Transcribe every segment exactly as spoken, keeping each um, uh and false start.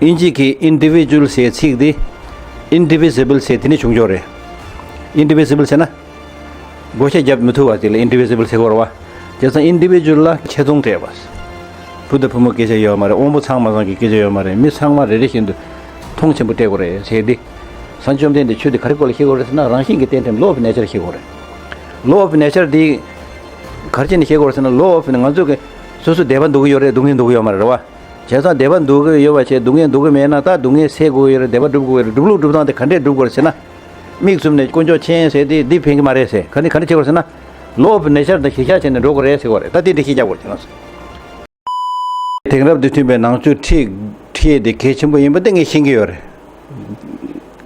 དབྱིན་ཇི་གི་ཨིན་ཌི་བི་ཇུ་ཨལ་ཟེར་ཚིག་དེ་ཨིན་ཌི་བི་ཟི་བལ་ཟེར་དེ་ནས་བྱུང་ཆོག་རེད། ཨིན་ཌི་བི་ཟི་བལ་ཟེར་ན། བགོ་བཤའ་རྒྱབ་མི་ཐུབ་པ་དེ་ལ་ཨིན་ཌི་བི་ཟི་བལ་ཟེར་གོ་རེད་བ། བྱས་ཙང་ཨིན་ཌི་བི་ཇུ་ཨལ་ལ་ཆེ་མཐོང་སྤྲད་པ། བུ་དང་བུ་མོ་སྐད་ཆ་ཡོད་མ་རེད། དབང་པོ་ཚང་མ་ཚང་གི་སྐད་ཆ་ཡོད་མ་རེད། མི་ཚང་མ་རེ་རེ་བཞིན་དུ་མཐོང་ཆེན་པོ་སྤྲད་དགོས་རེད་ཟེར་ཏེ། སངས་རྒྱས་བཅོམ་ལྡན་འདས་ཆོས་དེ་ག་རེ་སྐོར་ལ་བཤད་དགོས་རེད་ཟེར་ན། རང་བཞིན་གྱི་རྟེན་འབྲེལ་ལོ་ཨོཕ་ནེ་ཅར་བཤད་དགོས་རེད། ལོ་ཨོཕ་ནེ་ཅར་དེ་ག་རེ་བྱས་ནས་བཤད་དགོས་རེད་ཟེར་ན། ལོ་ཨོཕ་ནི་ང་ཚོ་གི་སོ་སོ་བདེ་བ་འདོད་ཀྱི་ཡོད་རེད། སྡུག་བསྔལ་འདོད་ཀྱི་ཡོད་མ་རེད་བ། བྱས་ཙང་བདེ་བ་འདོད་ཀྱི་ཡོད་པ་བྱས་སྡུག་བསྔལ་འདོད་ཀྱི་མེད་ན། ད་སྡུག་བསྔལ་སེལ་དགོས་ཀྱི་ཡོད་རེད། བདེ་བ་སྒྲུབ་དགོས་ཀྱི་རེད། སྒྲུབ་ལུགས་སྒྲུབ་སྟངས་དེ་ག་འདྲས་སྒྲུབ་དགོས་རེད་ཟེར་ན། མིག་བཙུམ་ནས་དཀོན་མཆོག་མཁྱེན་ཟེར་ཏེ་འདི་ཕན་གྱི་མ་རེད་ཟེར། ག་ནས་ག་འདྲས་བྱེད་དགོས་རེད་ཟེར་ན། ལོ་ཨོཕ་ནེ་ཅར་དང་གཞི་བཞག་བྱས་ནས་འགྲོ་དགོས་རེད་ཟེར་བ་རེད། ད་འདི་ཤེས་རྒྱག་དགོས་ཀྱི་ང་ཚོ། དེང་རབས་དུས་མཐུན་པའི་ནང་ཆོས་ཁྲིད་ཁྲིད་དེ་གལ་ཆེན་པོ་ཡིན་པ་དེ་ངས་ཤེས་ཀྱི་ཡོད་རེད།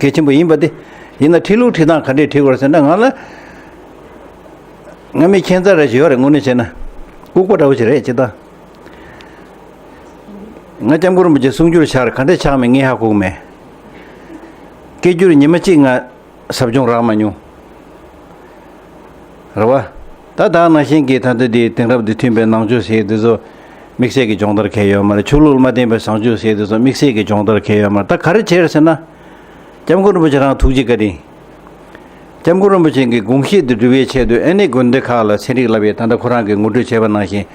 གལ་ཆེན་པོ་ཡིན་པ་དེ། ཡིན་ན་ཁྲིད་ལུགས་ཁྲིད་སྟངས་ག་འདྲས་ཁྲིད་དགོས་རེད་ཟེར་ན། ང་ལ་ང་མི་ཁྱད་མཚར་རེ་ཞིག་ཡོད་རེད། དངོས་གནས་བྱས་ན་ལྐུགས་པ་འདྲ་བོ་ཞིག་རེད། ཅི་ལྟར། ང་སྐྱབས་མགོན་རིན་པོ་ཆེ་གསུང་སྒྱུར་ཆགས་རེད། ག་འདྲས་ཆགས་མེད་ངས་ཧ་གོ་གི་མེད། སྐད་སྒྱུར་ཉི་མ་གཅིག་ང་ཟབ་སྦྱོང་རག་མ་མྱོང་། རེད་བ། ད་ད་ནང་བཞིན་གྱི་ད་ལྟ་དེ་དེང་རབས་དུས་མཐུན་པའི་ནང་ཆོས་ཟེར་དེ་ཚོ་དམིགས་བསལ་གྱི་སྦྱོང་བརྡར་གལ་ཡོད་མ་རེད། ཆོས་ལུགས་ལ་མ་བརྟེན་པའི་བཟང་སྤྱོད་ཟེར་དེ་ཚོ་དམིགས་བསལ་གྱི་སྦྱོང་བརྡར་གལ་ཡོད་མ་རེད། ད་ག་རེ་བྱས་རེད་ཟེར་ན། སྐྱབས་མགོན་རིན་པོ་ཆེ་རང་ཐུགས་རྗེ་བཀའ་དྲིན། སྐྱབས་མགོན་རིན་པོ་ཆེ་གི་དགོངས་གཞི་དེ་སྒྲུབ་པའི་ཆེད་དུ་ཨ་ནི་དགོན་སྡེ་ཁག་ལ་ཚན་རིག་བསླབ་ཡས། ད་ལྟ་ཁོ་རང་གིས་ངོ་སྤྲོད་བྱས་པ་ནང་བཞིན།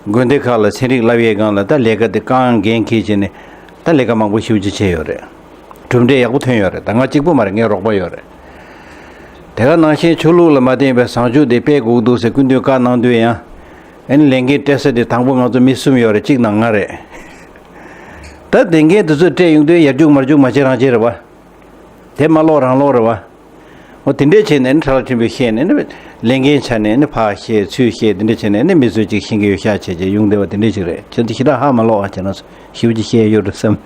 དགོན་སྡེ་ཁག་ལ་ཚན་རིག་བསླབ་ཡས་སྒང་ལ་ད་ལས་ཀ་དེ་རྐང་འགན་འཁྱེར་བྱས་ནས་ད་ལས་ཀ་མང་པོ་ཞེ་པོ་ཅིག་བྱས་ཡོད་རེད། གྲུབ་འབྲས་ཡག་པོ་ཐོན་ཡོད་རེད། ད་ང་གཅིག་པུ་མ་རེད། ངའི་རོགས་པ་ཡོད་རེད། དེ་ག་ནང་བཞིན་ཆོས་ལུགས་ལ་མ་བརྟེན་པའི་བཟང་སྤྱོད་དེ་སྤེལ་དགོས་འདུག་ཟེར་སྐུ་མདུན་བཀའ་གནང་དུས་ཡང་། ཨ་ནི་ལས་འགན་སྤྲད་ས་དེ་དང་པོ་ང་ཚོ་མི་གསུམ་ཡོད་རེད། གཅིག་ནང་ང་རེད། ད་དེ་འགན་དེ་ཚོ་སྤྲད་ཡོང་དུས་ཡར་རྒྱུག་མར་རྒྱུག་མ་བྱེད་རང་བྱེད་རེད་བ། དེ་མ་ལོག་རང་ལོག་རེད་བ། འོ་དེ་འདྲས་བྱས་ནས་ནི་ཁྲ་ལ་ཕྲན་བུ་བཤད་ནས་ནི། ལས་འགན་ཆ་ནས་ནི་ཕར་བཤད་ཚུར་བཤད་དེ་འདྲས་བྱས་ནས་ནི་མི་ཚོས་ཅིག་ཤེས་ཀྱི་ཡོད་ཤག་བྱས་བྱས་ཡོང་བསྡད་པ་དེ་འདྲས་ཅིག་རེད། ཁྱེད་ཚོ་ཞེ་དྲག་ཧ་མ་ལོག་ཨ། བྱས་ན་ཞེ་པོ་ཅིག་བཤད་ཡོད་རེད་བསམ།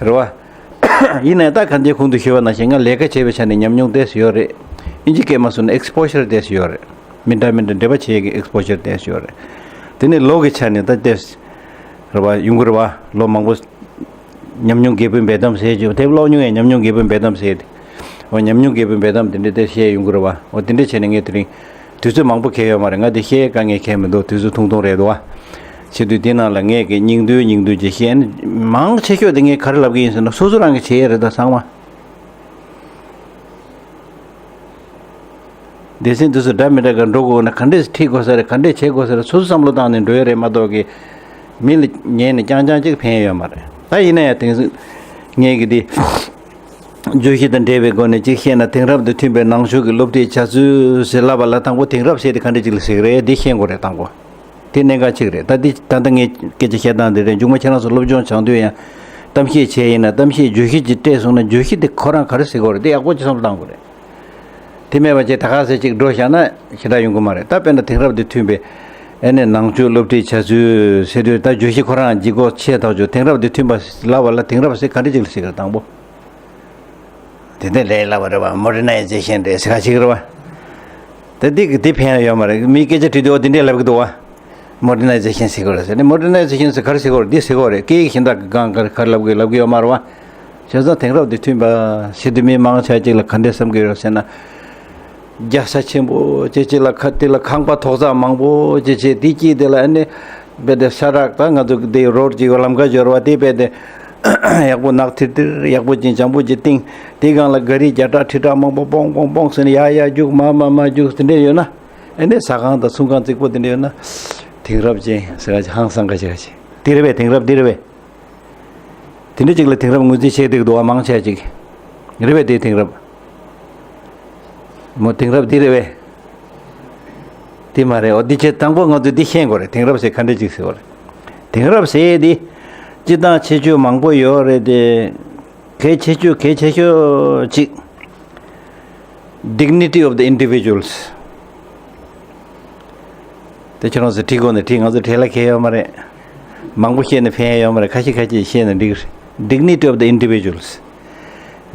རེད་བ། ཡིན་ནའི་ད་གང་ཅིའི་གོང་དུ་ཞུས་པ་ནང་བཞིན་ང་ལས་ཀ་བྱས་པའི་ཆ་ནས་ཉམས་མྱོང་ཏོག་ཙམ་ཡོད་རེད། ཨིན་ཇི་སྐད་མ་སོང་ན་ཨེག་སི་པོ་ཞར་ཏོག་ཙམ་ཡོད་རེད། མི་འདྲ་མི་འདྲ་འབྲེལ་བ་བྱེད་ཡས་ཀྱི་ཨེག་སི་པོ་ཞར་ཏོག་ཙམ་ཡོད་རེད། དེ་ནས་ལོ་གི་ཆ་ནས་ད་ཏོག་ཙམ་རེད་བ། ཡོང་གི་རེད་བ། ལོ་མང་པོ། ཉམས་མྱོང་རྒྱས་པའི་འབེལ་གཏམ་ཟེར་གྱི་དེབ་ཀློག་མྱོང་ཡས། ཉམས་མྱོང་རྒྱས་པའི་འབེལ་གཏམ་ཟེར་ཏེ། འོ་ཉམས་མྱོང་རྒྱས་པའི་འབེལ་གཏམ་དེ་འདྲ་དེ་བཤད་ཡོང་གི་རེད་བ། འོ་དེ་འདྲ་བྱས་ནས་ངས་དེ་རིང་དུས་ཚོད་མང་པོ་གལ་ཡོད་མ་རེད། ང་དེ་བཤད་དཀའ་ངལ་གལ་མི་འདུག་དུས་ཚོད་ཐུང་ཐུང་རེད་འདུག་བ། བྱེད་དུས་དེ་ནང་ལ་ངས་ཀྱི་སྙིང་བསྡུས་སྙིང་བསྡུས་ཀྱི་བཤད་ནི་མང་ཆེ་ཤོས་དེ་ངས་ག་རེ་ལབ་ཀྱི་ཡིན་ཟེར་ན། སོ་སོ་རང་གིས་བྱེད་ཡས་རེད་ད་ཚང་མ། སྡེ་ཚན་དེ་ཚོ་འདྲ་མི་འདྲ་ག་འགྲོ་དགོས་ན་ག་འདྲས་ཁྲིད་དགོས་ས་རེད། ག་འདྲས་བྱེད་དགོས་ས་རེད། སོ་སོ་བསམ་བློ་བཏང་ནས་འགྲོ་ཡ་རེད་མ་གཏོགས་ཀྱི། མི་ལ་ཉན་ནས་རྐྱང་རྐྱང་གཅིག་ཕན་ཡ་ཡོད་མ་རེད། ད་ཡིན་ན་ཡང་དེང་སང་ངས་ཀྱི་འདི་བརྗོད་གཞི་དང་འབྲེལ་བའི་སྒོ་ནས་གཅིག་བཤད་ན། དེང་རབས་དང་མཐུན་པའི་ནང་ཆོས་ཀྱི་སློབ་ཁྲིད་བྱ་ཚུལ་ཟེར་ལབ་པ་ལ་དང་པོ་དེང་རབས་ཟེར་དེ་ག་འདྲས་ཅིག་ལ་ཟེར་གི་རེད། འདི་ཤེས་དགོས་རེད་དང་པོ། དེ་གནད་འགག་གཅིག་རེད། ད་འདི་ད་ལྟ་ངས་སྐད་ཆ་བཤད་སྟངས་འདི་རེད། མཇུག་མ་ཁྱེད་རང་ཚོ་སློབ་སྦྱོང་སྦྱང་དུས་ཡང་གཏམ་བཤད་བྱས་ཡིན་ན། གཏམ་བཤད་བརྗོད་གཞི་ཅིག་སྤྲད་སོང་ན་བརྗོད་གཞི་དེ་ཁོ་རང་ག་རེ་ཟེར་དགོས་རེད། དེ་ཡག་པོ་ཅིག་བསམ་བློ་བཏང་དགོས་རེད། དེ་མེད་པ་བྱས་ད་ག་ཟེ་ཅིག་འགྲོ་བཞག་ན་ཞེ་དྲག་ཡོང་གི་མ་རེད། ད་དཔེར་ན་དེང་རབས་དང་མཐུན་པའི་ཨ་ནི་ནང་ཆོས་སློབ་ཁྲིད་བྱ་ཚུལ་ཟེར་དུས། ད་བརྗོད་གཞི་ཁོ་རང་ལྗིད་ཁོག་ཆེ་ཐག་ཆོད། དེང་རབས་དང་མཐུན་པ་ལབ་པ་ལ་དེང་རབས་ཟེར་ག་འདྲ་ཅིག་ལ་ཟེར་གི་རེད་དང་པོ། དེ་འདྲ་ལས་ལབ་པ་རེད་བ། མོ་ཌར་ནའི་ཛེ་ཤན་རེད་ཟེར་ག་ཅིག་རེད་བ། ད་འདི་གི་འདི་ཕན་ཡོད་མ་རེད། མིའི་སྐད་ཆ་དྲིས་དུས་འོ་འདི་འདྲས་ལབ་གི་འདུག་བ། མོ་ཌར་ནའི་ཛེ་ཤན་ཟེར་གི་རེད་ཟེར་ནས། མོ་ཌར་ནའི་ཛེ་ཤན་ཟེར་ག་རེ་ཟེར་གི་རེད། འདི་ཟེར་གི་རེད། སྐད་ཡིག་གཞན་དག་གི་སྒང་ག་རེ་ག་རེ་ལབ་གི་ལབ་གི་ཡོད་མ་རེད་བ། བྱས་ཙང་དེང་རབས་དང་མཐུན་པ་ཟེར་དུས་མི་མང་ཆེ་ཅིག་ལ་ག་འདྲས་བསམ་གི་ཡོད་ཟེར་ན། རྒྱལ་ས་ཆེན་པོ་ཅིག་ཅིག་ལ་ཁ་དེ་ལ་ཁང་པ་ཐོག་བརྩེགས་མང་པོ་ཅིག་ཅིག་དེ་དཀྱིལ་དེ་ལ་ཨ་ནི་རྦད་དེ་ས་རག་ད་ང་ཚོ་དེ་རོ་ཌི་ཅིག་ལམ་ཁ་འབྱོར་བ་དེ་རྦད་དེ་ཡག་པོ་ནག་ཐིར་ཐིར་ཡག་པོ་ཅིག་འཇམ་པོ་ཅིག་བཏིང་། དེའི་སྒང་ལ་ག་རི་བརྒྱ་ཕྲག་ཁྲི་ཕྲག་མང་པོ་པོང་པོང་པོང་ཟེར་ནས་ཡར་ཡར་རྒྱུག་མར་མར་མར་རྒྱུག་དེ་འདྲས་ཡོད་ན། ཨ་ནི་ཟ་ཁང་དང་ཚོང་ཁང་རྩིག་པོ་དེ་འདྲས་ཡོད་ན། དེང་རབས་ཅན་ཟེར་ག་ཅིག་ཧང་སང་ག་ཅིག་ག་ཅིག་དེ་རེད་པས། དེང་རབས་འདི་རེད་པས། དེ་འདྲ་ཅིག་ལ་དེང་རབས་ངོས་འཛིན་བྱེད་བསྡད་འདུག་བ། མང་ཆེ་ཅིག་རེད་པས། དེ་དེང་རབས་མོ་དེང་རབས་འདི་རེད་པས། དེ་མ་རེད། འོ་འདི་ཆེ་དང་པོ་ང་ཚོས་འདི་ཤེས་དགོས་རེད། དེང་རབས་ཟེར་ག་འདྲ་ཅིག་ཟེར་བ་རེད། དེང་རབས་ཟེར་འདི་སྤྱིར་བཏང་ཁྱད་ཆོས་མང་པོ་ཡོད་རེད་དེ། གལ་ཆེ་ཤོས་གལ་ཆེ་ཤོས་ཅིག Dignity of the individuals། དེ་ཁྱེད་རང་ཚོས་བྲིས་དགོས་ན་བྲིས། ང་ཚོ་བྲིས་ལ་ཁེལ་ཡོད་མ་རེད། མང་པོ་བཤད་ན་ཕན་ཡོད་མ་རེད། ཁ་ཤས་ཁ་ཤས་བཤད་ན་འགྲིག་རེད། Dignity of the individuals།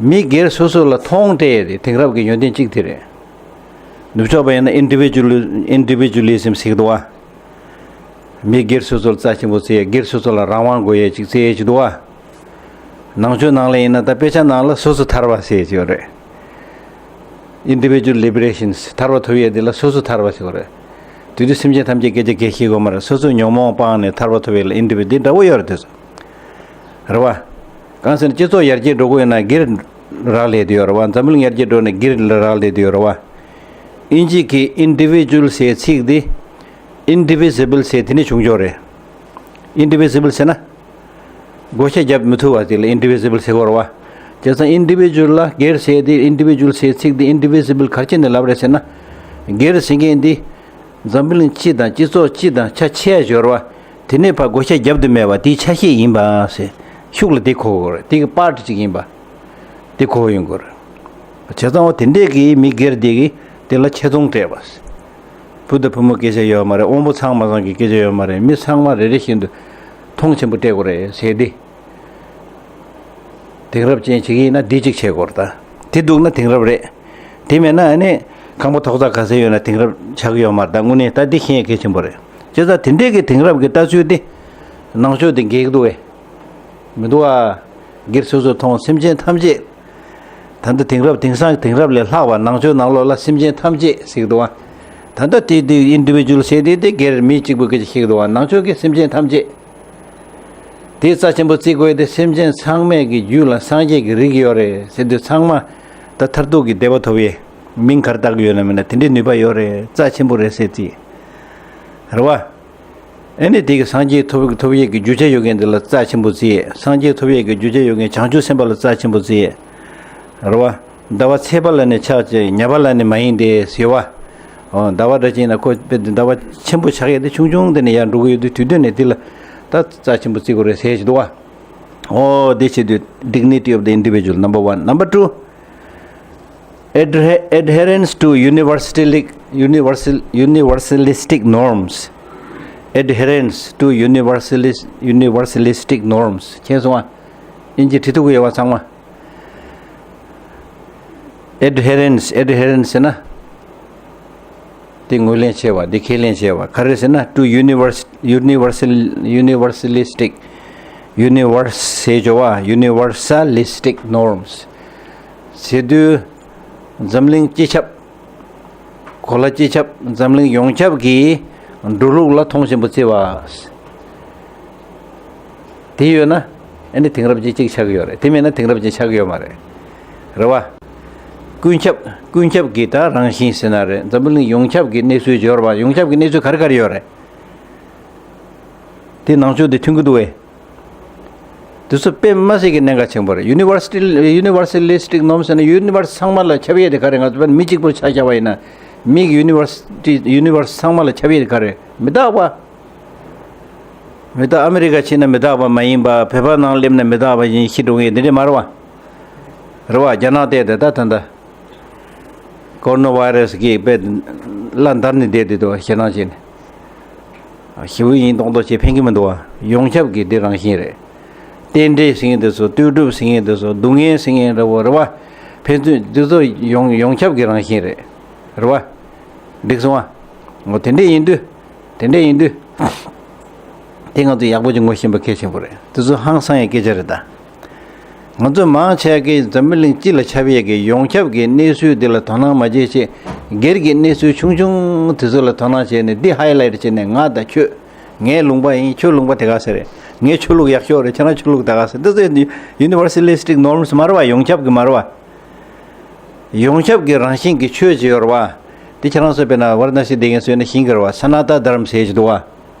མི་སྒེར་སོ་སོ་ལ་མཐོང་སྤྲད་ཡས་དེ་དེང་རབས་ཀྱི་ཡོན་ཏན་གཅིག་དེ་རེད། ནུབ་ཕྱོགས་པ་ཡིན་ན་Individual- Individualism ཟེར་གི་འདུག་བ། མི་སྒེར་སོ་སོ་ལ་རྩ་ཆེན་པོ་བརྩི་ཡས། སྒེར་སོ་སོ་ལ་རང་དབང་དགོས་ཡས་ཅིག་བརྩི་ཡས་ཅིག་འདུག་བ། ནང་ཆོས་ནང་ལ་ཡིན་ན་ད་དཔེ་ཆ་ནང་ལ་སོ་སོ་ཐར་པ་ཟེར་གྱི་ཡོད་རེད། Individual liberations། ཐར་པ་ཐོབ་ཡས་འདི་ལ་སོ་སོ་ཐར་པ་ཟེར་གྱི་ཡོད་རེད། དེ་དུས་སེམས་ཅན་ཐམས་ཅད་སྐད་ཆ་གལ་ཤེས་དགོས་མ་རེད། སོ་སོའི་ཉོན་མོངས་སྤངས་ནས་ཐར་པ་ཐོབ་ཡས་ལ་Individual། འདི་འདྲ་བོ་ཡོད་རེད། དེ་ཚོ་ རེད་བ། གང་ཟེར་ན་སྤྱི་ཚོགས་ཡར་རྒྱས་འགྲོ་དགོས་ཡོད་ན་སྒེར་རག་ལས་དེ་ཡོད་རེད་བ། འཛམ་གླིང་ཡར་རྒྱས་འགྲོ་ན་སྒེར་རག་ལས་དེ་ཡོད་རེད་བ། ཨིན་ཇི་གི་ཨིན་ཌི་བི་ཇུ་ཨལ་ཟེར་ཚིག་འདི་ཨིན་ཌི་བི་ཟི་བལ་ཟེར་དེ་ནས་བྱུང་ཆོག་རེད། ཨིན་ཌི་བི་ཟི་བལ་ཟེར་ན། བགོ་བཤའ་བརྒྱབ་མི་ཐུབ་པ་དེ་ལ་ཨིན་ཌི་བི་ཟི་བལ་ཟེར་གོ་རེད་བ། བྱས་ཙང་ཨིན་ཌི་བི་ཇུ་ཨལ་ལ་སྒེར་ཟེར་དེ་ཨིན་ཌི་བི་ཇུ་ཨལ་ཟེར་ཚིག་འདི་ཨིན་ཌི་བི་ཟི་བལ་ག་རེ་བྱས་ནས་ལབ་རེད་ཟེར་ན། སྒེར་ཟེར་མཁན་འདི། འཛམ་བུ་གླིང་སྤྱི་དང་སྤྱི་ཚོགས་སྤྱི་དང་ཆ་ཆེ་ཡ་སྦྱོར་བ། དེ་ནས་ཕར་བགོ་བཤའ་བརྒྱབ་ཏུ་མེད་པ་དེའི་ཆ་ཤས་ཡིན་པ་ཟེར། ཤུགས་ལ་དེ་གོ་དགོས་རེད། དེ་གི་པར་ཊི་ཅིག་ཡིན་པ། དེ་གོ་ཡོང་དགོས་རེད། བྱས་ཙང་འོ་དེ་འདྲས་ཀྱི་མི་སྒེར་དེ་གི་དེ་ལ་ཆེ་མཐོང་སྤྲད་པ། བུ་དང་བུ་མོ་སྐད་ཆ་ཡོད་མ་རེད། དབང་པོ་ཚང་མ་ཚང་གི་སྐད་ཆ་ཡོད་མ་རེད། མི་ཚང་མ་རེ་རེ་བཞིན་དུ་མཐོང་ཆེན་པོ་སྤྲད་དགོས་རེད་ཟེར་དེ། དེང་རབས་ཅན་བྱེད་ཀྱི་ཡིན་ན་འདི་གཅིག་བྱེད་དགོས་རེད་ད། དེ་འདུག་ན་དེང་རབས་རེད། དེ་མེད་ན་ཨ་ནི་ཁང་པ་ཐོག་ས་ག་ཚད་ཡོད་ན་དེང་རབས་ཆགས་ཀྱི་ཡོད་མ་རེད་ད། དངོས་གནས་ད་འདི་ཤེས་ཡ་གལ་ཆེན་པོ་རེད། བྱས་ཙང་དེ་འདྲས་ཀྱི་དེང་རབས་ཀྱི་ལྟ་ཚུལ་དེ་ནང་ཆོས་དེ་འགལ་གྱི་འདུག་བས། མི་འདུག་ཨ། སྒེར་སོ་སོར་མཐོང་སེམས་ཅན་ཐམས་ཅད། ད་ལྟ་དེང་རབས་དེང་སང་དེང་རབས་ལས་ལྷག་པ་ནང་ཆོས་ནང་ལོགས་ལ་སེམས་ཅན་ཐམས་ཅད་ཟེར་གྱི་འདུག་ཨ། ད་ལྟ་དེ་དེ་ཨིན་ཌི་བི་ཇུ་ཨལ་ཟེར་དེ་དེ་སྒེར་མི་གཅིག་པུ་སྐད་ཆ་བཤད་ཀྱི་འདུག་ཨ། ནང་ཆོས་ཀྱི་སེམས་ཅན་ཐམས་ཅད། དེ་རྩ་ཆེན་པོ་བརྩི་དགོས་ཏེ། སེམས་ཅན་ཚང་མའི་གི་རྒྱུད་ལ་སངས་རྒྱས་ཀྱི་རིགས་ཡོད་རེད་ཟེར་དུས། ཚང་མ་ད་མཐར་ཐུག་གི་བདེ་བ་ཐོབ་ཡས་མིང་ག་རེ་བཏགས་ཀྱི་ཡོད་ན་མིན་ན་དེ་འདྲའི་ནུས་པ་ཡོད་རེད། རྩ་ཆེན་པོ་རེད་ཟེར་བརྩི། རེད་བ། ཨ་ནི་དེ་གི་སངས་རྒྱས་ཐོབ་ཐོབ་ཡས་ཀྱི་རྒྱུ་ཆ་ཡོད་མཁན་དེ་ལ་རྩ་ཆེན་པོ་བརྩི། སངས་རྒྱས་ཐོབ་ཡས་ཀྱི་རྒྱུ་ཆ་ཡོད་མཁན་བྱང་ཆུབ་སེམས་དཔའ་ལ་རྩ་ཆེན་པོ་བརྩི། རེད་བ། ཟླ་བ་ཚེས་པ་ལ་ནི་ཆགས་ཀྱི་ཉ་པ་ལ་ནི་མ་ཡིན་ཏེ་ཟེར་བ། འོ་ཟླ་བ་འདྲ་ཅིག་ཡིན་ན་ཁོ་དཔེ་ཟླ་བ་ཆེན་པོ་ཆགས་ཡས་དེ་ཆུང་ཆུང་དེ་ནས་ཡར་འགྲོ་གི་ཡོད་དུས། དུས་སྟོན་ནས་དེ་ལ་ད་རྩ་ཆེན་པོ་བརྩི་དགོས་རེད་ཟེར་གྱི་འདུག་བ། འོ་དེ་བྱེད་དུས་dignity of the individual, number one. Number two, adhe- adherence to universalistic, universal, universalistic norms. Adherence to universalis- universalistic norms. མཁྱེན་སོང་ང་། ཨིན་ཇི་བྲིས་ཐུབ་ཀྱི་ཡོད་པ་ཚང་མ། Adherence, adherence ཟེར་ན། དེ་ངོས་ལེན་བྱས་པ། དེ་ཁས་ལེན་བྱས་པ་ག་རེ་ཟེར་ན། to univers- universal- universalistic, universe ཟེར་བ། universalistic norms ཟེར་དུས། འཛམ་གླིང་སྤྱི་ཁྱབ། གོ་ལ་སྤྱི་ཁྱབ། འཛམ་གླིང་ཡོངས་ཁྱབ་ཀྱི་འགྲོ་ལུགས་ལ་མཐོང་ཆེན་པོ་བརྩི་བ། དེ་ཡོད་ན་ཨ་ནི་དེང་རབས་ཅན་གཅིག་ཆགས་ཀྱི་ཡོད་རེད། དེ་མེད་ན་དེང་རབས་ཅན་ཆགས་ཀྱི་ཡོད་མ་རེད། རེད་བ། ཀུན་ཁྱབ། ཀུན་ཁྱབ་ཀྱི་ད་རང་བཞིན་ཟེར་ན་རེད། འཛམ་བུ་གླིང་ཡོངས་ཁྱབ་ཀྱི་གནས་ཚུལ་སྦྱོར་བ། ཡོངས་ཁྱབ་ཀྱི་གནས་ཚུལ་ག་རེ་ག་རེ་ཡོད་རེད། དེ་ནང་ཆོས་དེ་མཐུན་གྱི་འདུག་བས། དེ་ཚོ་དཔེ་མ་སྲིད་ཀྱི་གནད་འགག་ཆེན་པོ་རེད། ཡུ་ནི་ཝར་སི་ཊི- universalistic norms ཟེར་ན་ཡུ་ནི་ཝར་སི་ཚང་མ་ལ་ཁྱབ་ཡས་དེ་ག་རེ། ང་ཚོ་དཔེར་ན་མི་གཅིག་པུར་ཆ་བཞག་པ་ཡིན་ན། མིག་ཡུ་ནི་ཝར་སི་ཊི- ཡུ་ནི་ཝར་སི་ཚང་མ་ལ་ཁྱབ་ཡས་དེ་ག་རེ། མི་རྟག་པ། མི་རྟག- ཨ་མི་རི་ཀ་ཕྱིན་ན་མི་རྟག་པ་མ་ཡིན་པ། བོད་པ་ནང་སླེབས་ན་མི་རྟག་པ་ཡིན། ཤི་འགྲོ་མཁན་དེ་འདྲས་མ་རེད་བ། རེད་བ། རྒྱ་ནག་བལྟས་ཏེ་ད་ད་ད། ཀོ་རོ་ན་བྷའི་རེ་སི་གིས་དཔེ་བླ་འདར་ནས་བསྡད་དེ་འདུག་ཞེད་སྣང་བྱས་ནས། ཞེ་པོ་ཡིན་མདོག་མདོག་བྱས་ཕན་གྱི་མི་འདུག་བ། ཡོངས་ཁྱབ་ཀྱི་འདི་རང་བཞིན་རེད། རྟེན་འབྲེལ་ཟེར་མཁན་དེ་ཚོ། ལྟོས་གྲུབ་ཟེར་མཁན་དེ་ཚོ། སྡུག་བསྔལ་ཟེར་མཁན་འདྲ་བོ་རེད་བ། ཕན་ཚུན་འདི་ཚོ་ཡོངས- ཡོངས་ཁྱབ་ཀྱི་རང་བཞིན་རེད། རེད་བ། འགྲིག་སོང་བ། འོ་དེ་འདྲས་ཡིན་དུས། དེ་འདྲས་ཡིན་དུས། དེ་ང་ཚོ་ཡག་པོ་ཅིག་ངོ་ཤེས་པ་གལ་ཆེན་པོ་རེད། དེ་ཚོ་ཧང་སང་ཡ་སྐད་ཆ་རེད་ད། ང་ཚོ་མང་ཆེ་གིས་འཛམ་བུ་གླིང་སྤྱི་ལ་ཁྱབ་ཡས་ཀྱི་ཡོངས་ཁྱབ་ཀྱི་གནས་ཚུལ་འདི་ལ་དོ་སྣང་མ་བྱེད་ཅེས། སྒེར་གྱི་གནས་ཚུལ་ཆུང་ཆུང་དེ་ཚོ་ལ་དོ་སྣང་བྱས་ནས། འདི་ཧའི་ལའི་ཊི་བྱས་ནས། ང་དང་ཁྱོད། ངའི་ལུང་པ་ཡིན། ཁྱོད་ལུང་པ་དེ་ག་ཟེ་རེད། ངའི་ཆོས་ལུགས་ཡག་ཤོས་རེད། ཁྱེད་རང་ཆོས་ལུགས་དེ་ག་ཟེ། འདི་ཚོ་ཡུ་ནི་ཝར་སི་ལི་སི་ཊིག་ནོརམ་སི་མ་རེད་བ། ཡོངས་ཁྱབ་ཀྱི་མ་རེད་བ། ཡོངས་ཁྱབ་ཀྱི་རང་བཞིན་གྱི་ཆོས་ཅིག་ཡོད་རེད་བ། དེ་ཁྱེད་རང་ཚོ་དཔེར་ན་ཝཱ་ར་ཎ་སི་བསྡད་མཁན་ཚོས་ནི་ཤེས་ཀྱི་རེད་བ། ས་ན་ཏ་དྷརམ་ཟེར་ཅིག་འདུག་བ།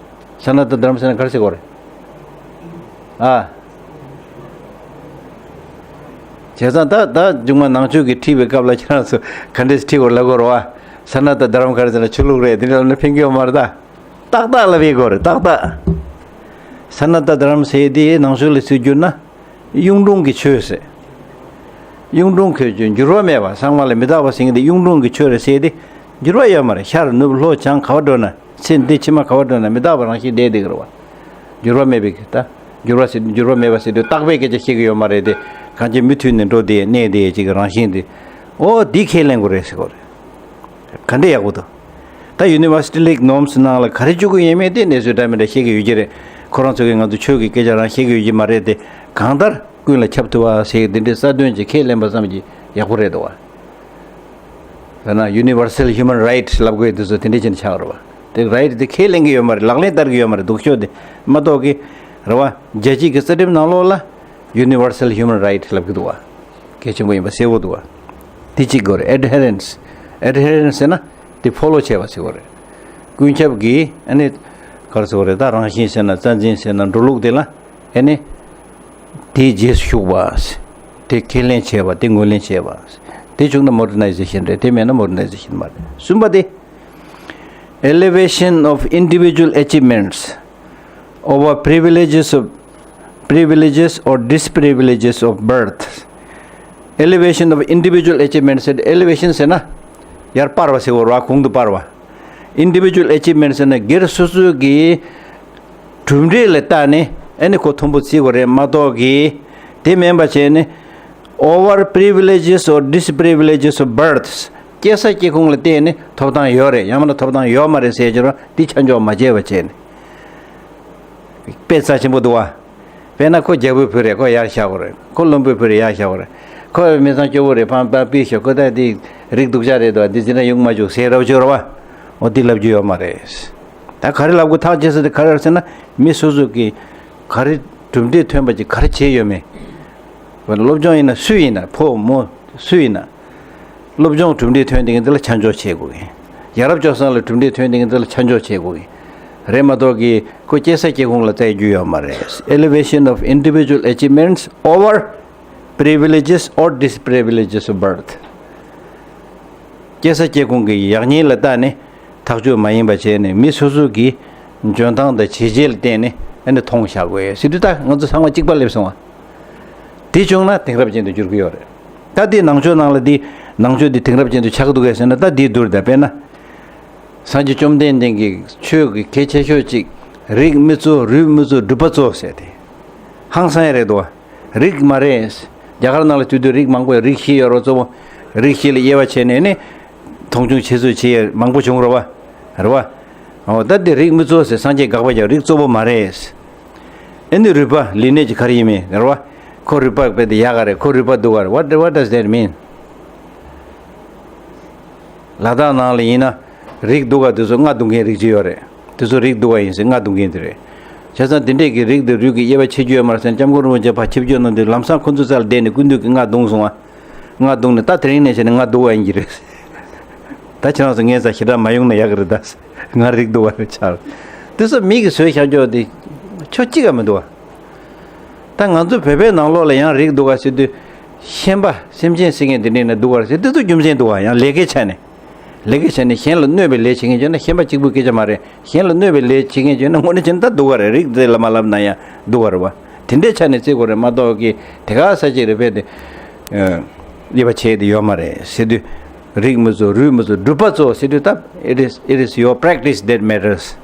ས་ན་ཏ་དྷརམ་ཟེར་ན་ག་རེ་ཟེར་དགོས་རེད། ཨ། བྱས་ཙང་ད་ད་མཇུག་མ་ནང་ཆོས་ཀྱི་ཁྲིད་པའི་སྐབས་ལ་ཁྱེད་རང་ཚོ་ག་འདྲས་ཁྲིད་དགོས་ལབ་དགོས་རེད་བ། ས་ན་ཏ་དྷརམ་ག་རེ་ཟེར་ན་ཆོས་ལུགས་རེད། དེ་འདྲ་ལབ་ན་ཕན་གྱི་ཡོད་མ་རེད་ད། ཏག་ཏག་ལབ་ཡས་དགོས་རེད། ཏག་ཏག་ས་ན་ཏ་དྷརམ་ཟེར་དེ་ནང་ཆོས་ལ་ཚུར་བསྒྱུར་ན། གཡུང་དྲུང་གི་ཆོས་ཟེར། གཡུང་དྲུང་གི་ཆོས། འགྱུར་བ་མེད་པ། ཚང་མ་ལ་མི་རྟག་པ་ཟེར་མཁན་དེ་གཡུང་དྲུང་གི་ཆོས་རེད་ཟེར་དེ། འགྱུར་བ་ཡོད་མ་རེད། ཤར་ནུབ་ལྷོ་བྱང་ག་པར་འགྲོ་ན། ཚེ་འདི་ཕྱི་མ་ག་པར་འགྲོ་ན་མི་རྟག་པ་རང་བཞིན་བསྡད་བསྡད་ཀྱི་རེད་བ། འགྱུར་བ་མེད་པའི་གི་ད། འགྱུར་བ་ཟེར་འགྱུར་བ་མེད་པ་ཟེར་དུས་རྟག་པའི་སྐད་ཆ་བཤད་ཀྱི་ཡོད་མ་རེད་དེ། གང་ཅི་མུ་མཐུད་ནས་འགྲོ་བསྡད་གནས་བསྡད་ཅིག་གི་རང་བཞིན་དེ། ཨོ་འདི་ཁས་ལེན་དགོས་རེད་ཟེར་གོ་རེད། ག་འདྲ་ཡག་པོ་འདུག་ད་ཡུ་ནི་ཝར་སི་ཊི་ལིག་ནོརམ་སི་ནང་ལ་ག་རེ་བཅུག་གི་ཡོད་མེད་དེ་གནས་ཚུལ་འདྲ་མི་འདྲ་བཤད་ཀྱི་ཡོད་ཀྱི་རེད། ཁོ་རང་ཚོ་གིས་ང་ཚོ་ཆོས་ཀྱི་སྐད་ཆ་རང་བཤད་ཀྱི་ཡོད་ཀྱི་མ་རེད་དེ། གང་ལྟར་ཀུན་ལ་ཁྱབ་ཐུབ་པ་ཟེར་འདི་འདྲའི་རྩ་དོན་ཅིག་ཁས་ལེན་པ་ཙམ་གྱིས་ཡག་པོ་རེད་འདུག་བ། དཔེར་ན་ཡུ་ནི་ཝར་སལ་ཧིའུ་མན་རའིཊ་ལབ་དགོས་དུས་ཚོད་དེ་འདྲས་ཅན་ཆགས་རེད་བ། དེ་རའིཊ་དེ་ཁས་ལེན་གྱི་ཡོད་མ་རེད། ལག་ལེན་བསྟར་གྱི་ཡོད་མ་རེད། སྡུག་ཤོས་དེ་མ་གཏོགས་ཀྱི་རེད་བ། རྒྱལ་སྤྱི་གི་རྩ་ཁྲིམས་ནང་ལོགས་ལ་ Universal Human Right ལབ་ཀྱི་འདུག་བ། གལ་ཆེན་པོ་ཡིན་པ་གསལ་པོ་འདུག་བ། དེ་གཅིག་དགོས་རེད། Adherence. Adherence ཟེར་ན་དེ་ཕོ་ལོ་བྱས་པ་ཟེར་དགོས་རེད། ཀུན་ཁྱབ་ཀྱིས་ཨ་ནི་ག་རེ་ཟེར་དགོས་རེད། ད་རང་བཞིན་ཟེར་ན་རྩ་འཛིན་ཟེར་ན་འགྲོ་ལུགས་དེ་ལ་ཨ་ནི་དེའི་རྗེས་སུ་ཞུགས་པ། དེ་ཁས་ལེན་བྱས་པ། དེ་ངོས་ལེན་བྱས་པ། དེ་བྱུང་ན་Modernization རེད། དེ་མེད་ན་Modernization མ་རེད། གསུམ་པ་དེ། Elevation of individual achievements over privileges of privileges or disprivileges of birth. Elevation of individual achievements. Elevation ཟེར་ན་ཡར་སྤར་བ་ཟེར་བ་རེད་བ། གོང་དུ་སྤར་བ། Individual achievements ཟེར་ན་སྒེར་སོ་སོ་གི་གྲུབ་འབྲས་ལ་བལྟས་ནས་ཨ་ནི་ཁོ་མཐོན་པོ་བརྩི་དགོས་རེད་མ་གཏོགས་ཀྱི་དེ་མིན་པ་བྱས་ནས། Over privileges or disprivileges of birth. སྐྱེས་ས་སྐྱེས་ཁུངས་ལ་བརྟེན་ནས་ཐོབ་ཐང་ཡོད་རེད། ཡང་མིན་ན་ཐོབ་ཐང་ཡོད་མ་རེད་ཟེར་གྱི་རེད་བ། འདི་ཆ་འཇོག་མ་བྱས་པ་བྱས་ནས། དཔེ་རྩ་ཆེན་པོ་འདུག་བ། དཔེར་ན་ཁོ་རྒྱལ་པོའི་བུ་རེད། ཁོ་ཡར་བཞག་དགོས་རེད། ཁོ་བློན་པོའི་བུ་རེད། ཡར་བཞག་དགོས་རེད། ཁོ་མི་ཚང་སྐྱོ་བོ་རེད། ཕམ་པ་པི་ཤོག་ཁོ་ད་འདི་རིགས་སྡུག་ཅག་རེད་འདུག་འདི་ཟེར་ན་ཡོང་མ་བཅུག་ཟེར་རབ་བཅུག་རེད་བ། འོ་འདི་ལབ་རྒྱུ་ཡོད་མ་རེད། ད་ག་རེ་ལབ་དགོས་ཐག་བཅད་ས་དེ་ག་རེ་རེད་ཟེར་ན། མི་སོ་སོ་གིས་ག་རེ་གྲུབ་འབྲས་ཐོན་པ་ཅིག་ག་རེ་བྱས་ཡོད་མེད། སློབ་སྦྱོང་ཡིན་ན་སུ་ཡིན་ན། ཕོ་མོ་སུ་ཡིན་ན། སློབ་སྦྱོང་གྲུབ་འབྲས་ཐོན་དེ་གི་འདི་ལ་ཆ་འཇོག་བྱེད་དགོས་གི། ཡ་རབས་སྤྱོད་བཟང་ལ་གྲུབ་འབྲས་ཐོན་དེ་གི་འདི་ལ་ཆ་འཇོག་བྱེད་དགོས་གི། རེད་མ་གཏོགས་གི་ཁོ་སྐྱེས་ས་སྐྱེས་ཁུངས་ལ་བལྟ་རྒྱུ་ཡོད་མ་རེད། Elevation of individual achievements over privileges or disprivileges of birth. སྐྱེས་ས་སྐྱེས་ཁུངས་ཀྱི་ཡག་ཉེས་ལ་བལྟས་ནས་ཐག་གཅོད་མ་ཡིན་པ་བྱས་ནས། མི་སོ་སོ་གི་འཇོན་ཐང་དང་བྱས་རྗེས་ལ་བརྟེན་ནས་ཨ་ནི་མཐོང་བཞག་དགོས་ཟེར་དུས། ད་ང་ཚོ་ཚང་མ་གཅིག་པ་སླེབས་སོང་བ། དེ་བྱུང་ན་དེང་རབས་ཅན་དུ་འགྱུར་གྱི་ཡོད་རེད། ད་དེ་ནང་ཆོས་ནང་ལ་དེ་ནང་ཆོས་དེ་དེང་རབས་ཅན་དུ་ཆགས་འདུག་གས་ཟེར་ན། ད་དེའི་བསྡུར་ད་དཔེར་ན། སངས་རྒྱས་བཅོམ་ལྡན་འདས་ཀྱི་ཆོས་ཀྱི་གལ་ཆེ་ཤོས་གཅིག་རིགས་མི་གཙོ། རུས་མི་གཙོ། སྒྲུབ་པ་གཙོ་ཟེར་ཏེ། ཧང་སང་ཡ་རེད་དོ། རིགས་མ་རེད། རྒྱ་གར་ནང་ལ་དུས་དུས་རིགས་མང་པོ་ཡོད། རིགས་བཞི་ཡོད་རོ་གཙོ་བོ། རིགས་བཞི་ལ་དབྱེ་བ་ཕྱེ་ནས་ནི་མཐོང་ཆུང་བྱེད་ཚུལ་བྱེད་ཡ་མང་པོ་བྱུང་རོ་བ། རེད་བ། འོ་ད་དེ་རིགས་མི་གཙོ་ཟེར། སངས་རྒྱས་དགག་པ་རྒྱག་རིགས་གཙོ་བོ་མ་རེད། ཨེ་ནི་རུས་པ་ལས་གནས་ཀྱི་ག་རེ་ཡིན་མིན་རེད་བ། ཁོ་རུས་པ་དཔེ་དེ་ཡག་ག་རེད། ཁོ་རུས་པ་སྡུག་ག་རེད། What, what does that mean? ལ་དྭགས་ནང་ལ་ཡིན་ན་རིགས་སྡུག་ག་དེ་ཚོ་རྔ་རྡུང་མཁན་རིགས་ཅིག་ཡོད་རེད། དེ་ཚོ་རིགས་སྡུག་ག་ཡིན་ཟེར་རྔ་རྡུང་མཁན་དེ་རེད། བྱས་ཙང་དེ་འདྲས་ཀྱི་རིགས་དང་རུས་ཀྱི་དབྱེ་བ་ཕྱེ་རྒྱུ་ཡོད་མ་རེད་ཟེར་ན། སྐྱབས་མགོན་རིན་པོ་ཆེ་ཕར་ཆིབས་བསྒྱུར་གནང་དུས་ལམ་སང་ཁོ་ཚོའི་རྩ་ལ་བསྡད་ནས་སྐུ་མདུན་གྱིས་རྔ་རྡུང་སོང་བ། རྔ་རྡུང་ནས་ད་དེ་རིང་ནས་བྱས་ནས་རྔ་སྡུག་ག་ཡིན་གྱི་རེད། ད་ཁྱེད་རང་ཚོ་ངའི་རྩ་ཞེ་དྲག་མ་ཡོང་ན་ཡག་གི་རེད། ད་ང་རིགས་སྡུག་ག་རེད་ཆགས། དེ་ཚོ་མི་གིས་བཟོས་བཞག་རྒྱུ་དེ་ཕྱོགས་གཅིག་ག་མི་འདུག་བ། ད་ང་ཚོ་བོད་པའི་ནང་ལོགས་ལ་ཡང་རིགས་སྡུག་ག་ཟེར་དུས། ཤན་པ་སེམས་ཅན་བསད་མཁན་དེ་འདྲས་ནས་སྡུག་ག་རེད་ཟེར། དེ་ཚོ་རྒྱུ་མཚན་འདུག་བ། ཡང་ལས་ཀའི་ཆ་ནས། ལས་ཀའི་ཆ་ནས་གཞན་ལ་གནོད་པའི་ལས་བྱེད་མཁན་བྱས་ན་ཤན་པ་གཅིག་པུའི་སྐད་ཆ་མ་རེད། གཞན་ལ་གནོད་པའི་ལས་བྱེད་མཁན་བྱས་ན་དངོས་གནས་བྱས་ན་ད་སྡུག་ག་རེད། རིགས་དེ་ལ་མ་ལབ་ན་ཡང་སྡུག་ག་རེད་བ། དེ་འདྲའི་ཆ་ནས་བརྩི་དགོས་རེད་མ་གཏོགས་ཀྱི་དེ་ག་ས་ཅིག་རེད་པས་དེ། ཨ། དབྱེ་བ་ཕྱེ་དེ་ཡོད་མ་རེད་ཟེར་དུས། རིགས་མི་གཙོ། རུས་མི་གཙོ། སྒྲུབ་པ་གཙོ་ཟེར་དུས་ད། It is, it is your practice that matters.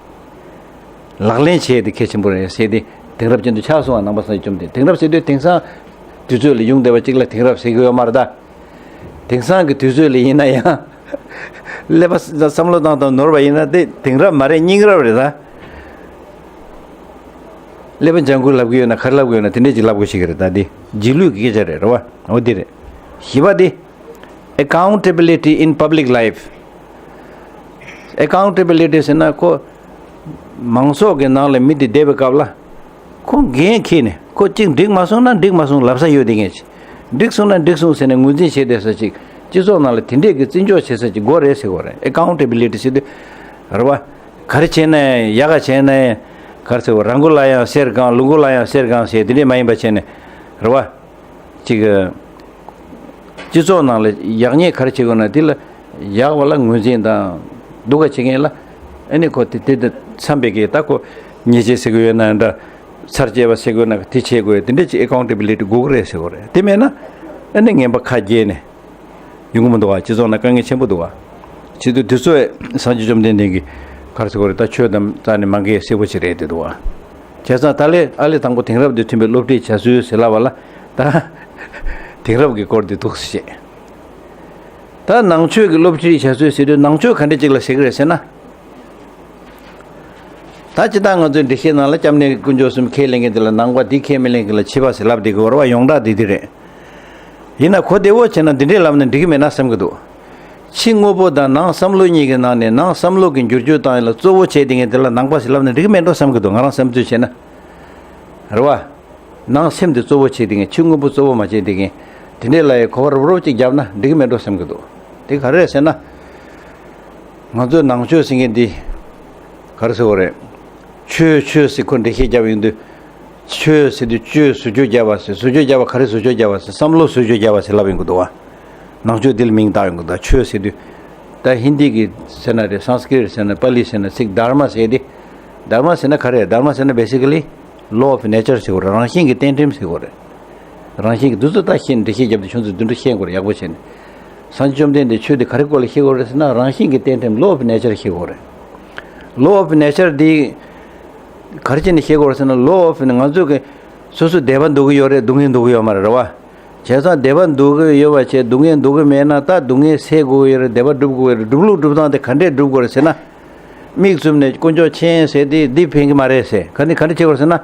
ལག་ལེན་བྱེད་དེ་གལ་ཆེན་པོ་རེད་ཟེར་ཏེ་དེང་རབས་ཅན་དུ་ཆགས་སོང་བ། ནང་པ་སངས་རྒྱས་བཅོམ་ལྡན་འདས། དེང་རབས་ཟེར་དུས་དེང་སང་དུས་ཚོད་ལ་ཡོང་བསྡད་པ་གཅིག་ལ་དེང་རབས་ཟེར་གྱི་ཡོད་མ་རེད་ད། དེང་སང་གི་དུས་ཚོད་ལ་ཡིན་ན་ཡང་། ཀླད་པ་བསམ་བློ་བཏང་སྟངས་ནོར་བ་ཡིན་ན་དེ་དེང་རབས་མ་རེད། རྙིང་རབས་རེད་ད། ཀླད་པ་ལྗང་ཁུ་ལབ་གི་ཡོད་ན་ག་རེ་ལབ་གི་ཡོད་ན་དེ་འདྲས་ཅིག་ལབ་དགོས་ཤེས་ཀྱི་རེད་ད། འདི་རྗེས་ལུས་ཀྱི་སྐད་ཆ་རེད། རེད་བ། འོ་འདི་རེད། བཞི་པ་འདི། Accountability in public life. Accountability ཟེར་ན་ཁོ་མང་ཚོགས་ཀྱི་ནང་ལ་མི་དེ་བསྡད་པའི་སྐབས་ལ་ཁོ་འགན་འཁྱེར་ནས། ཁོ་གཅིག་འགྲིག་མ་སོང་ན་འགྲིག་མ་སོང་ལབ་ས་ཡོད་དེ་ངས་ཅི། འགྲིག་སོང་ན་འགྲིག་སོང་ཟེར་ནས་ངོས་འཛིན་བྱས་བསྡད་ས་ཅིག། སྤྱི་ཚོགས་ནང་ལ་དེ་འདྲས་ཀྱི་བརྩི་འཇོག་བྱེད་ས་ཅིག་དགོས་རེད་ཟེར་དགོས་རེད། Accountability ཟེར་དུས་རེད་བ། ག་རེ་བྱས་ན་ཡག་ག་བྱས་ན་ག་རེ་ཟེར་བ། ར་མགོ་ལ་ཡང་གསེར་སྒང་། ལུག་མགོ་ལ་ཡང་གསེར་སྒང་ཟེར་དེ་འདྲས་མ་ཡིན་པ་བྱས་ནས་རེད་བ། ཅིག། སྤྱི་ཚོགས་ནང་ལ་ཡག་ཉེས་ག་རེ་བྱེད་དགོས་ན་དེ་ལ་ཡག་པ་ལ་ངོས་འཛིན་དང་། སྡུག་ག་བྱེད་མཁན་ལ་ཨ་ནི་ཁོ་དེ་དེ་དང་འཚམ་པའི་གི། ད་ཁོ་ཉེས་ཆད་ཟེར་གི་ཡོད་ན་འདྲ། ཚར་བཅད་པ་ཟེར་གི་ཡོད་ན་དེ་བྱེད་དགོས། དེ་འདྲ་ཅིག་ཨེ་ཀའུན་ཊེ་བི་ལི་ཊི་དགོས་ཀྱི་རེད་ཟེར་གི་རེད། དེ་མེད་ན་ཨ་ནི་ངན་པ་ཁ་གྱེས་ནས་ཡོང་གི་མི་འདུག་བ། སྤྱི་ཚོགས་ནང་དཀའ་ངལ་ཆེན་པོ་འདུག་བ། བྱེད་དུས་དུས་ཚོད་སངས་རྒྱས་བཅོམ་ལྡན་འདས་ཀྱིས་ག་རེ་ཟེར་གི་རེད། ད་ཆོས་དང་རྩ་ནས་མ་འགལ་གསལ་པོ་ཞིག་རེད་དེ་འདུག་བ། བྱས་ཙང་ད་ལས་ཨ་ལས་དང་པོ་དེང་རབས་འདི་མཐུན་པའི་སློབ་ཁྲིད་བྱ་སྲོལ་ཟེར་ལབ་པ་ལ། ད་དེང་རབས་ཀྱི་སྐོར་འདི་འདུག་སེ་བཤད། ད་ནང་ཆོས་ཀྱི་སློབ་ཁྲིད་བྱ་སྲོལ་ཟེར་དུས་ནང་ཆོས་ག་འདྲ་ཅིག་ལ་ཟེར་གི་རེད་ཟེར་ན། ད་ཅི་ལྟར་ང་ཚོའི་འགྲེལ་བཤད་ནང་ལ་སྐྱབས་གནས་དཀོན་མཆོག་གསུམ་ཁས་ལེན་མཁན་དེ་ལ་ནང་པ། འདི་ཁས་མི་ལེན་མཁན་ལ་ཕྱི་པ་ཟེར་ལབ་བསྡད་ཀྱི་ཡོད་རེད་བ། ཡོངས་གྲགས་འདི་འདི་རེད། ཡིན་ན་གོ་བདེ་བོ་བྱས་ན་འདི་འདྲས་ལབ་ན་འགྲིག་གི་མེད་ན་བསམ་གྱི་འདུག། ཕྱི་དངོས་པོ་དང་ནང་བསམ་བློ་གཉིས་ཀྱི་ནང་ནས་ནང་བསམ་བློ་གི་འགྱུར་བཅོས་བཏང་ཡ་ལ་གཙོ་བོ་བྱས་བསྡད་མཁན་དེ་ལ་ནང་པ་ཟེར་ལབ་ན་འགྲིག་གི་མེད་འགྲོ་བསམ་གྱི་འདུག། ང་རང་བསམ་ཚུལ་བྱས་ན། རེད་བ། ནང་སེམས་དེ་གཙོ་བོ་བྱེད་དེ་གིན། ཕྱི་དངོས་པོ་གཙོ་བོ་མ་བྱེད་དེ་གིན། དེ་འདྲའི་ལ་ཡི་གོ་བ་རོབ་རོབ་ཅིག་བརྒྱབ་ན་འགྲིག་གི་མེད་འགྲོ་བསམ་གི་འདུག་དེ་ག་རེ་རེད་ཟེར་ན། ང་ཚོའི་ནང་ཆོས་ཟེར་མཁན་འདི་ག་རེ་ཟེར་བ་རེད། ཆོས་ཆོས་ཟེར་ཁོ་འགྲེལ་བཤད་བརྒྱབ་ཡོང་དུས། ཆོས་ཟེར་དུས་ཆོས་ཟུར་བཅོས་བརྒྱབ་པ་ཟེར། ཟུར་བཅོས་བརྒྱབ་པ་ག་རེ་ཟུར་བཅོས་བརྒྱབ་པ་ཟེར། བསམ་བློ་ཟུར་བཅོས་བརྒྱབ་པ་ཟེར་ལབ་ཡོང་གི་འདུག་བ། ནང་ཆོས་འདི་ལ་མིང་བཏགས་ཡོང་གི་འདུག་ཆོས་ཟེར་དུས། ད་ཧིན་དི་གི་ཟེར་ན་རེད། སཾ་སྐྲྀཏ་ཟེར་ན། པཱ་ལི་ཟེར་ན། ཚིག་དྷརྨ་ཟེར་དེ། དྷརྨ་ཟེར་ན་ག་རེ། དྷརྨ་ཟེར་ན་basically law of nature ཟེར་བ་རེད། རང་བཞིན་གྱི་རྟེན་འབྲེལ་ཟེར་བ་རེད། རང་བཞིན་གྱི་འདུ་ཚོགས་ད་ཤེས་འགྲེལ་བཤད་རྒྱབ་དུས་ཁྱོད་ཚོས་འདི་འདྲ་ཤེས་དགོས་རེད། ཡག་པོ་བྱས་ནས། སངས་རྒྱས་བཅོམ་ལྡན་འདས་ཆོས་འདི་ག་རེ་སྐོར་ལ་བཤད་དགོས་རེད་ཟེར་ན། རང་བཞིན་གྱི་རྟེན་འབྲེལ་law of nature བཤད་དགོས་རེད། law of nature འདི་ག་རེ་བྱས་ནས་བཤད་དགོས་རེད་ཟེར་ན། law of ང་ཚོ་གི་སོ་སོ་བདེ་བ་འདོད་ཀྱི་ཡོད་རེད། སྡུག་བསྔལ་འདོད་ཀྱི་ཡོད་མ་རེད། རེད་བ། བྱས་ཙང་བདེ་བ་འདོད་ཀྱི་ཡོད་པ་བྱས། སྡུག་བསྔལ་འདོད་ཀྱི་མེད་ན། ད་སྡུག་བསྔལ་སེལ་དགོས་ཀྱི་ཡོད་རེད། བདེ་བ་སྒྲུབ་དགོས་ཀྱི་རེད། སྒྲུབ་ལུགས་སྒྲུབ་སྟངས་དེ་ག་འདྲས་སྒྲུབ་དགོས་རེད་ཟེར་ན། མིག་བཙུམ་ནས་དཀོན་མཆོག་མཁྱེན་ཟེར་དེ་འདི་ཕན་གྱི་མ་རེད་ཟེར། ག་ནས་ག་འདྲས་བྱེད་དགོས་རེད་ཟེར་ན།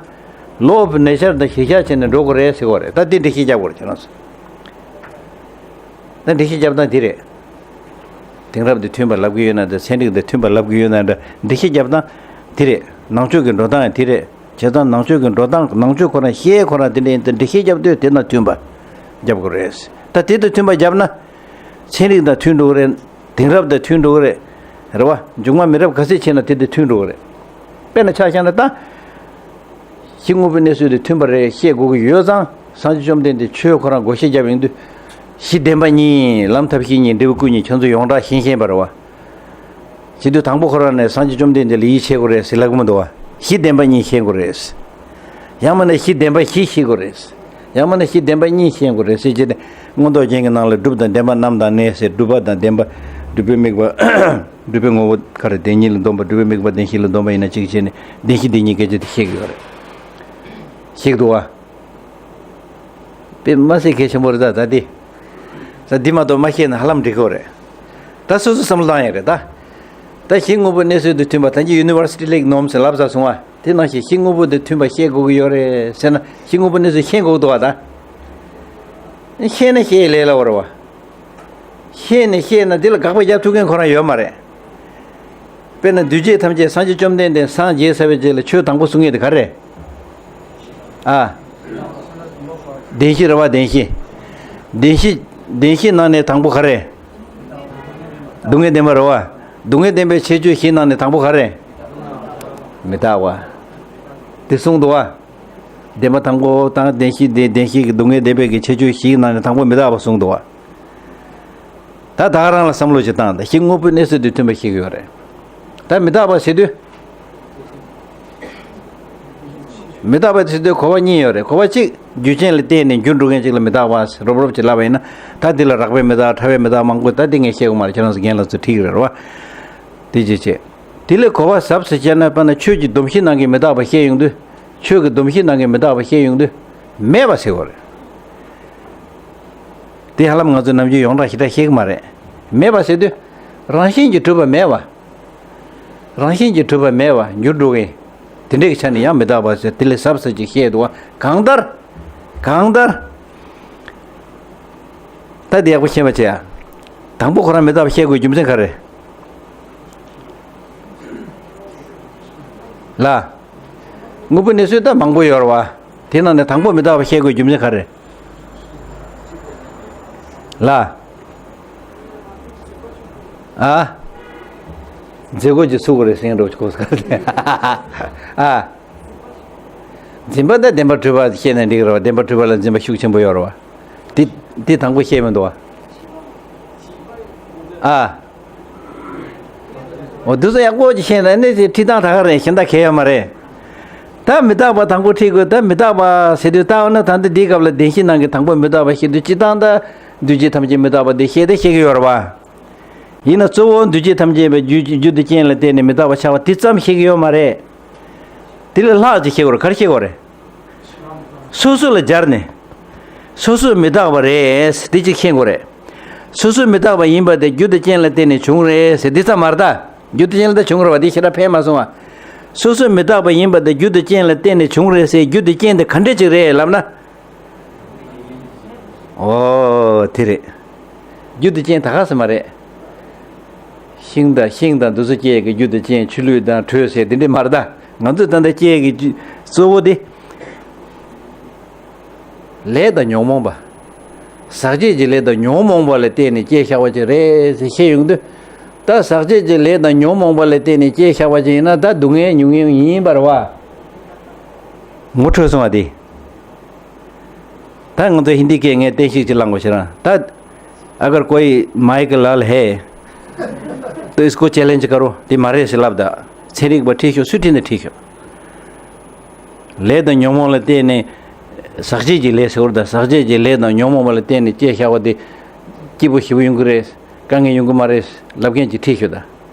law of nature དང་གཞིར་བཞག་བྱས་ནས་འགྲོ་དགོས་རེད་ཟེར་དགོས་རེད། ད་འདི་འགྲེལ་བཤད་རྒྱབ་དགོས་རེད། ཁྱེད་རང་ཚོ། ད་འགྲེལ་བཤད་རྒྱབ་སྟངས་འདི་རེད། དེང་རབས་དང་མཐུན་པ་ལབ་ཀྱི་ཡོད་ན་འདྲ། ཚན་རིག་དང་མཐུན་པ་ལབ་ཀྱི་ཡོད་ན་འདྲ། འགྲེལ་བཤད་རྒྱབ་སྟངས་འདི་རེད། ནང་ཆོས་ཀྱི་འགྲོ་སྟངས་འདི་རེད། བྱས་ཙང་ནང་ཆོས་ཀྱི་འགྲོ་སྟངས། ནང་ཆོས་ཁོ་རང་བཤད་ཁོ་རང་དེ་འདྲ་ཡིན་ཙང་། འགྲེལ་བཤད་རྒྱབ་དུས་དེ་དང་མཐུན་པ་རྒྱབ་དགོས་རེད། ད་དེ་དང་མཐུན་པ་བརྒྱབ་ན། ཚན་རིག་དང་མཐུན་འགྲོ་གི་རེད། དེང་རབས་དང་མཐུན་འགྲོ་གི་རེད། རེད་བ། མཇུག་མ་མི་རབས་ག་ཚོད་ཕྱིན་ན་དེ་དང་མཐུན་འགྲོ་གི་རེད། དཔེར་ན་ཆ་བཞག་ན་ད། གཞི་དངོས་པོའི་གནས་ཚུལ་དང་མཐུན་པ་རེད་བཤད་དགོས་ཀྱི་ཡོད་ཙང་། སངས་རྒྱས་བཅོམ་ལྡན་འདས་ཆོས་ཁོ་རང་བགོ་བཤའ་བརྒྱབ་ཡོང་དུས། གཞི་བདེན་པ་གཉིས། ལམ་ཐབས་ཤེས་གཉིས། འབྲས་བུ་སྐུ་གཉིས། ཁྱོད་ཚོ་ཡོངས་གྲགས་ཤེས་ཤེས་པ་རེད་བ། བྱེད་དུས་དང་པོ་ཁོ་རང་ནས་སངས་རྒྱས་བཅོམ་ལྡན་འདས་ལ་ཡིད་ཆེས་དགོས་རེད་ཟེར་ལབ་ཀྱི་མི་འདུག་བ། གཞི་བདེན་པ་གཉིས་ཤེས་དགོས་རེད། ཡང་མིན་ན་གཞི་བདེན་པ་བཞི་ཤེས་དགོས་རེད། ཡང་མིན་ན་གཞི་བདེན་པ་གཉིས་ཤེས་དགོས་རེད་ཟེར་བྱས་ཏེ། མངོན་རྟོགས་རྒྱན་གྱི་ནང་ལ་སྒྲུབ་དང་བདེན་པ་རྣམས་དང་ནི་ཟེར། སྒྲུབ་པ་དང་བདེན་པ། སྒྲུབ་པའི་དམིགས་པ། སྒྲུབ་པའི་ངོ་བོ་ག་རེ། བདེན་གཉིས་ལ་འདོམས་པ། སྒྲུབ་པའི་དམིགས་པ་བདེན་བཞི་ལ་འདོམས་པ་ཡིན་ན་གཅིག་བྱས་ནས་བདེན་བཞི་བདེན་གཉིས་སྐད་ཆ་དེ་བཤད་ཀྱི་ཡོད་རེད། བཤད་ཀྱི་འདུག་བ། དཔེ་མ་སྲིད་གལ་ཆེན་པོ་རེད་ད། ད་འདི། ད་འདི་མ་གཏོགས་མ་ཤེས་ན་ཧ་ལམ་འགྲིག་གི་རེད། ད་སོ་སོ་བསམ་བློ་བཏང་ཡ་རེད་ད། ད་གཞི་དངོས་པོའི་གནས་ཚུལ་དང་མཐུན་པ། ད་གིན་ཡུ་ནི་ཝར་སི་ཊི་ལེག་ནོམ་ཟེར་ལབ་ཚར་སོང་བ། དེ་ནང་བཞིན་གཞི་དངོས་པོ་དང་མཐུན་པ་བཤད་དགོས་ཀྱི་ཡོད་རེད་ཟེར་ན། གཞི་དངོས་པོའི་གནས་ཚུལ་ཤེས་དགོས་འདུག་བ་ད། ཤེས་ན་ཤེས་ཡ་ལས་སླ་བོ་རེད་བ། ཤེས་ནས་ཤེས་ན་དེ་ལ་དགག་པ་རྒྱག་ཐུབ་མཁན་ཁོ་རང་ཡོད་མ་རེད། དཔེར་ན་འདུས་བྱས་ཐམས་ཅད། སངས་རྒྱས་བཅོམ་ལྡན་འདས་སངས་རྒྱས་ཚར་བའི་རྗེས་ལ་ཆོས་དང་པོ་གསུང་མཁན་དེ་ག་རེ་རེད། ཨ། བདེན་བཞི་རེད་བ། བདེན་བཞི། བདེན་བཞི། བདེན་བཞི་ནང་ནས་དང་པོ་ག་རེ། སྡུག་བསྔལ་བདེན་པ་རེད་བ། སྡུག་བསྔལ་བདེན་པའི་ཁྱད་ཆོས་བཞི་ནང་ནས་དང་པོ་ག་རེ། མི་རྟག་པ། དེ་གསུངས་འདུག་བ། བདེན་པ་དང་པོ་དང་། བདེན་བཞི་བདེན། བདེན་བཞི་གི་སྡུག་བསྔལ་བདེན་པའི་གི་ཁྱད་ཆོས་བཞིའི་ནང་ནས་དང་པོ་མི་རྟག་པ་གསུངས་འདུག་བ། ད་ད་ག་རང་ལ་བསམ་བློ་ཞིག་བཏང་། ད་གཞི་དངོས་པོའི་གནས་ཚུལ་དང་མཐུན་པ་ཤེས་ཀྱི་ཡོད་རེད། ད་མི་རྟག་པ་ཟེར་དུས། མི་རྟག་པ་ཟེར་དུས་གོ་བ་གཉིས་ཡོད་རེད། གོ་བ་གཅིག་རྒྱུ་རྐྱེན་ལ་བརྟེན་ནས་འགྱུར་འགྲོ་མཁན་ཅིག་ལ་མི་རྟག་པ་རོབ་རོབ་ཅིག་ལབ་པ་ཡིན་ན། ད་འདི་ལ་རགས་པའི་མི་རྟག། ཕྲ་བའི་མི་རྟག་མང་པོ། ད་འདི་ངས་བཤད་དགོས་མ་རེད། ཁྱེད་རང་ཚོ་རྒན་ལགས་ཚོ་ཁྲིད་ཀྱི་རེད་བ། དེ་ཅི་བྱེད། དེ་ལས་གོ་བ་ཟབ་ཟེར་བྱས་ན། དཔེར་ན་ཆོས་ཀྱི་སྡོམ་བཞི་ནང་གི་མི་རྟག་པ་བཤད་ཡོང་དུས། ཆོས་ཀྱི་སྡོམ་བཞི་ནང་གི་མི་རྟག་པ་བཤད་ཡོང་དུས། མེད་པ་ཟེར་བ་རེད། དེ་ཧ་ལམ་ང་ཚོ་ནམ་རྒྱུན་ཡོངས་གྲགས་ཞེ་དྲག་ཤེས་ཀྱི་མ་རེད། མེད་པ་ཟེར་དུས། རང་བཞིན་གྱིས་གྲུབ་པ་མེད་པ། རང་བཞིན་གྱིས་གྲུབ་པ་མེད་པ། འགྱུར་འགྲོ་མཁན། དེ་འདྲའི་ཆ་ནས་ཡང་མི་རྟག་པ་ཟེར། དེ་ལས་ཟབ་ཟེར་ཅིག་བཤད་འདུག་བ། གང་ལྟར། གང་ལྟར། ད་འདི་ཡག་པོ་ཤེས་པ་བྱེད་ཡ། དང་པོ་ཁོ་རང་མི་རྟག་པ་བཤད་དགོས་རྒྱུ་མཚན་ག་རེ། ལ། དངོས་པོའི་གནས་ཚུལ་ད་མང་པོ་ཡོད་རེད་བ། དེ་ནང་ནས་དང་པོ་མི་རྟག་པ་བཤད་དགོས་རྒྱུ་མཚན་ག་རེ། ལ། ཨ། འཛིན་དགོས་ཀྱི་ཚུགས་དགོས་རེད་ཟེར་འགྲོ་གོ་ས་ག་རེ། ཨ། འཛིན་པ་དང་བདེན་པར་གྲུབ་པ་བཤད་ན་འགྲིག་རེད་བ། བདེན་པར་གྲུབ་པ་ལ་འཛིན་པ་ཤུགས་ཆེན་པོ་ཡོད་རེད་བ། དེ་དེ་དང་པོ་བཤད་མི་འདུག་བ། ཨ། འོ་འདུག་སེ་ཡག་པོ་ཅིག་བཤད་ན་ནི་དེ་ཁྲིད་སྟངས་ད་ག་རེད། གཞན་དག་གལ་ཡོད་མ་རེད། ད་མི་རྟག་པ་དང་པོ་ཁྲིད་དགོས། ད་མི་རྟག་པ་ཟེར་དུས་ད་འོ་ན་ད་ལྟ་འདིའི་སྐབས་ལ་བདེན་བཞི་ནང་གི་དང་པོ་མི་རྟག་པ་བཤད་དུས། སྤྱིར་བཏང་ད་འདུས་བྱས་ཐམས་ཅད་མི་རྟག་པ་དེ་བཤད་དེ་བཤད་ཀྱི་ཡོད་རེད་བ། ཡིན་ན་གཙོ་བོ་འདུས་བྱས་ཐམས་ཅད་པའི་རྒྱུ་རྒྱུ་དང་རྐྱེན་ལ་བརྟེན་ནས་མི་རྟག་པ་ཆགས་པ་དེ་ཙམ་བཤད་ཀྱི་ཡོད་མ་རེད། དེ་ལས་ལྷག་ཅིག་བཤད་དགོས་རེད། ག་རེ་བཤད་དགོས་རེད། སོ་སོ་ལ་སྦྱར་ནས། སོ་སོ་མི་རྟག་པ་རེད་ཟེར་དེ་གཅིག་མཁྱེན་དགོས་རེད། སོ་སོ་མི་རྟག་པ་ཡིན་པ་དེ་རྒྱུ་དང་རྐྱེན་ལ་བརྟེན་ནས་བྱུང་རེད་ཟེར་འདི་ཙམ་མ་རེད་ད། རྒྱུ་དང་རྐྱེན་ལ་ད་བྱུང་རེད་བ། དེ་ཞེ་དྲག་ཕན་མ་སོང་བ། སོ་སོ་མི་རྟག་པ་ཡིན་པ་དེ་རྒྱུ་དང་རྐྱེན་ལ་བརྟེན་ནས་བྱུང་རེད་ཟེར། རྒྱུ་དང་རྐྱེན་དེ་ག་འདྲས་ཅིག་རེད་ལབ་ན། ཨོ་དེ་རེད། རྒྱུ་དང་རྐྱེན་ད་ག་ཟེ་མ་རེད། ཤིང་དང་ཤིང་དང་འདི་ཚོ་སྐྱེ་ཡས་ཀྱི་རྒྱུ་དང་རྐྱེན། ཆུ་ལུད་དང་དྲོད་ཟེར་དེ་འདྲས་མ་རེད་ད། ང་ཚོས་ད་ལྟ་སྐྱེ་ཡས་ཀྱི་རྒྱུ་གཙོ་བོ་དེ། ལས་དང་ཉོན་མོངས་པ། ཟག་བཅས་ཀྱི་ལས་དང་ཉོན་མོངས་པ་ལ་བརྟེན་ནས་སྐྱེས་བཞག་པ་ཅིག་རེད་ཟེར་བཤད་ཡོང་དུས། ད་ཟག་བཅས་ཀྱི་ལས་དང་ཉོན་མོངས་པ་ལ་བརྟེན་ནས་སྐྱེས་བཞག་པ་ཅིག་ཡིན་ན། ད་སྡུག་བསྔལ་མྱོང་མྱོང་ཡིན་པ་རེད་བ། ངོ་འཕྲོད་སོང་བ་དེ། ད་ང་ཚོ་ཧིན་དི་སྐད་ངས་བསྟན་བཤིག་ཅིག་བླངས་དགོས་ཤེ་རང་ད། अगर कोई माई का लाल है, तो इसको चैलेंज करो, དེ་མ་རེད་ཟེར་ལབ་ད། ཚན་རིག་པ་ཁྲིད་ཤོག་སུས་ཁྲིད་ན་ཁྲིད་ཤོག་ལས་དང་ཉོན་མོངས་ལ་བརྟེན་ནས། ཟག་བཅས་ཀྱི་ལས་ཟེར་བ་དང་། ཟག་བཅས་ཀྱི་ལས་དང་ཉོན་མོངས་པ་ལ་བརྟེན་ནས་སྐྱེས་བཞག་པ་དེ། སྐྱིད་པོ་ཞེ་པོ་ཡོང་གི་རེད། དཀའ་ངལ་ཡོང་གི་མ་རེད་ལབ་མཁན་ཅིག་ཁྲིད་ཤོག་ད།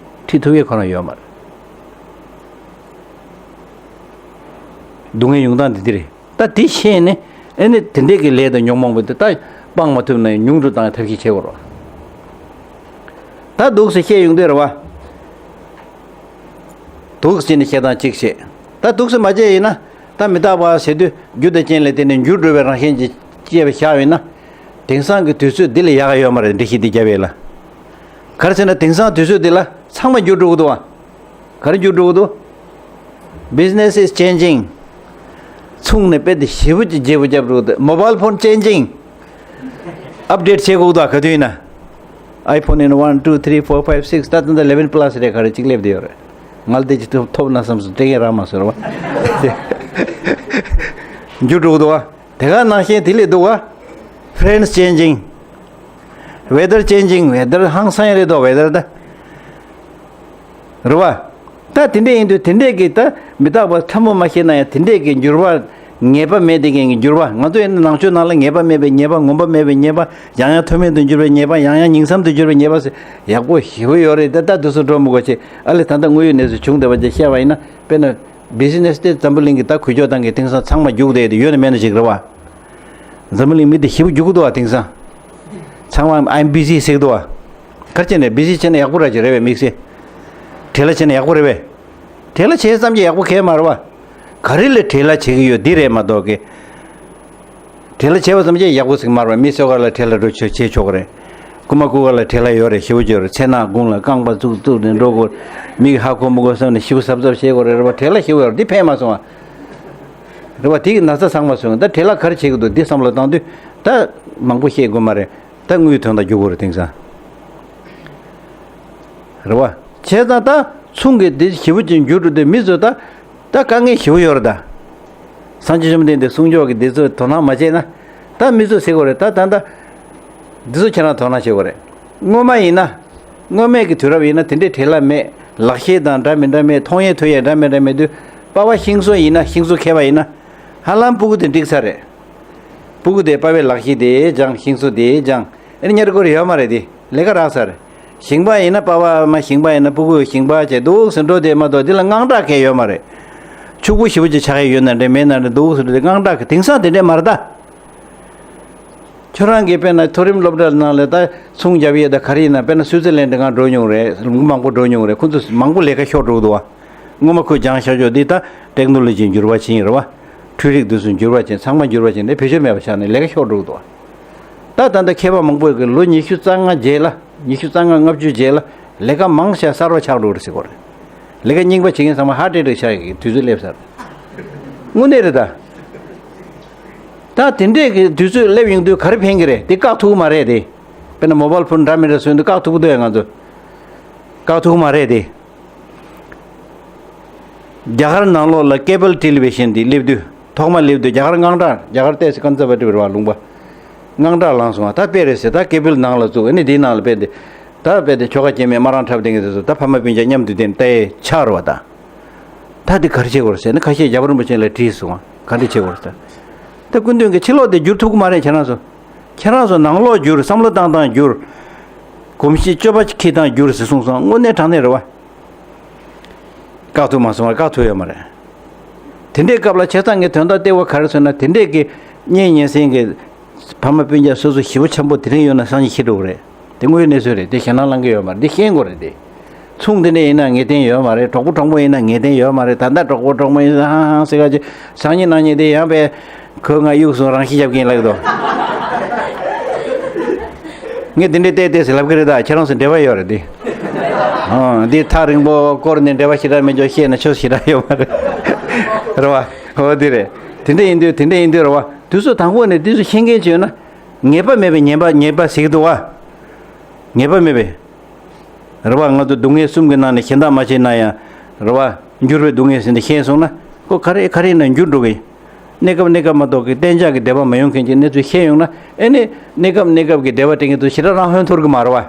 ཁྲིད་ཐུབ་ཡས་ཁོ་རང་ཡོད་མ་རེད། སྡུག་བསྔལ་ཡོང་སྟངས་འདི་འདི་རེད། ད་དེ་ཤེས་ནས་ཨེ་ནི་དེ་འདྲས་ཀྱི་ལས་དང་ཉོན་མོངས་པ་དེ་ད་སྤང་མ་ཐུབ་ན་ཡང་ཉུང་དུ་བཏང་ཡ་ཐབས་ཤེས་བྱེད་དགོས་རེད། ད་འདུག་སེ་བཤད་ཡོང་དུས་རེད་བ། འདུག་སེ་ནས་བཤད་སྟངས་གཅིག་བཤད། ད་འདུག་སེ་མ་བྱས་ཡིན་ན། ད་མི་རྟག་པ་ཟེར་དུས་རྒྱུ་དང་རྐྱེན་ལ་བརྟེན་ནས་འགྱུར་འགྲོ་བའི་རང་བཞིན་གྱིས་དཔྱད་པ་བཞག་ཡོད་ན། དེང་སང་གི་དུས་ཚོད་འདི་ལས་ཡག་ག་ཡོད་མ་རེད། འགྲེལ་བཤད་འདི་རྒྱབ་ཡས་ལ། ག་རེ་ཟེར་ན་དེང་སང་དུས་ཚོད་འདི་ལ་ཚང་མ་འགྱུར་འགྲོ་གི་འདུག་བ། ག་རེ་འགྱུར་འགྲོ་གི་འདུག Business is changing. ཚོང་ནི་དཔེ་དེ་ཞེ་པོ་ཅིག་བརྗེ་པོ་རྒྱབ་འགྲོ་གི་འདུག Mobile phone changing. ཨབ་ཌེཊ་བྱེད་དགོས་འདུག་ག་དུས་ཡིན་ན། iPhone in one, two, three, four, five, six. ད་ད་ལྟ་eleven plus རེད། ག་རེ་གཅིག་སླེབས་བསྡད་ཡོད་རེད། ང་ལ་དེ་ཅིག་ཐོབ་ཐོབ་ན་བསམ་སོང་། སྤྲད་མཁན་རག་མ་སོང་རེད་བ། འགྱུར་འགྲོ་གི་འདུག་བ། དེ་ག་ནང་བཞིན་དེ་ལས་སྡུག་བ། Friends changing. Weather changing. Weather ཧང་སང་ཡ་རེད་དོ། Weather ད། རེད་བ། ད་དེ་འདྲས་ཡིན་དུས་དེ་འདྲས་ཀྱི་ད་མི་རྟག་པ་ཕྲ་མོ་མ་ཤེས་ན་ཡང་དེ་འདྲས་ཀྱི་འགྱུར་བ། ངེས་པ་མེད་དེ་ཀྱི་འགྱུར་བ། ང་ཚོ་ཡིན་ན་ནང་ཆོས་ནང་ལ་ངེས་པ་མེད་པའི་ཉེས་པ། ངོམས་པ་མེད་པའི་ཉེས་པ། ཡང་ཡང་མཐོ་དམན་དུ་འགྱུར་བའི་ཉེས་པ། ཡང་ཡང་ཉིང་མཚམས་དུ་འགྱུར་བའི་ཉེས་པ་ཟེར་ཡག་པོ་ཞེ་པོ་ཡོད་རེད། ད་ད་དུས་སུ་འགྲོ་མི་དགོས་ཆེ། ཨ་ལེ་ད་ལྟ་དངོས་ཡོད་གནས་ཚུལ་བྱུང་བསྡད་པ་ཅིག་བཤད་པ་ཡིན་ན། དཔེར་ན། བི་ཟི་ནེ་སི་དེ་འཛམ་བུ་གླིང་གི་ད་འགུལ་སྐྱོད་སྟངས་ཀྱི་དེང་སང་ཚང་མ་རྒྱུགས་བསྡད་དེ་ཡོད་ན་མེད་ན་ཞིག་རེད་བ། འཛམ་བུ་གླིང་མི་དེ་ཞེ་པོ་རྒྱུགས་འདུག་བ། དེང་སང་། ཚང་མ་I'm busy ཟེར་འདུག་བ། ག་རེ་བྱས་ནས་བི་ཟི་བྱས་ན་ཡག་པོ་ར་ཅིག་རེད་བས། དམིགས་བསལ། བྲེལ་བ་བྱས་ན་ཡག་པོ་རེད་བས། བྲེལ་བ་བྱས་ཙམ་གྱིས་ཡག་པོ་གས་མ་རེད་བ། ག་རེ་ལ་བྲེལ་བ་བྱེད་ཀྱི་ཡོད་འདི་རེད་མ་གཏོགས་ཀྱི། བྲེལ་བ་བྱས་པ་ཙམ་གྱིས་ཡག་པོ་ཟིག་མ་རེད་བ། མི་སོ་ག་ལ་བྲེལ་བ་འགྲོ་ཆོག་བྱེད་ཆོག་གི་རེད། རྐུ་མ་རྐུ་ག་ལ་བྲེལ་བ་ཡོད་རེད། ཞེ་པོ་ཅིག་ཡོད་རེད། ཚེ་ན་དགུང་ལ་རྐང་པ་བཙུགས་བཙུགས་ནས་འགྲོ་དགོས། མིག་ཧ་གོ་མི་གོ་བསམ་ནས་ཞེ་པོ་གཟབ་གཟབ་བྱེད་དགོས་རེད། རེད་བ། བྲེལ་བ་ཞེ་པོ་ཡོད་རེད། འདི་ཕན་མ་སོང་བ། རེད་བ། དེ་གི་ན་ཚ་ཚང་མ་སོང་། ད་བྲེལ་བ་ག་རེ་བྱེད་ཀྱི་འདུག་འདི་བསམ་བློ་བཏང་དུས། ད་མང་པོ་བཤད་དགོས་མ་རེད། ད་དངུལ་དོན་དག་རྒྱུག་དགོས་རེད་དེང་སང་། རེད་བ། བྱས་ཙང་ད་ཚོང་གི་འདི་ཞེ་པོ་ཅིག་འགྱུར་འགྲོ་དུས་མི་ཚོ་ད། ད་དཀའ་ངལ་ཞེ་པོ་ཡོད་རེད་ད། སངས་རྒྱས་བཅོམ་ལྡན་འདས་གསུང་ཆོས་ཀྱི་འདི་ཚོ་དོ་སྣང་མ་བྱས་ན། ད་མི་ཚོ་ཟེར་དགོས་རེད་ད། ད་ད། འདི་ཚོ་ཁྱེད་རང་དོ་སྣང་བྱེད་དགོས་རེད། སྔོན་མ་ཡིན་ན། སྔོན་མའི་གི་དུས་རབས་ཡིན་ན་དེ་འདྲའི་བྲེལ་བ་མེད། ལག་ཤེས་དང་འདྲ་མི་འདྲ་མེད། མཐོང་ཡས་ཐོས་ཡས་འདྲ་མི་འདྲ་མེད་དུས། པ་ཕ་ཤིང་བཟོ་ཡིན་ན། ཤིང་བཟོ་མཁས་པ་ཡིན་ན། ཧ་ལམ་སྤུ་གུ་དེ་འགྲིག་ཚར་རེད། སྤུ་གུ་དེ་པ་ཕའི་ལག་ཤེས་དེ་སྦྱང་། ཤིང་བཟོ་དེ་སྦྱང་། ཨེ་ཉར་དགོས་རེ་ཡོད་མ་རེད་དེ། ལས་ཀ་རག་ས་རེད། ཞིང་པ་ཡིན་ན་པ་ཕ་མ་ཞིང་པ་ཡིན་ན་སྤུ་གུ་ཞིང་པ་བྱས་འདུག་སེ་འགྲོ་དེ་མ་གཏོགས་འདི་ལ་དངངས་སྐྲག་གས་ཡོད་མ་རེད། ཕྱུག་པོ་ཞེ་པོ་ཅིག་ཆགས་ཡས་ཡོད་ན་འདྲ་མེད་ན་འདྲ་འདུག་སེ་འགྲོ་དེ་དངངས་སྐྲག་གི། དེང་སང་དེ་འདྲས་མ་རེད་ད། ཁྱོད་རང་གིས་དཔེར་ན་མཐོ་རིམ་སློབ་གྲྭ་ནང་ལ་ད་ཚོང་རྒྱབ་ཡས་ད་ག་རེ་ཡིན་ན། དཔེར་ན་སུའུ་ཙི་ལན་ཌི་སྒང་འགྲོ་མྱོང་རེད། ལུང་མང་པོ་འགྲོ་མྱོང་རེད། ཁོ་ཚོ་མང་པོ་ལས་ཀ་ཤོར་འགྲོ་གི་འདུག་བ། སྔོན་མ་ཁོས་སྦྱངས་བཞག་ཆོག་འདི་ད་ཊེག་ནོ་ལོ་ཇི་འགྱུར་བ་ཕྱིན་རེད་བ། འཕྲུལ་རིག་འདི་ཚོ་འགྱུར་བ་ཕྱིན། ཚང་མ་འགྱུར་བ་ཕྱིན་ནས་བེད་སྤྱོད་མེད་པ་ཆགས་ནས་ལས་ཀ་ཤོར་འགྲོ་གི་འདུག་བ། ད་ད་ལྟ་མཁས་པ་མང་པོ་གིས་ལོ་ཉི་ཤུ་རྩ་ལྔ་རྗེས་ལ། ཉི་ཤུ་རྩ་ལྔ་ལྔ་བཅུ་རྗེས་ལ་ལས་ཀ་མང་ཤས་གསར་བ་ཆགས་འགྲོ་གི་རེད་ཟེར་གོ་རེད། ལས་ཀ་རྙིང་པ་བྱེད་མཁན་ཚང་མ་ཧརཊ་ཨེ་ཊེག་ཆགས་ཀྱི་དུས་ཚོད་སླེབས་ཚར། དངོས་གནས་རེད་ད། ད་དེ་འདྲས་ཀྱི་དུས་ཚོད་སླེབས་ཡོང་དུས་ག་རེ་ཕན་གྱི་རེད། དེ་བཀག་ཐུབ་ཀྱི་མ་རེད་དེ། དཔེར་ན་མོ་བཱལ་ཕོན་འདྲ་མི་འདྲ་བཟོས་འདུག་བཀག་ཐུབ་ཀྱི་འདུག་ཡ། ང་ཚོ་བཀག་ཐུབ་ཀྱི་མ་རེད་དེ། རྒྱ་གར་ནང་ལོགས་ལ་ཀེ་བལ་ཊེ་ལི་བི་ཤན་དེ་སླེབས་དུས། ཐོག་མ་སླེབས་དུས་རྒྱ་གར་དངངས་སྐྲག་རྒྱ་གར་ཏོག་ཙམ་ཀོན་སར་ཝ་ཊིབ་རེད་བ། ལུང་པ། དངངས་སྐྲག་ལངས་སོང་བ། ད་དཔེ་རེད་ཟེར། ད་ཀེ་བལ་ནང་ལ་བཙུགས། ཨ་ནི་དེའི་ནང་ལ་དཔེ་དེ། ད་དཔེ་དེ་ཆོལ་ཁ་སྐྱེ་དམན་སྨ་ར་འཁྲབ་སྟེ་ངེས་ཚོ་ད་ཕ་མ་སྤུན་ཀྱག་མཉམ་དུ་བསྡད་ནས་ལྟ་ཡས་ཆགས་རེད་བ་ད། ད་འདི་ག་རེ་བྱེད་དགོས་རེད་ཟེར་ནས་ཁ་ཤས་རྒྱལ་བ་རིན་པོ་ཆེ་ལ་དྲིས་སོང་བ། ག་འདྲ་བྱེད་དགོས་རེད་ད། ད་སྐུ་མདུན་གྱིས་ཕྱི་ལོགས་དེ་བསྒྱུར་ཐུབ་ཀྱི་མ་རེད། ཁྱེད་རང་ཚོ། ཁྱེད་རང་ཚོ་ནང་ལོགས་བསྒྱུར། བསམ་བློ་བཏང་སྟངས་བསྒྱུར། གོམས་གཤིས་སྤྱོད་པ་འཁྱེར་སྟངས་བསྒྱུར་ཟེར་གསུངས་སོང་། དངོས་གནས་དྲང་གནས་རེད་བ། བཀག་ཐུབ་མ་སོང་བ། བཀག་ཐུབ་ཡོད་མ་རེད། དེ་འདྲའི་སྐབས་ལ་བྱས་ཙང་ངས་དོན་དག་ལྟེ་བ་ག་རེ་ཟེར་ན། དེ་འདྲའི་གི་གཉེན་ཉེ་ཚན་གི་ཕ་མ་སྤུན་ཀྱག་སོ་སོ་ཞེ་པོ་ཆེན་པོ་དེ་རིང་ཡོད་ན་སང་ཉིན་ཤི་འགྲོ་གི་རེད། དེ་དངོས་ཡོད་གནས་ཚུལ་རེད། དེ་ཞེད་སྣང་ལངས་ཀྱི་ཡོད་མ་རེད། འདི་ཤེས་དགོས་རེད་དེ། ཚོང་འདི་འདྲ་ཡིན་ན་ངེས་གཏན་ཡོད་མ་རེད། གྲོགས་པོ་གྲོགས་མོ་ཡིན་ན་ངེས་གཏན་ཡོད་མ་རེད། ད་ལྟ་གྲོགས་པོ་གྲོགས་མོ་ཡིན་ཧང་ཧང་ཟེར་ག་ཅིག་སང་ཉིན་གནངས་ཉིན་དེ་ཡང་པས་ཁོས་ང་གཡུག་སོང་། རང་ཤི་རྒྱབ་ཀྱིན་ལབ་ཀྱི་འདུག་ངས་འདི་འདྲའི་བལྟས་བལྟས་ཟེར་ལབ་ཀྱི་རེད། ད་ཁྱེད་རང་ཚོ་འབྲེལ་བ་ཡོད་རེད་དེ། ཨང་། འདི་ཐག་རིང་པོ་བསྐོར་ནས་འབྲེལ་བ་ཞེ་དྲག་མེད་ཅོག་བཤད་ན་ཆོ་ཞེ་དྲག་ཡོད་མ་རེད། རེད་བ། འོ་འདི་རེད། དེ་འདྲ་ཡིན་དུས་དེ་འདྲ་ཡིན་དུས་རེད་བ། དུས་ཚོད་དང་པོ་ནས་དུས་ཚོད་ཤེས་མཁན་བྱས་ན་ངེས་པ་མེད་པའི་ཉེས་པ་ཉེས་པ་ཟེར་གྱི་འདུག་བ། ངེས་པ་མེད་པའི། རེད་བ། ང་ཚོ་སྡུག་བསྔལ་གསུམ་གྱི་ནང་ནས་གཞན་དག་མ་བྱས་ན་ཡང་། རེད་བ། འགྱུར་བའི་སྡུག་བསྔལ་ཟེར་ནས་ཤེས་སོང་ན་ཁོ་ག་རེ་ག་རེ་ཡིན་ན་འགྱུར་འགྲོ་གི་ཡིན། གནས་སྐབས་གནས་སྐབས་མ་གཏོགས་ཀྱི་གཏན་འཇགས་ཀྱི་བདེ་བ་མ་ཡོང་མཁན་གྱི་གནས་ཚུལ་ཤེས་ཡོང་ན། ཨེ་ནི་གནས་སྐབས་གནས་སྐབས་ཀྱི་བདེ་བ་དེ་ངེད་ཚོ་ཞེ་དྲག་རང་ཧོན་འཐོར་གི་མ་རེད་བ།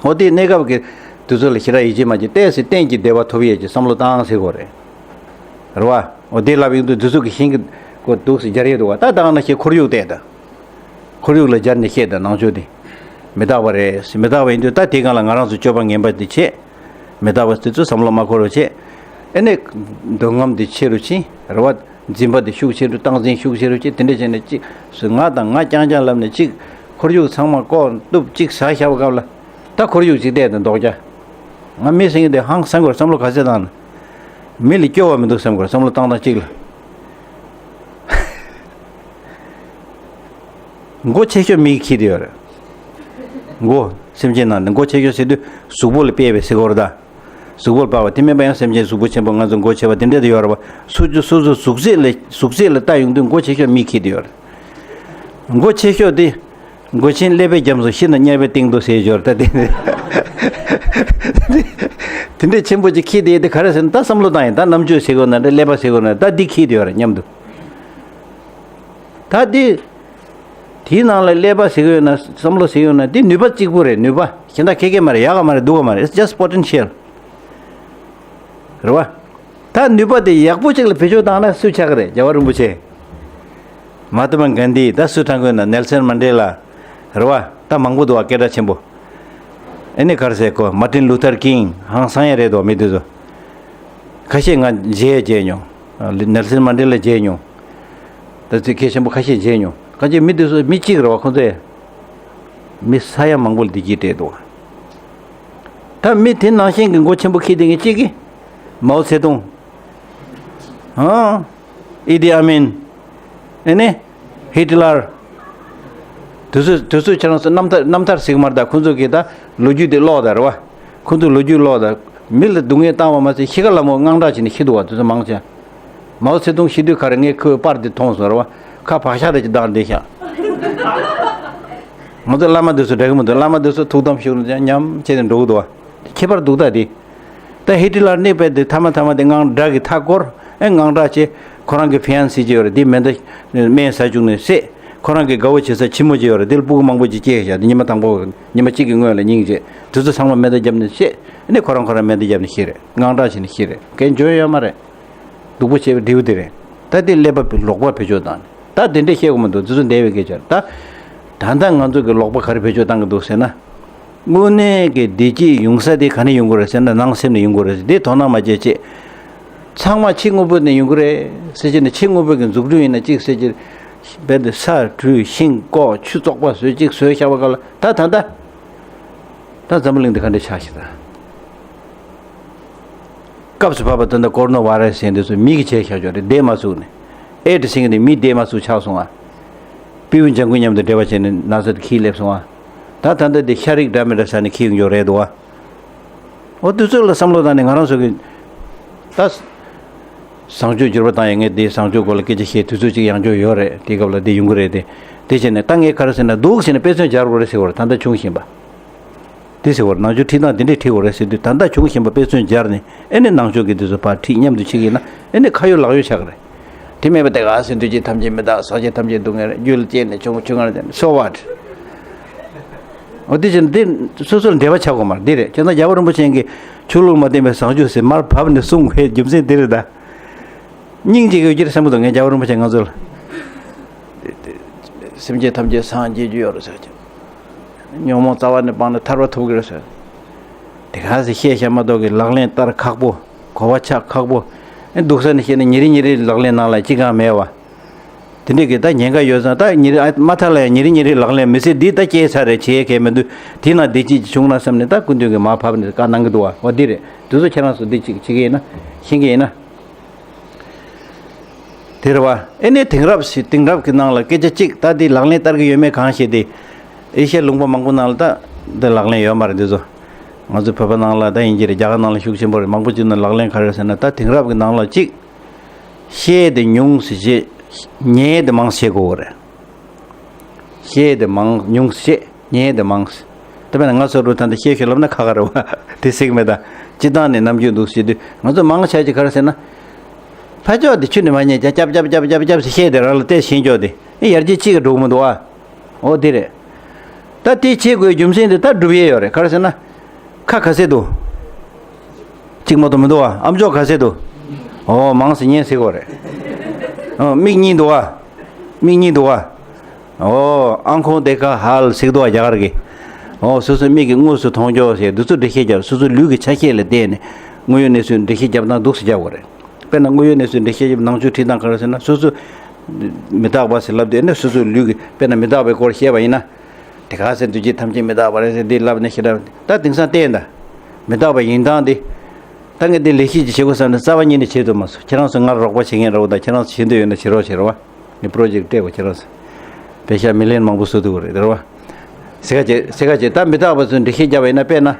འོ་དེ་གནས་སྐབས་ཀྱི་དུས་ཚོད་ལ་ཞེ་དྲག་ཡིད་ཆེས་མ་བྱེད། ཏོག་ཙམ་གཏན་གྱི་བདེ་བ་ཐོབ་ཡས་ཀྱི་བསམ་བློ་བཏང་ཟེར་དགོས་རེད། རེད་བ། འོ་དེ་ལབ་ཡོང་དུས་དུས་ཚོད་ཀྱི་ཤིང་གི་ཀོ་འདུག་སེ་སྦྱར་ཡས་འདུག་བ། ད་ད་ག་ནང་བཞིན་ཁོར་ཡུག་བལྟས་ད། ཁོར་ཡུག་ལ་སྦྱར་ནས་བཤད་དང་ནང་ཆོས་དེ། མི་རྟག་པ་རེད། མི་རྟག་པ་ཡིན་དུས་ད་དེའི་སྒང་ལ་ང་རང་ཚོ་སྤྱོད་པ་ངན་པ་དེ་བྱེད། མི་རྟག་པ་དེ་ཚོ་བསམ་བློ་མ་འཁོར་བ་བྱེད། ཨེ་ནས། འདོད་རྔམ་དེ་ཆེ་རུ་ཕྱིན། རེད་བ། འཛིན་པ་དེ་ཤུགས་ཆེ་རུ། སྟངས་འཛིན་ཤུགས་ཆེ་རུ་བྱེད། དེ་འདྲ་བྱས་ནས་གཅིག་སུ་ང་དང་ང་རྐྱང་རྐྱང་ལབ་ནས་གཅིག་ཁོར་ཡུག་ཚང་མ་ལྐོག་གཏུབ་གཅིག་ཟ་བཞག་པ་སྐབས་ལ། ད་ཁོར་ཡུག་གཅིག་བལྟས་དང་ལྡོག་རྒྱ། ང་མི་ཟེར་མཁན་དེ་ཧང་སང་དགོས་བསམ་བློ་ག་ཚད་བཏང་ན། མི་ལ་སྐྱོ་བ་མི་འདུག་བསམ་དགོས་བསམ་བློ་བཏང་སྟངས་གཅིག་ལ། མགོ་ཆེ་ཤོས་མིས་འཁྱེར་དེ་ཡོད་རེད། མགོ་སེམས་ཅན་ནང་ནས་མགོ་ཆེ་ཤོས་ཟེར་དུས་གཟུགས་པོ་ལ་དཔེ་བའི་ཟེར་གོ་རེད་ད། གཟུགས་པོ་ལ་དཔག་པ་དེ་མིན་པ་ཡང་སེམས་ཅན་གཟུགས་པོ་ཆེན་པོ་ང་ཚོ་མགོ་ཆེ་བ་དེ་འདྲ་དེ་ཡོད་རེད་བ། སུ་སུ་སུ་གཟུགས་ཚད་ལ་གཟུགས་ཚད་ལ་ལྟ་ཡོང་དུས་མགོ་ཆེ་ཤོས་མིས་འཁྱེར་དེ་ཡོད་རེད། མགོ་ཆེ་ཤོས་དེ། མགོ་ཆེན་ཀླད་པའི་རྒྱབ་སུ་ཤི་ན་དམྱལ་བའི་སྟེང་དུ་ཟེར་ཞོར་ད་དེ། དེ་འདྲའི་ཆེན་པོ་ཅིག་འཁྱེར་དེ་དེ་ག་རེ་ཟེར་ན་ད་བསམ་བློ་བཏང་ཡིན་ད་རྣམ་དཔྱོད་ཟེར་དགོས་ན་འདྲ་ཀླད་པ་ཟེར་དགོས་ན་ད་འདི་འཁྱེར་དེ་ཡོད་རེད་སྙམ་དུ། ད་འདི། དེའི་ནང་ལ་ཀླད་པ་ཟེར་གི་ཡོད་ན་བསམ་བློ་ཟེར་གི་ཡོད་ན་འདི་ནུས་པ་གཅིག་པུ་རེད་ནུས་པ། གཞན་དག་ཁེ་ཁེ་མ་རེད་ཡག་ག་མ་རེད་སྡུག་ག་མ་རེད། It's just potential. རེད་བ། ད་ནུས་པ་དེ་ཡག་པོ་ཅིག་ལ་བེད་སྤྱོད་བཏང་ན་སུ་ཆགས་ཀྱི་རེད། རྒྱལ་བ་རིན་པོ་ཆེ། མ་ཧཱ་ཏ་མ་གྷན་དྷི་ད་སུ་ཁྲང་ཁོས་ན་ནེལ་སན་མན་ཌེ་ལ། རེད་བ། ད་མང་པོ་འདུག་བ་སྐད་གྲགས་ཆེན་པོ། ཨེ་ནི་ག་རེ་ཟེར་གོ་མར་ཏིན་ལུ་ཐར་ཀིང་ཧང་སང་ཡ་རེད་དོ་མི་དེ་ཚོ། ཁ་ཤས་ང་མཇལ་མཇལ་མྱོང་། ནེལ་སན་མན་ཌེ་ལ་མཇལ་མྱོང་། ད་ཚིག་གལ་ཆེན་པོ་ཁ་ཤས་མཇལ་མྱོང་། ཁ་ཤས་མི་དེ་ཚོ་མི་གཅིག་རེད་བ་ཁོ་ཚོས། མི་ས་ཡ་མང་པོ་ལ་བདེ་སྐྱིད་སྤྲད་འདུག་ད་མི་དེ་ནང་བཞིན་གྱི་མགོ་ཆེན་པོ་ཁྱེར་དེ་ངས་གཅིག་གི་མའོ་ཚེ་ཏུང་། ཨང་། ཨི་དི་ཨ་མིན། ཨེ་ནི། ཧི་ཏི་ལར། དུས་ཚོད་དུས་ཚོད་ཁྱེད་རང་ཚོ་རྣམ་ཐར་རྣམ་ཐར་ཟིག་མར་ད་ཁོ་ཚོ་གི་ད་ལོ་རྒྱུས་དེ་ཀློག་ད་རེད་བ། ཁོ་ཚོ་ལོ་རྒྱུས་ཀློག་ད། མི་ལ་སྡུག་བསྔལ་བཏང་བ་མ་ཚད་ཤི་ཁ་ལ་མོ་དངངས་སྐྲག་བྱས་ནས་ཤི་འདུག་བ་དུས་ཚོད་མང་ཆེ། མའོ་ཚེ་ཏུང་ཤི་དུས་ག་རེ་ངས་ཁོའི་པར་དེ་མཐོང་སོང་རེད་བ། ཁ་བག་ཤ་རེ་ཅིག་བཏང་བསྡད་ཤག་ང་ཚོ་བླ་མ་དེ་ཚོ་འདྲ་གི་མི་འདུག་བླ་མ་དེ་ཚོ་ཐུགས་དམ་བཞུགས་ནས་ཉམས་བྱས་ནས་འགྲོ་གི་འདུག་བ། ཁྱད་པར་འདུག་ད་དེ། ད་ཧི་ཏི་ལར་ནི་པས་དེ་ཐ་མ་ཐ་མ་དེ་དངངས་སྐྲག་གི་མཐའ་བསྐོར་ཨེ་དངངས་སྐྲག་བྱས་ཁོ་རང་གི་ཕི་ཡན་སི་ཅིག་ཡོད་རེད་དེ་མེ་མདའ་སྨན་ཟ་བཅུག་ནས་བསད། ཁོ་རང་གི་དགའ་བོ་བྱེད་ས་ཁྱི་མོ་ཅིག་ཡོད་རེད་དེ་ལ་སྤུ་གུ་མང་པོ་ཅིག་སྐྱེས་ཤག་དེ་ཉི་མ་དང་པོ་ཉི་མ་གཅིག་གི་སྔོན་ལ་སྙིང་རྗེ་དེ་ཚོ་ཚང་མ་མེ་མདའ་བརྒྱབ་ནས་བསད། ཨེ་ནི་ཁོ་རང་ཁོ་རང་མེ་མདའ་བརྒྱབ་ནས་ཤི་རེད་དངངས་སྐྲག་བྱས་ནས་ཤི་རེད་གན་འཇོན་ཡོད་མ་རེད། སྡུག་པོ་བྱས་པའི་འབྲས་བུ་དེ་རེད། ད་དེ་ཀླད་པ་ལོག་པ་བེད་སྤྱོད་བཏང་ནས་ད་དེ་འདྲས་བཤད་དགོས་མི་འདུག་དེ་ཚོ་འདས་པའི་སྐད་ཆ་རེད་ད། ད་ལྟ་ང་ཚོ་གི་ལོག་པ་ག་རེ་བེད་སྤྱོད་བཏང་གི་འདུག་ཟེར་ན། དངོས་གནས་ཀྱི་བདེ་སྐྱིད་ཡོང་ས་དེ་ག་ནས་ཡོང་གི་རེད་ཟེར་ན་ནང་སེམས་ནས་ཡོང་གི་རེད་དེ་དོ་སྣང་མ་བྱེད་ཅེས། ཚང་མ་ཕྱི་དངོས་པོ་ནས་ཡོང་གི་རེད་ཟེར་གྱི་ནས་ཕྱི་དངོས་པོ་གི་འཛུགས་སྐྲུན་ཡིན་ན་གཅིག་ཟེར་གྱི། རྦད་དེ་ས་བྲུས་ཤིང་བཀོག་ཆུ་བཙོག་པ་བཟོས་གཅིག་བཟོས་བཞག་པ་ག་ལ་ད་ད་ད། ད་འཛམ་བུ་གླིང་འདི་ག་འདྲ་ཆགས་ཤི་ད། སྐབས་སུ་བབས་པ་ད་ལྟ་ཀོ་རོ་ན་བྷ་ར་སི་ཟེར་འདི་ཚོ་མི་གིས་བྱས་བཞག་ཆོག་རེད་འདས་མ་ཚུགས་ནས། ཨེ་ཏི་ཟེར་མཁན་དེ་མི་འདས་མ་ཚུགས་ཆགས་སོང་ཨ། སྤྲེའུ་ལྗང་གུ་མཉམ་དུ་འབྲེལ་བ་བྱས་ནས་ན་ཚ་དེ་ཁྱིས་སླེབས་སོང་ཨ། ད་ད་ལྟ་དེ་ཤ་རིགས་འདྲ་མི་འདྲ་ཟ་ནས་ཁྱིས་ཡོང་ཆོག་རེད་འདུག་ཨ། འོ་དུས་ཚོད་ལ་བསམ་བློ་བཏང་ནས་ང་རང་ཚོ་གི་ད། བཟང་སྤྱོད་འགྱུར་བ་བཏང་ཡ་ངས་དེ་བཟང་སྤྱོད་སྐོར་ལ་སྐད་ཆ་བཤད་དུས་ཚོད་ཅིག་ཡང་འཇོག་ཡོད་རེད་དེ་སྐབས་ལ་དེ་ཡོང་གི་རེད་དེ། དེ་བྱས་ནས་ད་ངས་ག་རེ་ཟེར་ན་འདུག་ཟེར་ནས་དཔེ་མཚོན་སྦྱར་དགོས་རེད་ཟེར་བ་རེད་ད་ལྟ་བྱུང་བཞིན་པ། དེ་ཟེར་བར་ནང་ཆོས་ཁྲིད་སྟངས་དེ་འདྲས་ཁྲིད་དགོས་རེད་ཟེར་དུས་ད་ལྟ་བྱུང་བཞིན་པ་དཔེ་མཚོན་སྦྱར་ནས་ཨེ་ནི་ནང་ཆོས་ཀྱི་དེ་ཚོ་ཕར་ཁྲིད་མཉམ་དུ་ཁྲིད་ཀྱི་ཡིན་ན་ཨེ་ནི་ཁ་ཡོད་ལག་ཡོད་ཆགས་ཀྱི་རེད། དེ་མེད་པ་དེ་ག་ཟེར་དུས་ཀྱི་ཐམས་ཅད་མི་རྟག་སངས་རྒྱས་ཐམས་ཅད་སྡུག་བསྔལ་རྒྱུ་ལ་སྐྱེས་ནས་བྱུང་ཆུང་ངར་ལྡན་so what། འོ་དེ་བཞིན་དེ་སོ་སོར་འབྲེལ་བ་ཆགས་དགོས་མ་རེད་འདི་རེད་ཁྱེད་ཚང་རྒྱལ་བ་རིན་པོ་ཆེ་གིས་ཆོས་ལུགས་མ་བསྟན་པའི་བཟང་སྤྱོད་ཟེར་མར་བབས་ནས་གསུངས་པའི་རྒྱུ་མཚན་དེ་རེད་ད། སྙིང་རྗེ་ཡོད་ཀྱི་རེད་བསམ་གྱི་འདུག་ངས་རྒྱལ་བ་རིན་པོ་ཆེ་ང་ཚོ་ལ། སེམས་ཅན་ཐམས་ཅད་སངས་རྒྱས་རྒྱུ་ཡོད་རེད་ཟེར་གྱི། ཉོན་མོངས་རྩ་བ་ནས་སྤངས་ནས་ཐར་པ་ཐོབ་ཀྱི་རེད་ཟེར། དེ་ག་ཟེ་བཤད་བཞག་མ་གཏོགས་ཀྱི་ལག་ལེན་བསྟར་ཁག་པོ། གོ་བ་ཆགས་ཁག་པོ། ཨེ་འདུག་ས་ནས་བཤད་ན་ཉིན་རེ་ཉིན་རེའི་ལག་ལེན་ནང་ལ་ཅི་གང་མེད་བ། དེ་འདྲས་ཀྱི་ད་ཉེན་ཁ་ཡོད་ཙང་ད་ཉིན་རེ་ཨ་མ་མཐའ་ལ་ཡང་ཉིན་རེ་ཉིན་རེའི་ལག་ལེན་མི་སྲིད་འདི་ད་སྐྱེས་ཚར་རེད་བྱེད་མཁན་མི་འདུག་དེ་ན་བདེ་སྐྱིད་ཅིག་བྱུང་ན་བསམ་ནས་ད་སྐུ་མདུན་གྱིས་མར་ཕབ་ནས་བཀའ་གནང་གི་འདུག་བ་འོ་འདི་རེད་དེ་ཚོ་ཁྱེད་རང་ཚོ་འདི་ཅིག་བྱེད་ཀྱི་ཡིན་ན་ཤེས་ཀྱི་ཡིན་ན། དེ་རེད་བ། ཨེ་ནས་དེང་རབས་ཤིག་དེང་རབས་ཀྱི་ནང་ལ་སྐད་ཆ་གཅིག་ད་འདི་ལག་ལེན་བསྟར་གྱི་ཡོད་མེད་གང་ཤེས་ཏེ། ཨེ་ཤ་ཡའི་ལུང་པ་མང་པོ་ནང་ལ་ད་འདི་ལག་ལེན་ཡོད་མ་རེད་འདི་ཚོ། ང་ཚོ་བོད་པ་ནང་ལ་ད་ཡིན་གྱི་རེད་རྒྱ་གར་ནང་ལ་ཤུགས་ཆེན་པོ་རེད་མང་པོ་ཅིག་ནང་ལག་ལེན་ག་རེ་ཟེར་ན་ད་དེང་རབས་ཀྱི་ནང་ལ་གཅིག་བཤད་དེ་ཉུང་ཟེར་བྱེད། ཉན་ཡས་དེ་མང་བྱེད་དགོས་རེད། བཤད་དེ་མང་ཉུང་བཤད། ཉན་དེ་མང་། དེ་བས་ན་ང་ཚོ་རུ་ད་འདི་བཤད་ཤོད་ལབ་ན་ཁག་ཁག་རེད་བ། དེ་སྲིད་མེད་ད། སྤྱི་བཏང་ནས་ནམ་རྒྱུན་འདུག་ཟེར་དུས་ང་ཚོ་མང་ཆ་ཅིག་ག་རེ་ཟེར་ན། ཕ་ཅོག་དེ་ཆུ་ནས་མ་ཉན་ཅག་ཅབ་ཅབ་ཅབ་ཅབ་ཅབ་ཟེར་བཤད་དེ་རང་ལ་བལྟས་ཤེས་ཀྱོག་དེ་ཨེ་ཡར་རྒྱས་ཅིག་གི་འགྲོ་གི་མི་འདུག་ཨ། འོ་དེ་རེད། ད་དེ་བྱེད་དགོས་རྒྱུ་མཚན་དེ་ད་སྒྲུབ་ཡས་ཡོད་རེད། ག་རེ་ཟེར་ན། ཁ་ག་ཚད་འདུག་གཅིག་མ་གཏོགས་མི་འདུག་བ། ཨམ་ཅོག་ག་ཚད་འདུག་ཨོ་མང་སེ་ཉན་སེ་གོ་རེད། ཨོ་མིག་གཉིས་འདུག་བ། མིག་གཉིས་འདུག་བ། ཨོ་ཨང་ཁོང་དེ་ཁ་ཧལ་སིག་འདུག་བ་རྒྱ་གར་གི། ཨོ་སོ་སོའི་མིག་གི་དངོས་སུ་མཐོང་ཆོག་ཟེར་འདི་ཚོ་འགྲེལ་བཤད་རྒྱབ། སོ་སོའི་ལུས་ཀྱི་ཆ་ཤས་ལ་བལྟས་ནས་དངོས་ཡོད་གནས་ཚུལ་འགྲེལ་བཤད་རྒྱབ་སྟངས་འདུག་སེ་རྒྱབ་དགོས་རེད། དཔེར་ན་དངོས་ཡོད་གནས་ཚུལ་འགྲེལ་བཤད་རྒྱབ་ནང་ཆོས་ཁྲིད་སྟངས་ག་རེ་ཟེར་ན་སོ་སོ། མི་རྟག་པ་ཟེར་ལབ་དུས་ནི་སོ་སོའི་ལུས་ཀྱི་དཔེར་ན་མི་རྟག་པའི་སྐོར་བཤད་པ་ཡིན་ན། དེ་ག་ཟེར་འདུ་བྱེད་ཐམས་ཅད་མི་རྟག་པ་རེད་ཟེར་འདི་ལབ་ནས་ཞེ་དྲག་ད་དེང་སང་བལྟས་ད། མི་རྟག་པ་ཡིན་སྟངས་འདི། ད་ངས་འདི་ལས་གཞི་ཅིག་བྱེད་དགོས་བསམ་ནས་རྩ་བ་ཉིད་ནས་བྱེད་ཐུབ་མ་སོང་། ཁྱེད་རང་ཚོ་ང་རོགས་པ་བྱེད་མཁན་རེད་བ། ད་ཁྱེད་རང་ཚོ་བྱེད་འདོད་ཡོད་ན་བྱེད་རོགས་བྱེད་རོགས་བ། ངས་པྲོ་ཇེཀ་སྤྲད་དགོས་ཁྱེད་རང་ཚོ། པེ་ཤ་མི་ལན་མང་པོ་བཟོ་ཐུབ་ཀྱི་རེད་དེ་རེད་བ། སེ་ག་བྱེད་སེ་ག་བྱེད་ད་མི་རྟག་པ་ཚོས་འགྲེལ་བཤད་བརྒྱབ་པ་ཡིན་ན་དཔེར་ན།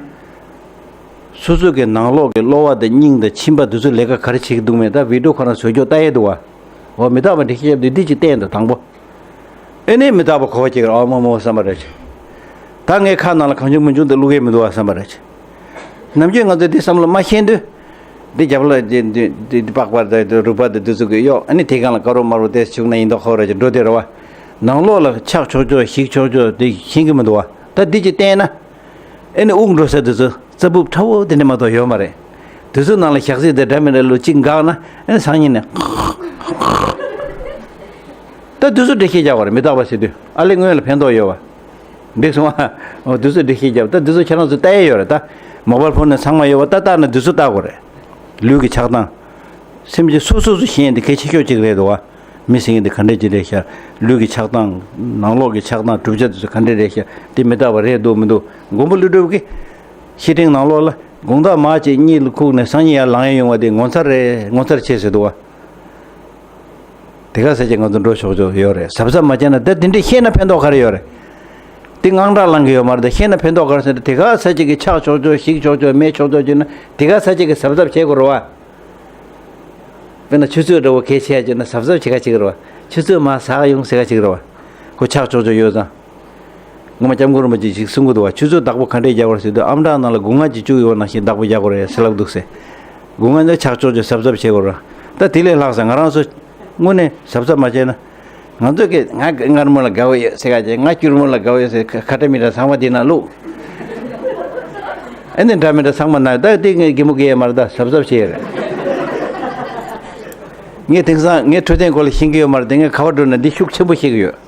སོ་སོ་གི་ནང་ལོགས་ཀྱི་གློ་བ་དང་སྙིང་དང་མཆིན་པ་འདི་ཚོ་ལས་ཀ་ག་རེ་བྱེད་ཀྱི་འདུག་མེད་ད་བི་ཌིའོ་ཁོ་རང་བཟོ་ཀྱོག་ལྟ་ཡས་འདུག་བ། འོ་མི་རྟག་པ་འགྲེལ་བཤད་བརྒྱབ་དུས་འདི་ཅིག་བསྟན་འདུག་དང་པོ། ཨེ་ནས་མི་རྟག་པ་གོ་བ་སྐྱེ་གི་རེད། ཨ་མོ་མོ་བསམ་པ་རེད། ད་ངའི་ཁ་ནང་ལ་གང་བྱུང་མང་བྱུང་དུ་བླུག་གི་མི་འདུག་བསམ་པ་རེད། ནམ་རྒྱུན་ང་ཚོས་འདི་བསམ་བློ་མ་ཤེས་དུས། འདི་རྒྱབ་ལ་འདི་འདི་འདི་འདི་པགས་པ་དང་རུས་པ་དང་འདི་ཚོ་གི་གཡོག་ཨ་ནི་དེ་སྒང་ལ་དཀར་རོ་དམར་རོ་དེ་བྱུགས་ན་ཡིན་མདོག་ཁ་པོ་རེད་ཅེས་འགྲོ་དེ་རེད་བ། ནང་ལོགས་ལ་ཆག་ཆོག་ཆོག་ཞིག་ཆོག་ཆོག་དེ་ཤེས་གི་མི་འདུག་བ། ད་འདི་ཅིག་བསྟན་ན། ཨེ་ནི་དབུགས་འགྲོ་ས་དེ་ཚོ་རྩ་སྦུབ་ཁྲ་བོ་དེ་འདྲ་མ་གཏོགས་ཡོད་མ་རེད། དེ་ཚོའི་ནང་ལ་ཞག་ཚི་དེ་འདྲ་མི་འདྲ་ལོ་གཅིག་འགག་ན་ཨེ་ནི་སང་ཉིན་ནས། ད་དེ་ཚོ་འགྲེལ་བཤད་རྒྱག་པ་རེད་མི་རྟག་པ་ཟེར་དུས་ཨ་ལེ་སྔོན་ལ་ཕན་ཐོགས་ཡོད་བ། འགྲིག་སོང་ཨ། འོ་དེ་ཚོ་འགྲེལ་བཤད་རྒྱབ་ད་དེ་ཚོ་ཁྱེད་རང་ཚོ་ལྟ་ཡས་ཡོད་རེད་ད། མོ་བལ་ཕོན་ནས་ཚང་མ་ཡོད་བ་ད་ལྟ་ན་དེ་ཚོ་ལྟ་དགོས་རེད། ལུས་ཀྱི་ཆགས་སྟངས། སེམས་ཀྱི་སོ་སོ་སོ་ཤེས་ཡས་འདི་གལ་ཆེ་ཤོས་གཅིག་རེད་འདུག་བ། མི་ཟེར་མཁན་འདི་ག་འདྲས་ཅིག་རེད་ཤག་ལུས་ཀྱི་ཆགས་སྟངས། ནང་ལོགས་ཀྱི་ཆགས་སྟངས་གྲུབ་ཆ་དེ་ཚོ་ག་འདྲས་རེད་ཤག་འདི་མི་རྟག་པ་རེད་འདུག་མི་འདུག་མགོན་པོ་ཀླུ་སྒྲུབ་ཀྱིས། བཤེས་སྤྲིང་ནང་ལོགས་ལ་དགོང་དག་མ་གཅིག་གཉིད་ལ་ཁུག་ནས་སང་ཉིན་ཡར་ལངས་ཡས་ཡོང་བ་དེ་ངོ་མཚར་རེད་ངོ་མཚར་ཆེ་ཟེར་འདུག་བ། དེ་ག་ས་ཅིག་ང་ཚོ་འགྲོ་ཆོག་ཆོག་ཡོད་རེད། གཟབ་གཟབ་མ་བྱས་ན་ད་དེ་འདྲས་བཤད་ན་ཕན་ཐོགས་ག་རེ་ཡོད་རེད། དེ་དངངས་སྐྲག་ལངས་གི་ཡོད་མ་རེད། ད་བཤད་ན་ཕན་ཐོགས་ག་རེ་ཟེར་ན་དེ་ག་ས་ཅིག་གི་ཆག་ཆོག་ཆོག་ཞིག་ཆོག་ཆོག་མེད་ཆོག་ཆོག་བྱས་ན་དེ་ག་ས་ཅིག་གི་གཟབ་གཟབ་བྱེད་དགོས་རེད་བ། དཔེར་ན་ཆུ་ཚོད་འདྲ་བོ་གལ་ཆེ་ཡ་བྱས་ན་གཟབ་གཟབ་བྱེད་ག་ཅིག་རེད་བ། ཆུ་ཚོད་མ་ཟག་ཡོང་ཟེར་ག་ཅིག་རེད་བ། ཁོ་ཆག་ཆོག་ཆོག་ཡོད་ཙང་། ངོ་མ་སྐྱབས་མགོན་རིན་པོ་ཆེས་ཞིག་གསུང་གི་འདུག་བ། ཆུ་ཚོད་བདག་པོ་ག་འདྲས་རྒྱག་དགོས་རེད་ཟེར་དུས་ཨམ་ཕྲག་ནང་ལ་སྒོ་ང་གཅིག་བཅུག་ཡོད་ནང་བཞིན་བདག་པོ་རྒྱག་དགོས་རེད་ཟེར་ལབ་འདུག་ཟེར། སྒོ་ང་ནི་ཆག་ཆོག་ཆོག་གཟབ་གཟབ་བྱེད་དགོས་རེད། ད་དེ་ལས་ལྷག་ས་ང་རང་ཚོ་དངོས་གནས་གཟབ་གཟབ་མ་བྱས་ན། ང་ཚོ་གི་ང་མངར་མོ་ལ་དགའ་བོ་ཡོད་ཟེར་ག་ཅེ་ང་སྐྱུར་མོ་ལ་དགའ་བོ་ཡོད་ཟེར་ཁ་ཁ་བྲལ་མི་འདྲ་ཚང་མ་དེ་ན་བླུག་ཨ་ནི་འདྲ་མི་འདྲ་ཚང་མ་ན་ད་དེ་ངས་གད་མོ་བགད་ཡས་མ་རེད། ད་གཟབ་གཟབ་བྱེད་ཡས་རེད། ངས་དེང་སང་ངས་འཕྲོད་བསྟེན་སྐོར་ལ་ཤེས་ཀྱི་ཡོད་མ་རེད་དེ་ངས་ག་པར་འགྲོ་ན་འདི་ཤུགས་ཆེན་པོ་ཤེས་ཀྱི་ཡོད།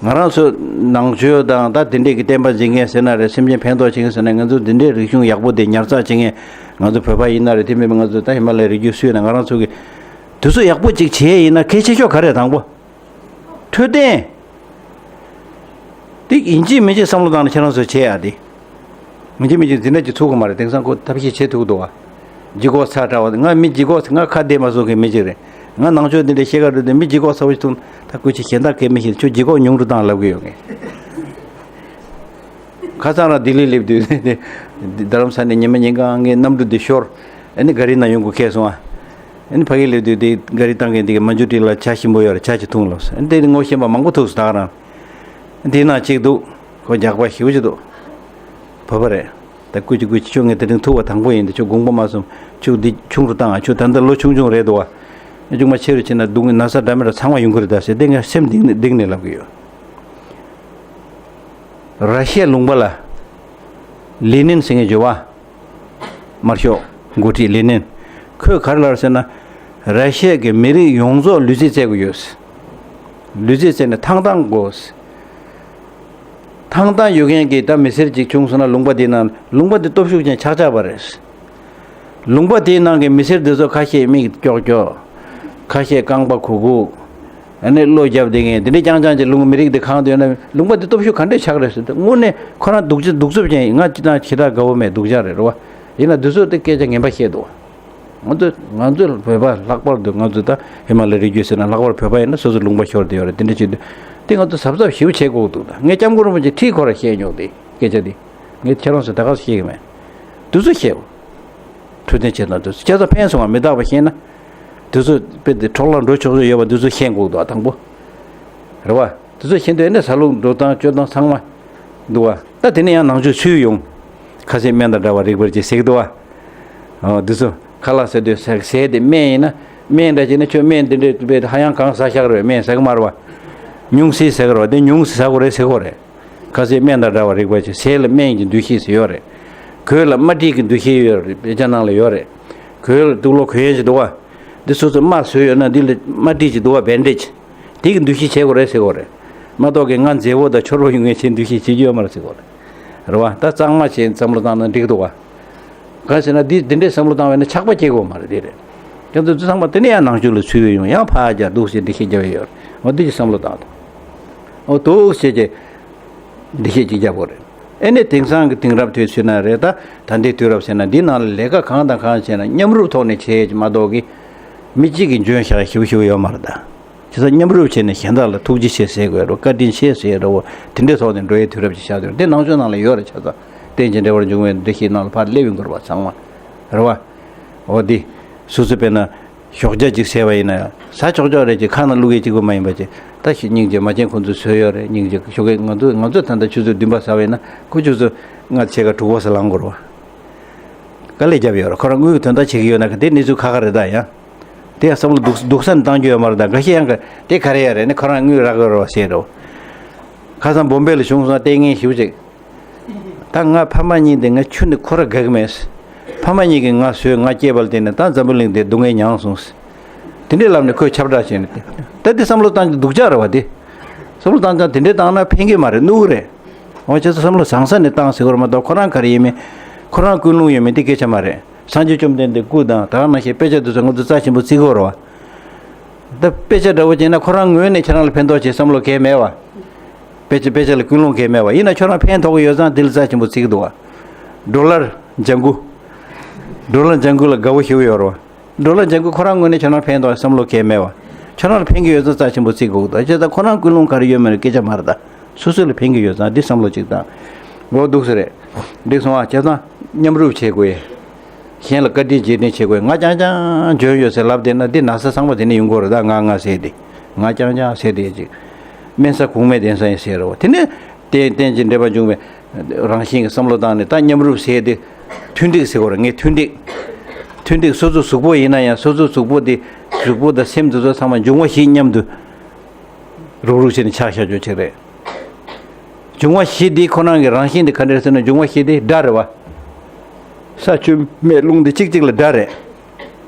ང་རང་ཚོ་ནང་ཆོས་དང་ད་དེ་འདྲས་ཀྱི་བསྟན་པ་འཛིན་མཁན་ཟེར་ན་རེད། སེམས་ཅན་ཕན་ཐོགས་བྱེད་མཁན་ཟེར་ན་ང་ཚོ་འདི་འདྲས་རིག་གཞུང་ཡག་པོ་དེ་ཉར་ཚགས་བྱེད་མཁན་ང་ཚོ་བོད་པ་ཡིན་ན་རེད། དེ་མིན་པ་ང་ཚོ་ད་ཧི་མ་ལ་ཡའི་རི་རྒྱུད་སུ་ཡིན་ན་ང་རང་ཚོ་གི་དུས་ཚོད་ཡག་པོ་ཅིག་བྱེད་ཡས་ཡིན་ན་གལ་ཆེ་ཤོས་ག་རེ་དང་པོ། འཕྲོད་བསྟེན། དེ་ཡིན་གཅིག་མིན་གཅིག་བསམ་བློ་བཏང་ནས་ཁྱེད་རང་ཚོས་བྱེད་ཡ་དེ། མི་གཅིག་མི་གཅིག་འཛིན་གྲྭ་གཅིག་ཚུགས་ཀྱི་མ་རེད། དེང་སང་ཁོ་ཐབས་ཤེས་བྱེད་ཐུབ་འདུག་བ། ལྗིད་ཁོག་ཚ་དྲགས་པ་དེ་ང་མི་ལྗིད་ཁོག་ང་ཁ་བདེ་མ་བཟོ་མཁན་མི་གཅིག་རེད། ང་ནང་ཆོས་འདི་འདྲའི་བཤད་ག་འགྲོ་དུས་མི་ལྗིད་ཁོག་ཚ་བོ་ཞིག་འཐུང་ད་སྐུ་མཁྱེན་གཞན་དག་གས་མི་ཤེས་ཁྱོད་ལྗིད་ཁོག་ཉུང་རུ་བཏང་ལབ་གི་ཡོད་ངས། ཁ་སང་རང་ལྡི་ལི་སླེབས་དུས་རྡ་རམ་ས་ནས་ཉི་མ་ཉིན་གང་ངའི་གནམ་གྲུ་འདི་ཤོར། ཨ་ནི་ག་རི་ནང་ཡོང་དགོས་ཁེལ་སོང་ཨ། ཨ་ནི་ཕ་གི་སླེབས་དུས་དེ་ག་རི་བཏང་མཁན་དེ་གི་མ་འཇུ་ཏི་ལ་ཇ་ཞིམ་པོ་ཡོད་རེད། ཇ་ཅིག་འཐུང་ལབ་སོང་། ཨ་ནི་དེ་ངོ་ཤེས་པ་མང་པོ་ཐུག་སོང་ད་ག་རང་། དེའི་ནང་གཅིག་འདུག་ཁོ་རྒྱགས་པ་ཞེ་པོ་ཅིག་འདུག་བོད་པ་རེད། ད་སྐུ་མཁྱེན་སྐུ་མཁྱེན་ཁྱོད་ངས་དེ་རིང་ཐུག་པ་དང་པོ་ཡིན། དེ་ཁྱོད་དགོངས་པ་མ་ཚོམ། ཁྱོད་འདི་ཆུང་རུ་བཏང་ཨ། ཁྱོད་ད་ལྟ་ལོ་ཆུང་ཆུང་རེད་འདུག་བ། ཨ་ཆུང་མ་ཆེ་རུ་ཕྱིན་ན་སྡུག་ན་ཚ་འདྲ་མི་འདྲ་ཚང་མ་ཡོང་གི་རེད་ད་ཟེར་དེ་ངས་སེམས་གཏིང་ནས་གཏིང་ནས་ལབ་གི་ཡོད། ར་ཤི་ཡའི་ལུང་པ་ལ་ལེ་ནིན་ཟེར་མཁན་ཡོད་བ། དམར་ཤོག་འགོ་ཁྲིད་ལེ་ནིན། ཁོས་ག་རེ་ལབ་ཟེར་ན། ར་ཤི་ཡ་གི་མི་རིགས་ཡོངས་རྫོགས་ལུས་རྩལ་རྩེད་དགོས་ཡོད། ལུས་རྩལ་རྩེད་ནས་ཐང་ཐང་དགོས། ཐང་ཐང་ཡོད་མཁན་གྱི་ད་མི་སེར་ཅིག་བྱུང་སོང་ན་ལུང་པ་དེའི་ནང་ལུང་པ་དེ་སྟོབས་ཤུགས་ཅན་ཆགས་ཆགས་པ་རེད། ལུང་པ་དེའི་ནང་གི་མི་སེར་དེ་ཚོ་ཁ་ཤས་མིག་ཀྱོག་ཀྱོག་ཁ་ཤས་རྐང་པ་གུག་གུག་ཨ་ནི་བློ་རྒྱབ་བསྡད་མཁན་དེ་འདྲའི་རྐྱང་རྐྱང་ཅིག་ལུང་མི་རིགས་དེ་གང་དུ་ཡོད་ན་ལུང་པ་དེ་སྟོབས་ཤུགས་ག་འདྲས་ཆགས་རེད་ཟེར་ཏེ་དངོས་གནས་ཁོ་རང་སྡུག་ཅག་སྡུག་རྩུབ་ཅན་ཡིན། ང་ཅི་དང་ཞེ་དྲག་དགའ་བོ་མེད། སྡུག་ཅག་རེད་རེད་བ། ཡིན་ན་འདི་ཚོ་དེ་སྐད་ཆ་ངན་པ་བཤད་འདུག་ང་ཚོ་ང་ཚོ་བོད་པ་ལྷག་པར་དུ་ང་ཚོ་ད་ཧི་མ་ལ་རི་རྒྱུད་ཟེར་ན་ལྷག་པར་བོད་པ་ཡིན་ན་སོ་སོ་ལུང་པ་ཤོར་བསྡད་ཡོད་རེད། དེ་འདྲ་བྱེད་དུས་དེ་ང་ཚོ་གཟབ་གཟབ་ཞེ་པོ་བྱེད་དགོས་འདུག་ད་ངས་སྐྱབས་མགོན་རིན་པོ་ཆེ་ཁྲིད་ཁོ་ར་བཤད་མྱོང་དེ་སྐད་ཆ་དེ་ངས་ཁྱེད་རང་ཚོ་ད་ག་སེ་བཤད་གི་མེད། དུས་ཚོད་བཤད། འཕྲོད་བསྟེན་བྱེད་སྟངས་དེ་ཚོ་ཁྱེད་ཚོ་ཕན་སོང་བ་མི་རྟག་པ་ཤེས་ན། དེ་ཚོ་དཔེ་དེ་འཕྲོ་བརླག་འགྲོ་ཆོག་ཆོག་ཡོད་པ་དེ་ཚོ་ཤེས་དགོས་འདུག་དང་པོ། རེད་བ། དེ་ཚོ་ཤེས་དུས་ཨེ་ནས་ཟ་ལུགས་འགྲོ་སྟངས་སྤྱོད་སྟངས་ཚང་མ་འདུག་བ། ད་དེ་ནས་ཡང་ནང་ཆོས་ཚུད་ཡོང་། ཁ་ཟས་སྨན་དང་འདྲ་བ་རིགས་པར་གྱིས་ཟེར་གི་འདུག་བ། འོ་དེ་ཚོ་ཁ་ལག་ཟ་དུས་ཟས་ཟས་དེ་སྨན་ཡིན་ན། སྨན་འདྲ་བྱས་ན་ཁྱོད་སྨན་དེ་འདྲས་དཔེ་ཧ་ཡང་གང་ཟ་ཤག་རེད། སྨན་ཟ་གི་མ་རེད་བ། ཉུང་ཟད་ཟ་གི་རེད་བ། དེ་ཉུང་ཟད་ཟ་དགོས་རེད་ཟེར་གོ་རེད། ཁ་ཟས་སྨན་དང་འདྲ་བ་རིགས་པ་ཆེ། ཟས་ལ་སྨན་གྱི་འདུ་ཤེས་ཟེར་ཡོད་རེད། གོས་ལ་རྨ་འབྲས་ཀྱི་འདུ་ཤེས་ཡོད་རེད། དཔེ་ཆ་ནང་ལ་ཡོད་རེད། གོས་ལ་དུག་ལོག་གོན་ཡས་ཅིག་འདུག་བ། འདི་སོ་སོ་རྨ་བཟོས་ཡོད་ན་འདི་ལ་རྨ་འབྲས་ཅིག་འདུག་བ། བེན་ཌེ་ཇི། དེ་གི་འདུ་ཤེས་བྱེད་དགོས་རེད་ཟེར་གོ་རེད། མ་གཏོགས་ཀྱི་ང་མཛེས་པོ་དང་འཕྱོར་པོ་ཡོང་ངེས་བྱེད་འདུ་ཤེས་བྱེད་རྒྱུ་ཡོད་མ་རེད་ཟེར་གོ་རེད། རེད་བ། ད་གཙང་མ་བྱས་བསམ་བློ་བཏང་ན་འགྲིག་འདུག་བ། གང་ཟེར་ན་འདི་འདི་འདྲའི་བསམ་བློ་བཏང་བས་ན་ཆགས་པ་སྐྱེ་དགོས་མ་རེད། དེ་རེད། ཀྱང་འདི་ཚོ་ཚང་མ་དེ་ནས་ཡང་ནང་ཆོས་ལ་ཚུད་པའི་ཡོང་ཡང་ཕར་རྒྱག་འདུག་ཟེར་འདི་ཤེས་རྒྱ་བས་ཡོད་རེད། འོ་འདི་ཅིག་བསམ་བློ་བཏང་དང་། འོ་འདུག་ཟེར་གྱི་འདི་ཤེས་ཅིག་རྒྱག་དགོས་རེད། ཨེ་ནས་དེང་སང་གི་དེང་རབས་དུས་ཚོད་ན་རེད། ད་ད་ལྟའི་དུས་རབས་ཟེར་ན་འདི་ནང་ལ་ལས་ཀ་གང་དང་གང་བྱས་ན་མཉམ་རུབ་ཐོག་ནས་བྱས་ཀྱི་མ་གཏོགས་ཀྱི་མི་གཅིག་གིས་འཇོན་ཤག་ཞིབ་ཞིབ་ཡོད་མ་རེད་ད། བྱས་ཙང་མཉམ་རུབ་བྱས་ནས་གཞན་དག་ལ་ཐུགས་རྗེ་ཆེ་ཟེར་དགོས་རེད། བཀའ་དྲིན་ཆེ་ཟེར་རེད་བ། དེ་འདྲའི་ཐོག་ནས་འགྲོ་ཡའི་དུས་རབས་ཅིག་ཆགས་འདུག་འདི་ནང་ཆོས་ནང་ལ་ཡོད་རེད། ཆ་ཚང་རྟེན་ཅིང་འབྲེལ་བར་འབྱུང་བའི་འདུ་ཤེས་ནང་ལ་ཕར་སླེབས་ཡོང་དགོས་རེད་བ། ཚང་མ་རེད་བ། འོ་འདི་སོ་སོ་དཔེར་ན་ཞོགས་ཇ་ཅིག་ཟས་པ་ཡིན་ན་ཟ་ཆོག་ཆོག་རེད་ཅེས་ཁ་ནང་བླུག་ཡས་གཅིག་པོ་མ་ཡིན་པ་ཅིག་ད་ཞིག་སྙིང་རྗེ་མ་བྱན་ཁོང་ཚོས་བཟོས་ཡོད་རེད། སྙིང་རྗེ་ཞོགས་ཀས་ང་ཚོ་ང་ཚོ་ད་ལྟ་ཆུ་ཚོད་བདུན་པ་ཟ་བ་ཡིན་ན་ཁོ་ཆུ་ཚོད་ལྔ་ཕྱེད་ཀ་དྲུག་པ་ཟ་ལངས་དགོས་རེད་བ། དཀའ་ལས་བརྒྱབ་ཡོད་རེད། ཁོ་རང་དངུལ་གྱི་དོན་དག་བྱེད་ཀྱི་ཡོད་ན་ག་དེ་གནས་ཚུལ་ཁག་ཁག་རེད་ད་ཡང་། དེ་ཡང་བསམ་བློ་སྡུག་སྡུག་ས་ནས་བཏང་རྒྱུ་ཡོད་མ་རེད་ད། འགའ་ཤས་ཡང་ག་དེ་ག་རེ་ཡོད་རེད་ནི་ཁོ་རང་དངུལ་རག་གི་རེད་བ་ཟེར་རོ། ཁ་སང་བོམ་བེ་ལ་བྱུང་སོང་ལྟས་ངན་ཞུ་ཅིག་ད་ང་ཕ་མ་གཉིས་དེ་ང་ཁྱོན་ནས་ཁོ་ར་དགའ་གི་མེད། ཕ་མ་གཉིས་ཀྱིས་ང་བཟོས་ང་སྐྱེས་པ་ལ་བརྟེན་ནས་ད་འཛམ་བུ་གླིང་འདིར་སྡུག་བསྔལ་མྱངས་སོང་། དེ་འདྲའི་ལམ་ནས་ཁོས་ཁྱབ་བསྒྲགས་བྱས་ནས་ད་དེ་བསམ་བློ་བཏང་རྒྱུ་སྡུག་ཅག་རེད་བ་དེ། བསམ་བློ་བཏང་ཙང་དེ་འདྲའི་བཏང་ན་ཕན་གྱི་མ་རེད། གནོད་གི་རེད། འོ་བྱས་ཙང་བསམ་བློ་བཟང་ས་ནས་བཏང་ཟེར་གི་རེད་མ་གཏོགས་ཁོ་རང་ག་རེ་ཡིན་མིན། ཁོ་རང་ཀུན་སློང་ཡོད་མེད་དེ་སྐད་ཆ་མ་རེད། སངས་རྒྱས་བཅོམ་ལྡན་འདས་སྐུ་དང་ད་ག་ནང་བཞིན་དཔེ་ཆ་དེ་ཚོ་ང་ཚོ་རྩ་ཆེན་པོ་བརྩི་གི་རེད་བ། ད་དཔེ་ཆ་འདྲ་བོ་བྱས་ན་ཁོ་རང་ངོས་ནས་ཁྱེད་རང་ལ་ཕན་ཐོགས་བྱེད་བསམ་བློ་གང་ཡང་མེད་བ། དཔེ་ཆ་དཔེ་ཆ་ལ་ཀུན་སློང་གང་ཡང་མེད་བ། ཡིན་ན་ཁྱོད་རང་ཕན་ཐོགས་ཀྱི་ཡོད་ཙང་དེ་ལ་རྩ་ཆེན་པོ་བརྩི་གི་འདུག་བ། ཌོ་ལར་ལྗང་གུ། ཌོ་ལར་ལྗང་གུ་ལ་དགའ་བོ་ཞེ་པོ་ཡོད་རེད་བ། ཌོ་ལར་ལྗང་གུ་ཁོ་རང་ངོས་ནས་ཁྱོད་རང་ཕན་ཐོགས་བསམ་བློ་གང་ཡང་མེད་བ། ཁྱོད་རང་ལ་ཕན་གྱི་ཡོད་ཙང་རྩ་ཆེན་པོ་བརྩི་དགོས་འདུག་བྱས་ཙང་ཁོ་རང་ཀུན་སློང་ག་རེ་ཡོད་མེད་ལ་སྐད་ཆ་མ་རེད་ད། སོ་སོ་ལ་ཕན་གྱི་ཡོད་ཙང་འདི་བསམ་བློ་གཅིག་བཏང་། འོ་འདུག་ས་རེད། འགྲིག་སོང་ཨ། བྱས་ཙང་མཉམ་རུབ་བྱེད་དགོས། གཞན་ལ་བཀའ་དྲིན་རྗེས་དྲན་བྱེད་དགོས། ང་རྐྱང་རྐྱང་འཇོན་ཡོད་ཟེར་ལབ་བསྡད་ན་འདི་ན་ཚ་ཚང་མ་དེ་ནས་ཡོང་གི་རེད་ད། ང་ང་ཟེར་དེ། ང་རྐྱང་རྐྱང་ཟེར་དེ་ཅིག་དམན་ས་གོང་མའི་གདན་ས་ཡིན་ཟེར་རོ། དེ་ནས་རྟེན་རྟེན་ཅིང་འབྲེལ་བར་འབྱུང་བའི་རང་བཞིན་གྱི་བསམ་བློ་བཏང་ནས་ད་མཉམ་རུབ་ཟེར་དེ་མཐུན་འགྲིག་ཟེར་གོ་རེད། ངས་མཐུན་འགྲིག་མཐུན་འགྲིག་སོ་སོ་གཟུགས་པོ་ཡིན་ན་ཡང་སོ་སོ་གཟུགས་པོ་དེ་གཟུགས་པོ་དང་སེམས་དེ་ཚོ་ཚང་མ་འབྱུང་བ་བཞི་མཉམ་དུ་རུག་རུག་བྱས་ནས་ཆགས་བཞག་རྒྱུ་ཅིག་རེད། འབྱུང་བ་བཞི་འདི་ཁོ་རང་གི་རང་བཞིན་དེ་ག་འདྲ་ཟེར་ན་འབྱུང་བ་བཞི་དེ་དགྲ་རེད་བ། ས་ཆུ་མེ་རླུང་དེ་གཅིག་གཅིག་ལ་དགྲ་རེད།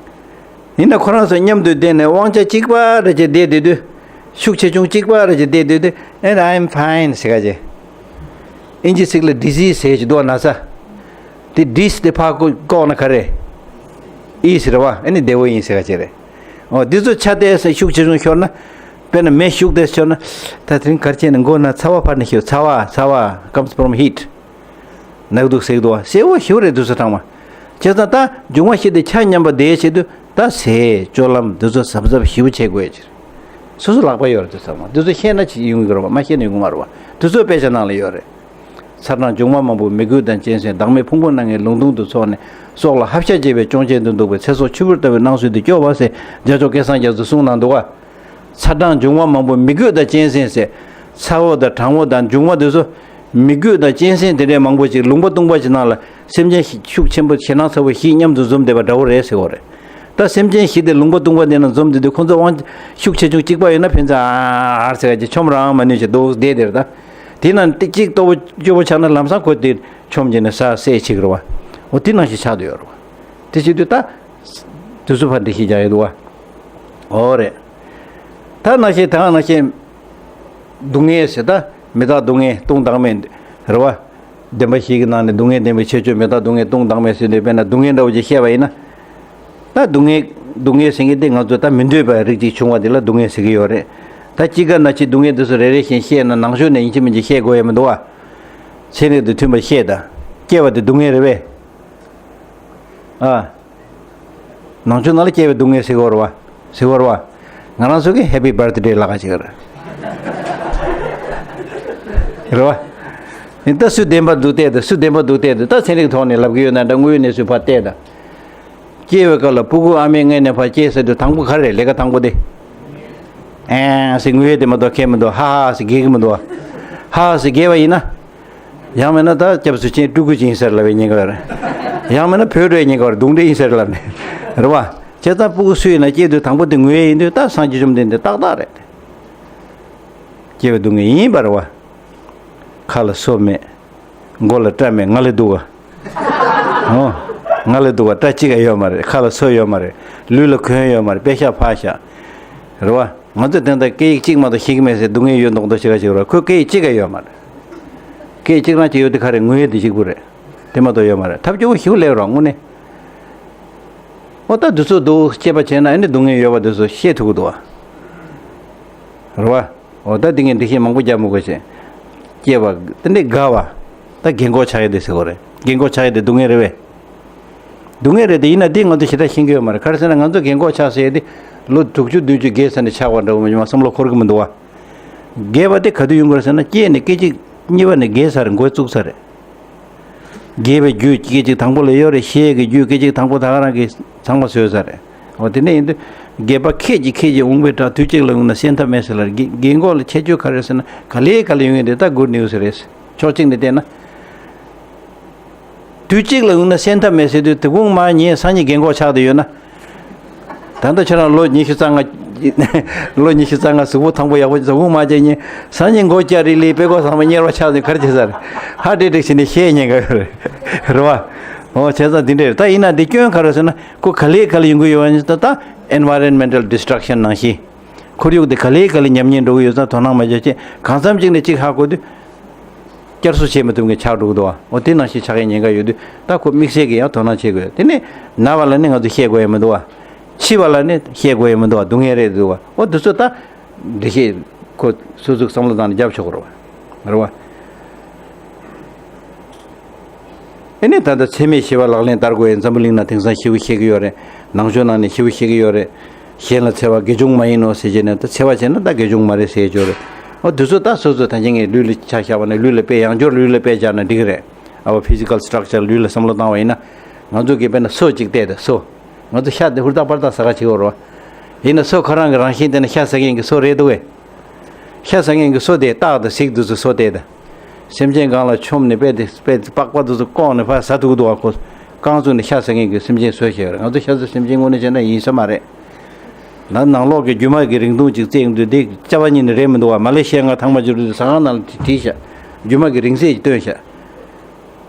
ཡིན་ན་ཁོ་རང་ཚོ་མཉམ་དུ་བསྡད་ནས་དབང་ཆ་གཅིག་པ་རེ་བྱས་བསྡད་བསྡད་དུས། ཤུགས་ཆེ་ཆུང་གཅིག་པ་རེ་བྱས་བསྡད་བསྡད་དུས་and I'm fine ཟེར་ག་བྱས། ཨིན་ཇི་ཚིག་ལ་disease ཟེར་གྱི་འདུག་ན་ཚ། དེ་dis དེ་ཕར་བཀོག་ན་ག་རེ། ཨི་ཟེར་བ་ཨ་ནི་བདེ་བོ་ཡིན་ཟེར་ག་བྱས་རེད། འོ་འདི་ཚོ་ཆ་དེ་ཤུགས་ཆེ་ཆུང་ཤོར་ན། དཔེར་ན་མེ་ཤུགས་དེ་ཤོར་ན། ད་དེ་རིང་གར་བྱས་ནས་མགོ་ན་ཚ་བ་ཕར་ནས་ཤོར། ཚ་བ་ཚ་བ་comes from heat ནག་དུག་སེག་དུག་སེ་བོ་ཞིག་རེད་དུས་སུ་ཐང་མ། བྱས་ཙང་ད་འབྱུང་བ་བཞི་དེ་ཆ་མཉམ་པ་དེའི་ཆེད་དུ་ད་ཟས་སྤྱོད་ལམ་འདི་ཚོ་གཟབ་གཟབ་ཞིབ་ཆེ་དགོས་ཕྱིར། སོ་སོ་ལག་པ་ཡོད་རེད་དུས་ཚང་མ་འདི་ཚོ་ཤེས་ན་ཅི་ཡོང་གི་རེད་བ། མ་ཤེས་ན་ཡོང་གི་མ་རེད་བ། དེ་ཚོ་དཔེ་ཆ་ནང་ལ་ཡོད་རེད། ཚ་གྲང་འབྱུང་བ་མང་པོ་མི་རྒོད་དང་གཅན་གཟན། བདག་མེད་ཕུང་པོ་སྣ་ལྔའི་ལུང་སྟོང་དུ་འཚོགས་ནས། སྲོག་ལ་ཧབ་ཤ་བྱེད་པའི་གཅོང་ཆེན་དུ་འདུག་པའི། ཚེ་སྲོག་ཆུ་བུར་ལྟ་བུའི་སྣང་ཚུལ་འདི་སྐྱོ་བ་ཟེར་རྒྱ་མཚོ་སྐལ་བཟང་རྒྱ་མཚོས་གསུངས་གནང་འདུག་བ། ཚ་གྲང་འབྱུང་བ་མང་པོ་མི་རྒོད་དང་གཅན་གཟན་ཟེར། ཚ་བོ་དང་གྲང་བོ་དང་འབྱུང་བ་དེ་ཚོ། མི་རྒོད་དང་གཅན་གཟན་དེ་འདྲའི་མང་པོ་ཅིག་ལུང་པ་སྟོང་པ་ཅིག་ནང་ལ་སེམས་ཅན་ཤུགས་ཆེན་པོ་ཞེད་སྣང་ཚ་བོ་བཞི་མཉམ་དུ་འཛོམས་བསྡད་པ་འདྲ་བོ་རེད་ཟེར་བ་རེད། ད་སེམས་ཅན་བཞི་དེ་ལུང་པ་སྟོང་པ་དེ་ན་འཛོམས་བསྡད་དུས་ཁོང་ཚོ་དབང་ཤུགས་ཆེ་ཆུང་གཅིག་པ་ཡོད་ན་ཕན་ཚུན་ཨ་ཨ་ཟེར་ག་ཅིག་ཆོམ་རང་མ་ནུས་ཅིག་འདུག་བསྡད་དེར་ད། དེ་ན་ཏིག་ཅིག་ལྟོ་བོ་སྐྱོ་བོ་ཆགས་ན་ལམ་སང་ཁོ་དེ་ཆོམ་བྱས་ནས་ས་བསད་བྱེད་ཀྱི་རེད་བ། འོ་དེ་ནང་བཞིན་ཆགས་བསྡད་ཡོད་རེད་བ། དེ་བྱེད་དུས་ད། དུས་སུ་ཕར་འགྲེལ་བཤད་རྒྱག་ཡོད་འདུག་བ། འོ་རེད། ད་ནང་བཞིན་ད་ནང་བཞིན། སྡུག་བསྔལ་ཟེར་ད་མི་རྟག་སྡུག་བསྔལ་སྟོང་བདག་མེད། རེད་བ། བདེན་པ་བཞི་གི་ནང་ནས་སྡུག་བསྔལ་བདེན་པའི་ཁྱད་ཆོས་མི་རྟག་སྡུག་བསྔལ་སྟོང་བདག་མེད་ཟེར་དུས་དཔེར་ན་སྡུག་བསྔལ་འདྲ་བོ་ཅིག་བཤད་པ་ཡིན་ན། ད་སྡུག་བསྔལ་སྡུག་བསྔལ་ཟེར་མཁན་དེ་ང་ཚོ་ད་མི་འདོད་པའི་རིགས་ཅིག་བྱུང་བ་དེ་ལ་སྡུག་བསྔལ་ཟེར་གི་ཡོད་རེད། ད་དཔྱིད་ཀ་ན་ཆེ་སྡུག་བསྔལ་དེ་ཚོ་རེ་རེ་བཞིན་བཤད་ན་ནང་ཆོས་ནས་ཡིན་གཅིག་མིན་གཅིག་བཤད་དགོས་ཡ་མི་འདུག་བ། ཚན་རིག་དང་མཐུན་པར་བཤད་དང་། སྐྱེ་བ་དེ་སྡུག་བསྔལ་རེད་པས། ཨ། ནང་ཆོས་ནང་ལ་སྐྱེ་བའི་སྡུག་བསྔལ་ཟེར་གི་ཡོད་རེད་བ། ཟེར་གི་ཡོད་རེད་བ། ང་རང་ཚོ་གི་Happy Birthday ལབ་ཀ་བྱེད་ཀྱི་རེད། རེད་བ། ད་སུ་བདེན་པ་འདུག་བལྟས་དང་སུ་བདེན་པ་འདུག་བལྟས་དང་ད་ཚན་རིག་ཐོག་ནས་ལབ་ཀྱི་ཡོད་ན་འདྲ། དངོས་ཡོད་གནས་ཚུལ་ཕར་བལྟས་དང་། སྐྱེས་པའི་སྐབས་ལ་སྤུ་གུ་ཨ་མའི་མངལ་ནས་ཕར་སྐྱེས་ཟེར་དུས་དང་པོ་ག་རེ་རེད། ལས་ཀ་དང་པོ་དེ། ཨེ་ཟེར་ངུ་ཡས་དེ་མ་གཏོགས་ཁྱད་མི་འདུག་ཧ་ཧ་ཟེར་རྒྱག་གི་མི་འདུག་ཧ་ཧ་ཟེར་རྒྱག་པ་ཡིན་ན། ཡང་མིན་ན་ད་སྐྱབས་སུ་མཆི་སྤྲུལ་སྐུ་ཅིག་ཡིན་ཟེར་ལབ་པའི་ཉེན་ཁ་རེད། ཡང་མིན་ན་བོད་འགྲོའི་ཉེན་ཁ་རེད། གདུང་འདྲེ་ཡིན་ཟེར་ལབ་ནས། རེད་བ། བྱས་ཙང་སྤུ་གུ་སུ་ཡིན་ན་སྐྱེས་དུས་དང་པོ་དེ་ངུ་ཡས་ཡིན་དུས་ད་སངས་རྒྱས་བཅོམ་ལྡན་འདས་ཏག་ཏག་རེད། སྐྱེ་བའི་སྡུག་བསྔལ་ཡིན་པ་རེད་བ། ཁ་ལ་སོ་མེད། མགོ་ལ་སྐྲ་མེད། ང་ལས་སྡུག་ག་ཨོ། ང་ལས་སྡུག་ག་སྐྲ་གཅིག་ཀ་ཡོད་མ་རེད། ཁ་ལ་སོ་ཡོད་མ་རེད། ལུས་ལ་གོན་ཡོད་མ་རེད། པད་ཤག་ཕག་ཤག་རེད་བ། ང་ཚོས་དེ་འདྲ་སྐད་ཡིག་གཅིག་མ་གཏོགས་ཤེས་ཀྱི་མེད་ཟེར་སྡུག་བསྔལ་ཡོད་མདོག་མདོག་བྱེད་ག་བྱེད་རོགས། ཁོས་སྐད་ཡིག་གཅིག་ཀ་ཡོད་མ་རེད། སྐད་ཡིག་གཅིག་རང་གཅིག་ཡོད་དེ་ག་རེ་ངུ་ཡས་དེ་གཅིག་པུ་རེད། དེ་མ་གཏོགས་ཡོད་མ་རེད། ཐབས་སྐྱོ་བོ་ཞིག་སླེབས་རོགས་དངོས་གནས། ཨོ་ད་དུས་ཚོད་འདུག་སྐྱེས་པ་བྱས་ན་ཨ་ནི་སྡུག་བསྔལ་ཡོད་པ་དེ་ཚོ་ཤེས་ཐུབ་ཀྱི་འདུག་བ། རེད་བ། འོ་ད་འདི་ངས་འགྲེལ་བཤད་མང་པོ་རྒྱག་མི་དགོས་ཤེས། སྐྱེས་པ་དེ་འདྲའི་དགའ་བ། ད་རྒན་གོག་ཆགས་ཡས་དེ་ཟེར་དགོས་རེད། རྒན་གོག་ཆགས་ཡས་དེ་སྡུག་བསྔལ་རེད་བས། སྡུག་བསྔལ་རེད་དེ་ཡིན་ན་དེ་ང་ཚོ་ཞེ་དྲག་ཤེས་ཀྱི་ཡོད་མ་རེད། ག་རེ་ཟེར་ན་ང་ཚོ་རྒན་གོག་ཆགས་ཟེར་ཡས་དེ་ལོ་དྲུག་ཅུ་བདུན་ཅུ་རྒས་ཚར་ནས་ཆགས་པ་འདྲ་བོ་མ་བྱུང་བ་བསམ་བློ་འཁོར་གྱི་མི་འདུག་བ། རྒས་པ་དེ་ག་དུས་ཡོང་གི་རེད་ཟེར་ན་སྐྱེས་ནས་སྐད་ཅིག་གཉིས་པ་ནས་རྒས་ཚར། མགོ་བཙུགས་ཚར་རེད། རྒས་པའི་རྒྱུ་སྐད་ཅིག་དང་པོ་ལ་ཡོད་རེད། ཤི་ཡས་ཀྱི་རྒྱུ་སྐད་ཅིག་དང་པོ་ད་ག་རང་གིས་ཚང་མ་བཟོས་ཚར་རེད། འོ་དེ་འདྲ་ཡིན་དུས་རྒས་པ་ཁད་ཀྱིས་ཁད་ཀྱིས་འོང་པའི་གྲས་དུས་གཅིག་ལ་ཡོང་ན་སེམས་ཐབས་མེད་ཟེར་ལ། རྒན་རྒན་གོག་ལ་ཁྱད་ཆོས་ག་རེ་ཟེར་ན་ག་ལེ་ག་ལེ་ཡོང་ཡས་དེ་ད་good news་རེད། ཕྱོགས་གཅིག་ནས་བལྟས་ན། དུས་གཅིག་ལ་ཡོང་ན་སེམས་ཐབས་མེད་ཟེར་དུས་དེ་གུང་མ་ཉིན་སང་ཉིན་རྒན་གོག་ཆགས་བསྡད་ཡོད་ན། ད་ལྟ་ཁྱེད་རང་ལོ་ཉི་ཤུ་རྩ་ལྔ། ལོ་ཉི་ཤུ་རྩ་ལྔ་གཟུགས་པོ་ཐང་པོ་ཡག་པོ་ཟ་ཁུང་མ་བྱས་ཉིན་སང་ཉིན་མགོ་སྐྱ་རིལ་ལི་དཔྲལ་ཀོ་ཚང་མ་གཉེར་བ་ཆགས་ནས་ག་རེ་བྱེད་ས་རེད། ཧ་ཏིག་ཏིག་བྱས་ནས་ཤི་ཡས་ཉེན་ཁ་ཡོད་རེད། རེད་བ། འོ་བྱས་ཙང་འདི་འདྲ་རེད། ད་ཡིན་ན་འདི་སྐྱོན་ག་རེ་ཟེར་ན་ཁོ་ག་ལེ་ག་ལེ་ཡོང་གི་ཡོད་པ་ནི་ད་ད་environmental destruction ནང་བཞིན། ཁོར་ཡུག་འདི་ག་ལེ་ག་ལེ་ཉམས་ཉེས་འགྲོ་གི་ཡོད་ཙང་དོ་སྣང་མ་བྱས་བྱས་གང་འཚམ་ཅིག་ནས་ཅིག་ཧ་གོ་དུས། བསྐྱར་གསོ་བྱེད་མི་ཐུབ་མཁན་ཆགས་འགྲོ་གི་འདུག་བ། འོ་དེ་ནང་བཞིན་ཆགས་མཁན་ཉེན་ཁ་ཡོད་དུས་ད་ཁོ་དམིགས་བསལ་གྱི་ཡང་དོ་སྣང་བྱེད་དགོས། དེ་ནས་ན་བ་ལ་ནི་ང་ཚོ་བཤད་དགོས་ཡ་མི་འདུག་བ། འཆི་བ་ལ་ནི་བཤད་དགོས་ཡ་མི་འདུག་བ། སྡུག་བསྔལ་རེད་འདུག་བ། འོ་དེ་ཚོ་ད་འགྲེལ་བཤད་ཁོ་སོ་སོའི་བསམ་བློ་བཏང་ནས་རྒྱབ་ཆོག་གི་རེད་བ། རེད་བ། ཨེ་ནས་ད་ལྟ་འཚེ་མེད་ཞི་བ་ལག་ལེན་བསྟར་དགོས་ཡ་འཛམ་བུ་གླིང་ན་དེང་སང་ཞེ་པོ་བཤད་ཀྱི་ཡོད་རེད། ནང་ཆོས་ནང་ནས་ཞེ་པོ་བཤད་ཀྱི་ཡོད་རེད། གཞན་ལ་འཚེ་བ་དགེ་སྦྱོང་མ་ཡིན་ནོ་ཟེར་བྱས་ནས་ད་འཚེ་བ་བྱས་ན་ད་དགེ་སྦྱོང་མ་རེད་ཟེར་ཡ་ཅིག་ཡོད་རེད། འོ་དེ་ཚོ་ད་སོ་སོ་ད་ཅི་ངས་ལུས་ལ་ཆ་བཞག་པ་ན་ལུས་ལ་དཔེ་ཡང་སྦྱོར་ལུས་ལ་དཔེ་བཞག་ན་འགྲིག་གི་རེད། ཨ་བ་physical structure ལུས་ལ་བསམ་བློ་བཏང་བ་ཡིན་ན། ང་ཚོ་གིས་དཔེར་ན་སོ་གཅིག་བལྟས་ཏེ་སོ། ང་ཚོ་ཤ་དེ་ཧུར་ཐག་པར་ཐག་ཟ་ག་བྱེད་དགོས་རེད་བ། ཡིན་ན་སོ་ཁོ་རང་གི་རང་བཞིན་དེ་ན་ཤ་ཟ་མཁན་གྱི་སོ་རེད་འདུག་གས། ཤ་ཟ་མཁན་གྱི་སོ་དེ་སྟག་དང་གཟིག་དེ་ཚོ་སོ་དེ་དང་། སེམས་ཅན་སྒང་ལ་མཆོངས་ནས་དཔེ་དེ་དཔེ་དེ་པགས་པ་དེ་ཚོ་བཀོག་ནས་ཕར་ཟ་ཐུབ་འདུག་བ། ཁོ་རྐང་བཙུགས་ནས་ཤ་ཟ་མཁན་གྱི་སེམས་ཅན་སོ་ཞིག་ཡོད་རེད། ང་ཚོ་ཤ་ཟ་སེམས་ཅན་དངོས་གནས་བྱས་ན་ཡིན་ས་མ་རེད། ན་ནང་ལོགས་ཀྱི་རྒྱུ་མ་གི་རིང་ཐུང་ཅིག་བཙལ་འདུག་དེ་ཅ་བ་ཉིད་ནས་རེད་མི་འདུག་བ། མ་ལེ་ཤི་ཡ་ང་ཐང་མ་འབྱོར་དུས་ཟ་ཁང་ནང་ལ་བྲིས་ཤག་རྒྱུ་མ་གི་རིང་ཚད་ཅིག་བཏོན་ཤག་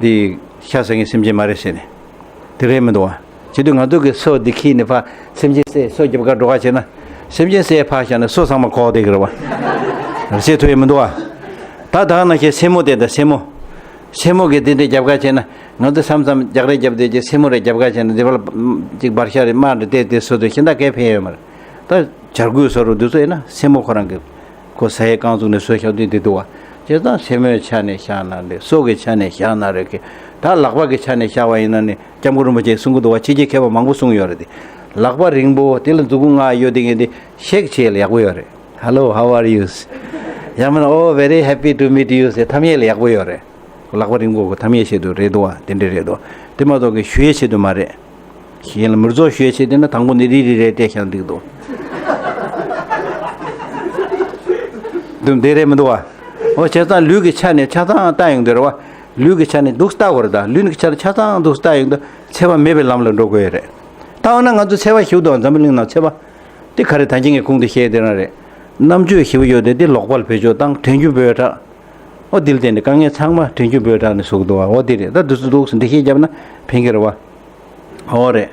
འདི་ཤ་ཟ་མཁན་སེམས་ཅན་མ་རེད་ཟེར་ནས། དེ་རེད་མི་འདུག་བ། བྱེད་དུས་ང་ཚོ་གི་སོ་འདི་ཁྱེར་ནས་ཕར་སེམས་ཅན་བསད་སོ་རྒྱབ་ཁར་འགྲོ་ག་བྱས་ན། སེམས་ཅན་བསད་ཕར་བཞག་ན་སོ་ཚང་མ་གོག་བསྡད་ཀྱི་རེད་བ། བསད་ཐུབ་ཡས་མི་འདུག་བ། ད་ད་ག་ནང་བཞིན་སེན་མོ་དེ་དང་སེན་མོ། སེན་མོ་གི་དེ་འདྲ་རྒྱབ་ཁར་བྱས་ན། ང་ཚོ་མཚམས་མཚམས་རྒྱག་རེས་རྒྱབ་བསྡད་ཀྱི་སེན་མོ་རེ་རྒྱབ་ཁར་བྱས་ན་འདི་བར་ཅིག་འབར་ཤ་རེ་དམར་རེ་བལྟས་ཏེ་སོ་དེ་གཞན་དག་གས་ཕན་ཡོད་མ་རེད། ད་བྱ་རྒོད་སོ་རུ་འདི་ཚོ་ཡིན་ན་སེན་མོ་ཁོ་རང་གི་ཁོ་ཟ་ཡས་རྐང་བཙུགས་ནས་ཟོས་བཞག་དུས་འདི་འདུག་བ། བྱས་ཙང་སེན་མོའི་ཆ་ནས་བཞག་ན་རེད། སོ་གི་ཆ་ནས་བཞག་ན་རེད་གི། ད་ལག་པ་གི་ཆ་ནས་བཞག་པ་ཡིན་ན་ནི་སྐྱབས་མགོན་རིན་པོ་ཆེས་གསུང་གི་འདུག་བ། ཕྱི་རྒྱལ་མཁས་པ་མང་པོ་གསུངས་ཡོད་རེད་དེ། ལག་པ་རིང་པོ་དེ་ལ་མཛུབ་གུ་ལྔ་ཡོད་དེ་ངས་འདི་ཤེག་བྱེད་ཡས་ལ་ཡག་པོ་ཡོད་རེད། Hello, how are you? ཡང་མིན་ན་Oh, very happy to meet you ཟེར་འཐམ་ཡས་ལ་ཡག་པོ་ཡོད་རེད། ལག་པ་རིང་པོ་གོ་འཐམ་ཡས་ཆེད་དུ་རེད་འདུག་བ། དེ་འདྲ་རེད་འདུག་དེ་མ་གཏོགས་གི་ཞུ་ཡས་ཆེད་དུ་མ་རེད། གཞན་ལ་མི་རྫོགས་ཞུ་ཡས་ཆེད་དུ་ན་དང་པོ་ནི་རི་རི་རེ་བལྟས་ཤག་འགྲིག་འདུག་འདུག་འདི་རེད་མི་འདུག་བ། འོ་བྱས་ཙང་ལུས་ཀྱི་ཆ་ནས་ཆ་ཚང་ལྟ་ཡོང་དུས་རེད་བ། ལུས་ཀྱི་ཆ་ནས་འདུག་ལྟ་དགོས་རེད། ད་ལུས་ཀྱི་ཆ་ནས་ཆ་ཚང་འདུག་ལྟ་ཡོང་དུས་འཚེ་བ་མེད་པའི་ལམ་ལ་འགྲོ་དགོས་ཡོད་རེད། ད་འོ་ན་ང་ཚོ་འཚེ་བ་ཞིག་འདུག་འཛམ་བུ་གླིང་ནང་འཚེ་བ། དེ་ག་རེ་ད་གིན་ངས་གོང་དུ་བཤད་དེ་རང་རེད། རྣམ་དཔྱོད་ཞེ་པོ་ཡོད་དེ་དེ་ལོག་པར་བེད་སྤྱོད་བཏང་དྲན་རྒྱུ་འབོད་དྲགས། ཨོ་དེ་ལ་བརྟེན་ནས་དཀའ་ངལ་ཚང་མ་དྲན་རྒྱུ་འབོད་དྲགས་ནས་བཟོ་གི་འདུག་བ། ཨོ་དེ་རེད། ད་དུས་སུ་འདུག་སེ་འགྲེལ་བཤད་བརྒྱབ་ན་ཕན་གི་རེད་བ། ཨོ་རེད།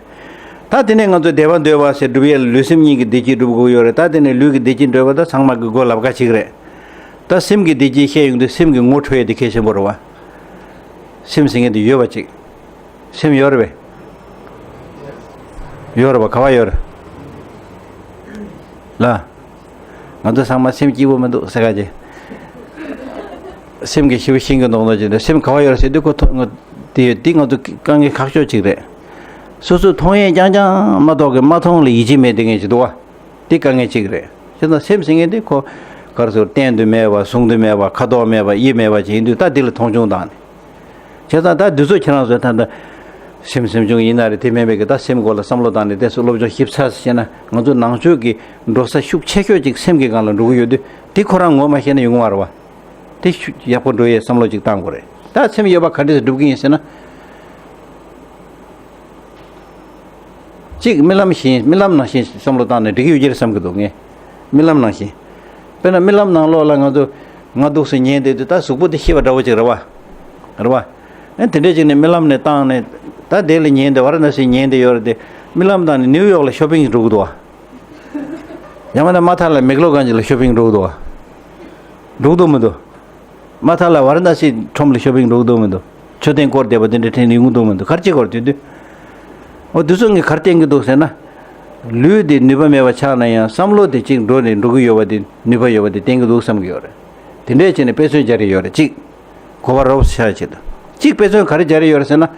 ད་དེ་ནས་ང་ཚོ་བདེ་བ་འདོད་པ་ཟེར་སྒྲུབ་ཡས་ལ་ལུས་སེམས་གཉིས་ཀྱི་བདེ་སྐྱིད་སྒྲུབ་དགོས་ཡོད་རེད། ད་དེ་ནས་ལུས་ཀྱི་བདེ་སྐྱིད་འདོད་པ་ད་ཚང་མ་གི་མགོ་ལབ་ཁ་ཅིག་རེད། ད་སེམས་ཀྱི་བདེ་སྐྱིད་བཤད་ཡོང་དུས་སེམས་ཀྱི་ངོ་འཕྲོད་ཡས་དེ་གལ་ཆེན་པོ་རེད་བ། སེམས་ཟེར་མཁན་དེ་ཡོད་པ་ཅིག་སེམས་ཡོད་རེད་པས། ཡོད་རེད་པ། ག་བ་ཡོད་རེད། ལ། ང་ཚོ་ཚང་མ་སེམས་སྐྱིད་པོ་མི་འདུག་ཟེར་ག་ཅེ། སེམས་ཀྱི་ཞི་བ་ཤིང་གི་མདོག་མདོག་ཅིག་འདུག་སེམས་ག་བ་ཡོད་རེད་ཟེར་དུས་ཁོ་ཐོ་ང་དེ་ཡོད་དེ་ང་ཚོ་དཀའ་ངལ་ཁག་ཤོས་ཅིག་རེད། སོ་སོས་མཐོང་ཡས་རྐྱང་རྐྱང་མ་གཏོགས་ཀྱི་མ་མཐོང་ལ་ཡིད་ཆེས་མེད་དེ་ངས་ཅིག་འདུག་བ། དེ་དཀའ་ངལ་གཅིག་རེད། བྱས་ཙང་སེམས་ཟེར་མཁན་དེ་ཁོ་ག་རེ་ཟེར་བསྟན་དུ་མེད་པ་གཟུང་དུ་མེད་པ་ཁ་དོག་མེད་པ་དབྱིབས་མེད་པ་ཅིག་ཡིན་དུས་ད་འདི་ལ་མཐོང་ཆུང་བཏང་ནས། བྱས་ཙང་ད་འདི་ཚོ་ཁྱེད་རང་ཚོས་ད་ལྟ་ སེམས་སེམས་བྱུང་ཡིན་ན་རེད། དེ་མིན་པའི་གི་ད་སེམས་སྐོར་ལ་བསམ་བློ་བཏང་ནས་དེ་ཚོ་སློབ་སྦྱོང་ཞིབ་ཚགས་སུ་བྱས་ན། ང་ཚོ་ནང་ཆོས་ཀྱི་འགྲོ་ས་ཤུགས་ཆེ་ཤོས་ཅིག་སེམས་ཀྱི་སྒང་ལ་འགྲོ་གི་ཡོད་དུས། དེ་ཁོ་རང་ངོ་མ་ཤེས་ན་ཡོང་གི་མ་རེད་བ། དེ་ཤུགས་ཡག་པོ་འགྲོ་ཡའི་བསམ་བློ་ཅིག་བཏང་དགོས་རེད། ད་སེམས་ཡོད་པ་ག་འདྲས་སེ་སྒྲུབ་ཀྱི་ཡིན་ཟེར་ན། གཅིག་རྨི་ལམ་བཞིན། རྨི་ལམ་ནང་བཞིན་བསམ་བློ་བཏང་ནས་འགྲིག་གི་ཡོད་ཀྱི་རེད་བསམ་གྱི་འདུག་ངས། རྨི་ལམ་ནང་བཞིན། དཔེར་ན་རྨི་ལམ་ནང་ལོགས་ལ་ང་ཚོ་ང་འདུག་སེ་ཉལ་བསྡད་དུས་ད་གཟུགས་པོ་དེ་ཤི་བ་འདྲ་བོ་ཅིག་རེད་བ། རེད་བ། ཨ་དེ་འདྲས་ཅིག་ནས་རྨི་ལམ་ནས་བཏང་ནས། ད་དེ་ལ་ཉལ་བསྡད། ཝ་ར་ཎ་སི་ཉལ་བསྡད་ཡོད་རེད་དེ། རྨི་ལམ་བཏང་ནས་ནིའུ་ཡོག་ལ་ཤོ་པིང་འགྲོ་གི་འདུག་བ། ཡང་མིན་ན་མ་ཐ་ལ་མེག་ལོ་གྷན་ཇི་ལ་ཤོ་པིང་འགྲོ་གི་འདུག་བ། འགྲོ་གི་འདུག་མི་འདུག་མ་ཐ་ལ་ཝ་ར་ཎ་སི་ཁྲོམ་ལ་ཤོ་པིང་འགྲོ་གི་འདུག་མི་འདུག་མཆོད་རྟེན་བསྐོར་བསྡད་པ་དེ་འདྲ་དྲན་ཡོང་གི་འདུག་མི་འདུག་ག་རེ་བྱེད་དགོས་རེད་དེ་དུས། འོ་དེ་ཚོ་ངས་ག་རེ་བསྟན་གྱི་འདུག་ཟེར་ན། ལུས་འདི་ནུས་པ་མེད་པ་ཆགས་ན་ཡང་བསམ་བློ་དེ་གཅིག་འགྲོ་ནས་འགྲོ་གི་ཡོད་པ་དེ་ནུས་པ་ཡོད་པ་དེ་བསྟན་གྱི་འདུག་བསམ་གྱི་ཡོད་རེད། དེ་འདྲས་བྱས་ནས་དཔེ་མཚོན་སྦྱར་ཡོད་རེད། གཅིག་གོ་བ་རོབ་ཆགས་ཆེད་དུ། གཅིག་དཔེ་མཚོན་ག་རེ་སྦྱར་ཡོད་རེད་ཟེར་ན།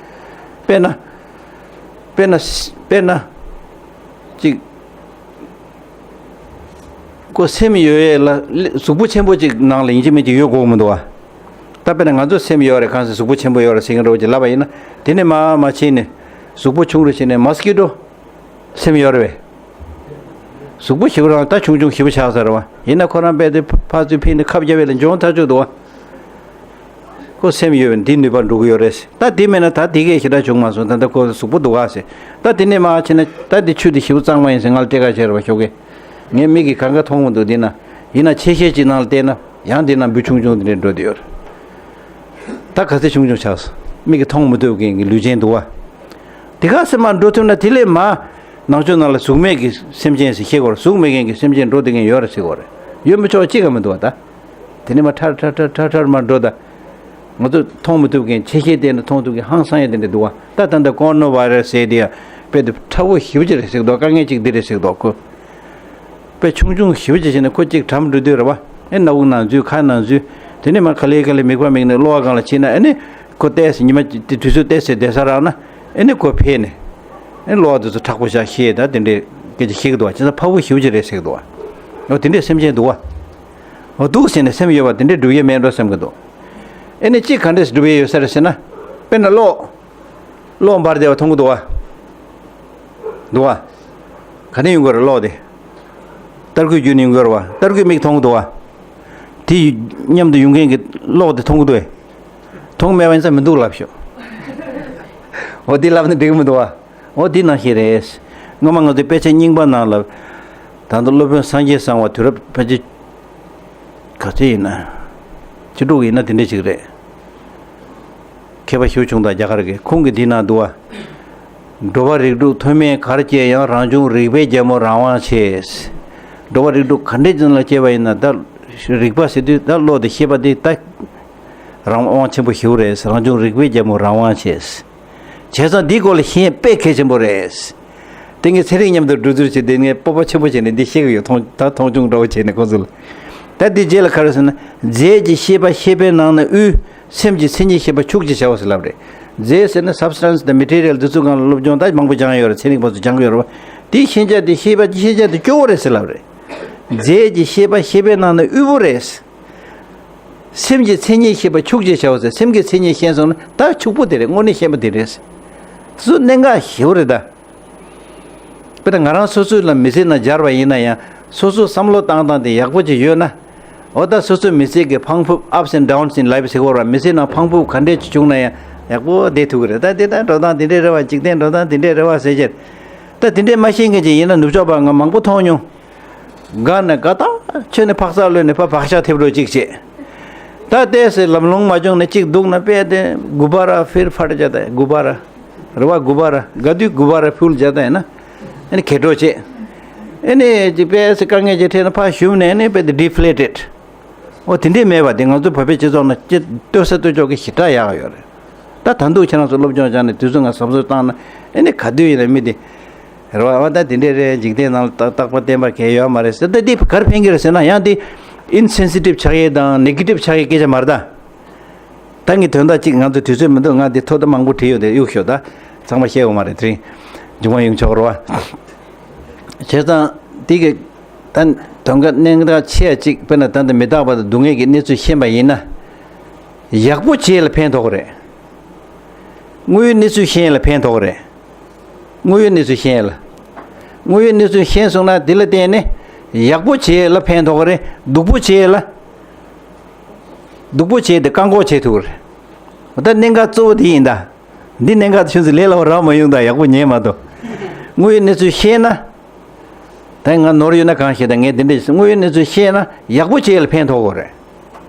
དཔེར་ན། དཔེར་ན། དཔེར་ན། གཅིག་ཁོ་སེམས་ཡོད་ཡས་ལ་གཟུགས་པོ་ཆེན་པོ་གཅིག་ནང་ལ་ཡིན་གཅིག་མིན་གཅིག་ཡོད་དགོས་མི་འདུག་བ། ད་དཔེར་ན་ང་ཚོ་སེམས་ཡོད་རེད། གང་ཟེར་གཟུགས་པོ་ཆེན་པོ་ཡོད་རེད་ཟེར་མཁན་འདྲ་བོ་ཅིག་ལབ་པ་ཡིན་ན། དེ་ནས་མར་མར་ཕྱིན་ནས་གཟུགས་པོ་ཆུང་རུ་ཕྱིན་ནས་མོ་སི་ཀི་ཊོ། སེམས་ཡོད་རེད་པས། གཟུགས་པོ་ཞེ་པོ་རང་ད་ཆུང་ཆུང་ཞེ་པོ་ཆགས་ཚར་བ་ཡིན་ན། ཁོ་རང་རྦད་དེ་ཕར་ཚུར་འཕེན་ནས་ཁབ་རྒྱབ་པ་ལ་འཇོན་ཐག་ཆོད་འདུག་བ། ཁོ་སེམས་ཡོད་པས་འདི་ནུས་པ་འགྲོ་གི་ཡོད་རེད། ད་དེ་མེད་ན་ད་དེ་གས་ཞེ་དྲག་བྱུང་མ་སོང་། ད་ལྟ་ཁོ་གཟུགས་པོ་འདུག་ག་ཟེར། ད་དེ་ནས་མར་ཕྱིན་ན་ད་འདི་ཆུ་འདི་ཞེ་པོ་གཙང་མ་ཡིན་ཟེར་ང་ལ་སྐྲན་ཁ་བྱས་རེད་པ་ཞོགས་ཀས། ངས་མིག་གིས་གང་ག་མཐོང་མི་འདུག་འདི་ན། ཡིན་ན་ཆེ་ཤེལ་གཅིག་ནང་ལ་བལྟས་ན་ཡང་འདི་ན་འབུ་ཆུང་ཆུང་འདི་འདྲས་འགྲོ་བསྡད་ཡོད་རེད། ད་ག་ཚོད་ཆུང་ཆུང་ཆགས་སོང་། མིག་གིས་མཐོང་མི་ཐུབ་མཁན་གྱི་ལུས་ཅན་འདུག་བ། དེ་ག་ཚོད་མར་འགྲོ་ཐུབ་ན་དེ་ལས་མར་ནང་ཆོས་ནང་ལ་གཟུགས་མེད་ཀྱི་སེམས་ཅན་ཟེར་ཤེས་དགོས་རེད། གཟུགས་མེད་མཁན་གྱི་སེམས་ཅན་འགྲོ་བསྡད་མཁན་ཡོད་རེད་ཟེར་དགོས་རེད། ཡོད་མི་ཆོག་གཅིག་ཀྱང་མི་འདུག་བ་ད། དེ་ནས་མར་ཁྲར་ཁྲར་ཁྲར་ཁྲར་ཁྲར་མར་འགྲོ་ད། ང་ཚོ་མཐོང་མི་ཐུབ་མཁན་ཆེ་ཤེལ་བལྟས་ན་མཐོང་ཐུབ་མཁན་ཧང་སང་ཡ་དེ་འདྲ་འདུག་བ། ད་ད་ལྟ་ཀོ་རོ་ན་བྷའི་ར་སི་ཟེར་དེ་ཡ་དཔེ་དེ་ཁྲ་བོ་ཞེ་པོ་ཅིག་རེད་ཟེར་གི་འདུག་དཀའ་ངལ་ཅིག་འདི་རེད་ཟེར་གི་འདུག་ཁོ་དཔེ་ཆུང་ཆུང་ཞེ་པོ་ཅིག་བྱས་ནས་ཁོ་གཅིག་གྲམ་འགྲོ་དུས་རེད་བ། ཨེ་སྣ་བུག་ནང་འཛུལ། ཁ་ནང་འཛུལ། དེ་ནས་མར་ག་ལེ་ག་ལེ་མིད་པ་མིད་ནས་གློ་བ་སྒང་ལ་ཕྱིན་ན། ཨ་ནི་ཁོ་ཏོག་ཙམ་ཉི་མ་དེ་དུས་ཚོད་ཏོག་ཙམ་བསྡད་ས་རག་ན། ཨ་ནི་ཁོ་ཕེབས་ནས་ཨ་ནི་གློ་བ་དེ་ཚོ་མཁྲེགས་པོ་བཞག་ཤེས། ད་དེ་འདྲའི་སྐད་ཆ་བཤད་ཀྱི་འདུག་བ། བྱས་ཙང་ཕ་བུ་ཞེ་པོ་ཅིག་རེད་ཟེར་གི་འདུག་བ། འོ་དེ་འདྲའི་སེམས་ཅན་འདུག་བ། འོ་འདུག་ཟེར་ནས་སེམས་ཡོད་པ་དེ་འདྲའི་སྒྲུབ་ཡས་མེད་འགྲོ་བསམ་གྱི་འདུག་ཨེ་ནི་གཅིག་ག་འདྲས་སྒྲུབ་ཡས་ཡོད་ས་རེད་ཟེར་ན། དཔེར་ན་གློག་གློག་འབར་བསྡད་པ་མཐོང་གི་འདུག་བ། འདུག་བ། ག་ནས་ཡོང་གི་རེད་གློག་དེ། ཏར་སྐུད་བརྒྱུད་ནས་ཡོང་གི་རེད་བ། ཏར་སྐུད་མིག་མཐོང་གི་འདུག་བ། དེ་མཉམ་དུ་ཡོང་མཁན་གྱི་གློག་དེ་མཐོང་གི་འདུག་ཨེ། མཐོང་མེད་པ་ཡིན་ཙང་མི་འདུག་ལབ་ཤོག་འོ་དེ་ལབ་ན་འགྲིག་གི་མི་འདུག་བ། འོ་འདི་ནང་བཞིན་རེད། སྔོན་མ་ང་ཚོའི་དཔེ་ཆ་རྙིང་པ་ནང་ལ། ད་ལྟ་སློབ་དཔོན་སངས་རྒྱས་གསང་བ་དུས་རབས་ཕལ་ཆེར་ག་ཚོད་ཡིན་ན། བཅུ་དྲུག་ཡིན་ན་དེ་འདྲ་ཞིག་རེད། མཁས་པ་ཞེ་པོ་བྱུང་དང་རྒྱ་གར་གྱི། ཁོང་གིས་འདི་ནང་འདུག་བ། འགྲོ་བ་རིགས་དྲུག་མཐོ་དམན་གར་སྐྱེས་ཡང་། རང་བྱུང་རིག་པའི་རྒྱལ་མོ་རང་དབང་ཆེ། འགྲོ་བ་རིགས་དྲུག་ག་འདྲའི་ཅན་ལ་སྐྱེས་པ་ཡིན་ན། ད་རིག་པ་ཟེར་དུས་ད་བློ་དེ་ཤེས་པ་དེ་ད་རང་དབང་ཆེན་པོ་ཞེ་པོ་རེད། རང་བྱུང་རིག་པའི་རྒྱལ་མོ་རང་དབང་ཆེ། བྱས་ཙང་འདིའི་སྐོར་ལ་ཤེས་ཡོན་དཔེ་གལ་ཆེན་པོ་རེད། དེ་ངས་ཚན་རིག་མཉམ་དུ་འགྲོ་ཚུལ་བྱས་ཏེ་ངས་སྤོབས་པ་ཆེན་པོ་བྱས་ནས་འདི་བཤད་ཀྱི་ཡོད། མཐོང་ད་མཐོང་ཆུང་འདྲ་བོ་བྱས་ནས་ཁོང་ཚོ་ལ། ད་འདི་རྗེས་ལ་ག་རེ་ཟེར་ན། རྫས་ཀྱི་ཤེས་པ་ཤེས་པའི་ནང་ན་དབུལ། སེམས་ཀྱི་མཚན་ཉིད་ཤེས་པ་ཕྱུག་ཅེས་བྱའོ་ཟེར་ལབ་རེད། རྫས་ཟེར་ན་སབ་སི་ཊན་སི་དང་མེ་ཊི་རི་ཡལ་འདི་ཚོ་སྒང་ལ་སློབ་སྦྱོང་ད་མང་པོ་སྦྱངས་ཡོད་རེད། ཚན་རིག་པ་ཚོ་སྦྱངས་ཡོད་རེད་བ། དེའི་ཤེས་བྱ་དེ་ཤེས་པ་ཤེས་བྱ་དེ་སྐྱོ་བོ་རེད་ཟེར་ལབ་རེད། རྫས་ཀྱི་ཤེས་པ་ཤེས་པའི་ནང་ན་དབུལ་པོ་རེད། སེམས་ཀྱི་མཚན་ཉིད་ཤེས་པ་ཕྱུག་ཅེས་བྱའོ་ཟེར། སེམས་ཀྱི་མཚན་ཉིད་ཤེས་སོང་ན་ད་ཕྱུག་པོ་དེ་རེད། དངོས་གནས་ཤེས་པ་དེ་རེད། དེ་ཚོ་གནད་འགག་ཞེ་པོ་རེད་ད། དཔེར་ན་ང་རང་སོ་སོ་ལ་མི་ཚེ་ནང་སྦྱར་བ་ཡིན་ན་ཡང་། སོ་སོ་བསམ་བློ་བཏང་སྟངས་དེ་ཡག་པོ་ཅིག་ཡོད་ན། འོ་ད་སོ་སོའི་མི་ཚེ་གི་འཕང་ཕུབ། ups and downs in life ཟེར་གོ་ར། མི་ཚེ་ནང་འཕང་ཕུབ་ག་འདྲས་ཅིག་བྱུང་ན་ཡང་ཡག་པོ་བསྡད་ཐུབ་ཀྱི་རེད། ད་དེ་ད་འགྲོ་སྟངས་དེ་འདྲས་རེད་བ། འཇིག་རྟེན་འགྲོ་སྟངས་དེ་འདྲས་རེད་བ་ཟེར་བྱས། ད་དེ་འདྲས་མ་ཤེས་མཁན་ཅིག་ཡིན་ན། ནུབ་ཕྱོགས་པ་ང་མང་པོ་མཐོང་མྱོང་། དགའ་ནས་དགའ་ཐག་ཆོད་ནས་འཕག་འཚག་གློད་ནས་ཕར་བག་ཆགས་ཐེབས་འགྲོ་ཅིག་བྱེད། ད་ལྟས་སེ་ལམ་ལྷོང་མ་བྱུང་ནས་གཅིག་སྡུག་ན། དཔེ་དེ་གུ་བ་ར་ཕིར་ཕར་བྱ་ད། གུ་བ་ར་རེད་བ། གུ་བ་ར་དགའ་དུས་གུ་བ་ར་ཕུལ་བྱ་ད་ཡིན་ན། ཨ་ནི་གད་འགྲོ་བྱེད། ཨ་ནི་ཅིག་དཔེ་སེ་དཀའ་ངལ་ཅིག་འཕྲད་ན་ཕར་ཞུམ་ནས། ཨ་ནི་དཔེ་དེ་ཌི་ཕི་ལེ་ཊེཌ། འོ་དེ་འདྲས་མེད་པ་དེ་ང་ཚོ་བོད་པའི་སྤྱི་ཚོགས་ནང་སྐྱེ་ལྟོས་ས་ལྟོས་ཕྱོགས་ཀྱི་ཞེ་དྲག་ཡག་ཡོད་རེད། ད་ད་དུང་ཁྱེད་རང་ཚོ་སློབ་སྦྱོང་སྦྱངས་ནས་དུས་ཚོད་ང་གཟབ་གཟབ་བཏང་ན། ཨེ་ནི་ག་དུས་ཡིན་ན་མི་དེ་རེད་བ། ཨ་ད་དེ་འདྲས་རེད། འཇིག་རྟེན་ནང་ལ་རྟག་རྟག་པར་བརྟན་པ་གང་ཡང་ཡོད་མ་རེད་ཟེར། ད་འདི་ག་རེ་ཕན་གྱི་རེད་ཟེར་ན། ཡང་འདི་ཨིན་སེན་སི་ཊིབ་ཆགས་ཡས་དང་ནེ་གེ་ཊིབ་ཆགས་ཡས་སྐད་ཆ་མ་རེད་ད། ད་ངས་དོན་དག་གཅིག་ང་ཚོ་དུས་ཚོད་མི་འདུག་ང་འདི་ཐོག་ད་མང་པོ་བྲིས་ཡོད་དེ་གཡུག་ཤོག་ད་ཚང་མ་བཤད་འོང་མ་རེད། དེ་རིང་མཇུག་མ་ཡོང་ཆོག་རེད་བ། བྱས་ཙང་འདི་གི་ད་དོན་དག་གནད་འགག་ཆེ་བ་གཅིག་དཔེར་ན་ད་ལྟ་མི་རྟག་པ་དང་སྡུག་བསྔལ་གྱི་གནས་ཚུལ་ཤེས་པ་ཡིན་ན། ཡག་པོ་བྱས་ལ་ཕན་ཐོགས་རེད། དངོས་ཡོད་གནས་ཚུལ་ཤེས་ཡས་ལ་ཕན་ཐོགས་རེད། དངོས་ཡོད་གནས་ཚུལ་ཤེས་ཡས་ལ། དངོས་ཡོད་གནས་ཚུལ་ཤེས་སོང་ན་དེ་ལ་བརྟེན་ནས་ཡག་པོ་བྱེད་ཡས་ལ་ཕན་ཐོགས་རེད། སྡུག་པོ་བྱེད་ཡས་ལ། སྡུག་པོ་བྱེད་དེ་བཀག་འགོག་བྱེད་ཐུབ་རེད། འོ་ད་གནད་འགག་གཙོ་བོ་དེ་ཡིན་ད། འདི་གནད་འགག་ཁྱོད་ཚོ་ལས་སླ་བོ་རག་མ་ཡོང་ད། ཡག་པོ་ཉན་མ་གཏོགས། དངོས་ཡོད་གནས་ཚུལ་ཤེས་ན། ད་ང་ནོར་ཡོད་ན་གང་ཤེས་ད། ངས་འདི་འདྲ་ཞིག་དངོས་ཡོད་གནས་ཚུལ་ཤེས་ན་ཡག་པོ་བྱེད་ཡས་ལ་ཕན་ཐོགས་ཀྱི་ཡོད་རེད།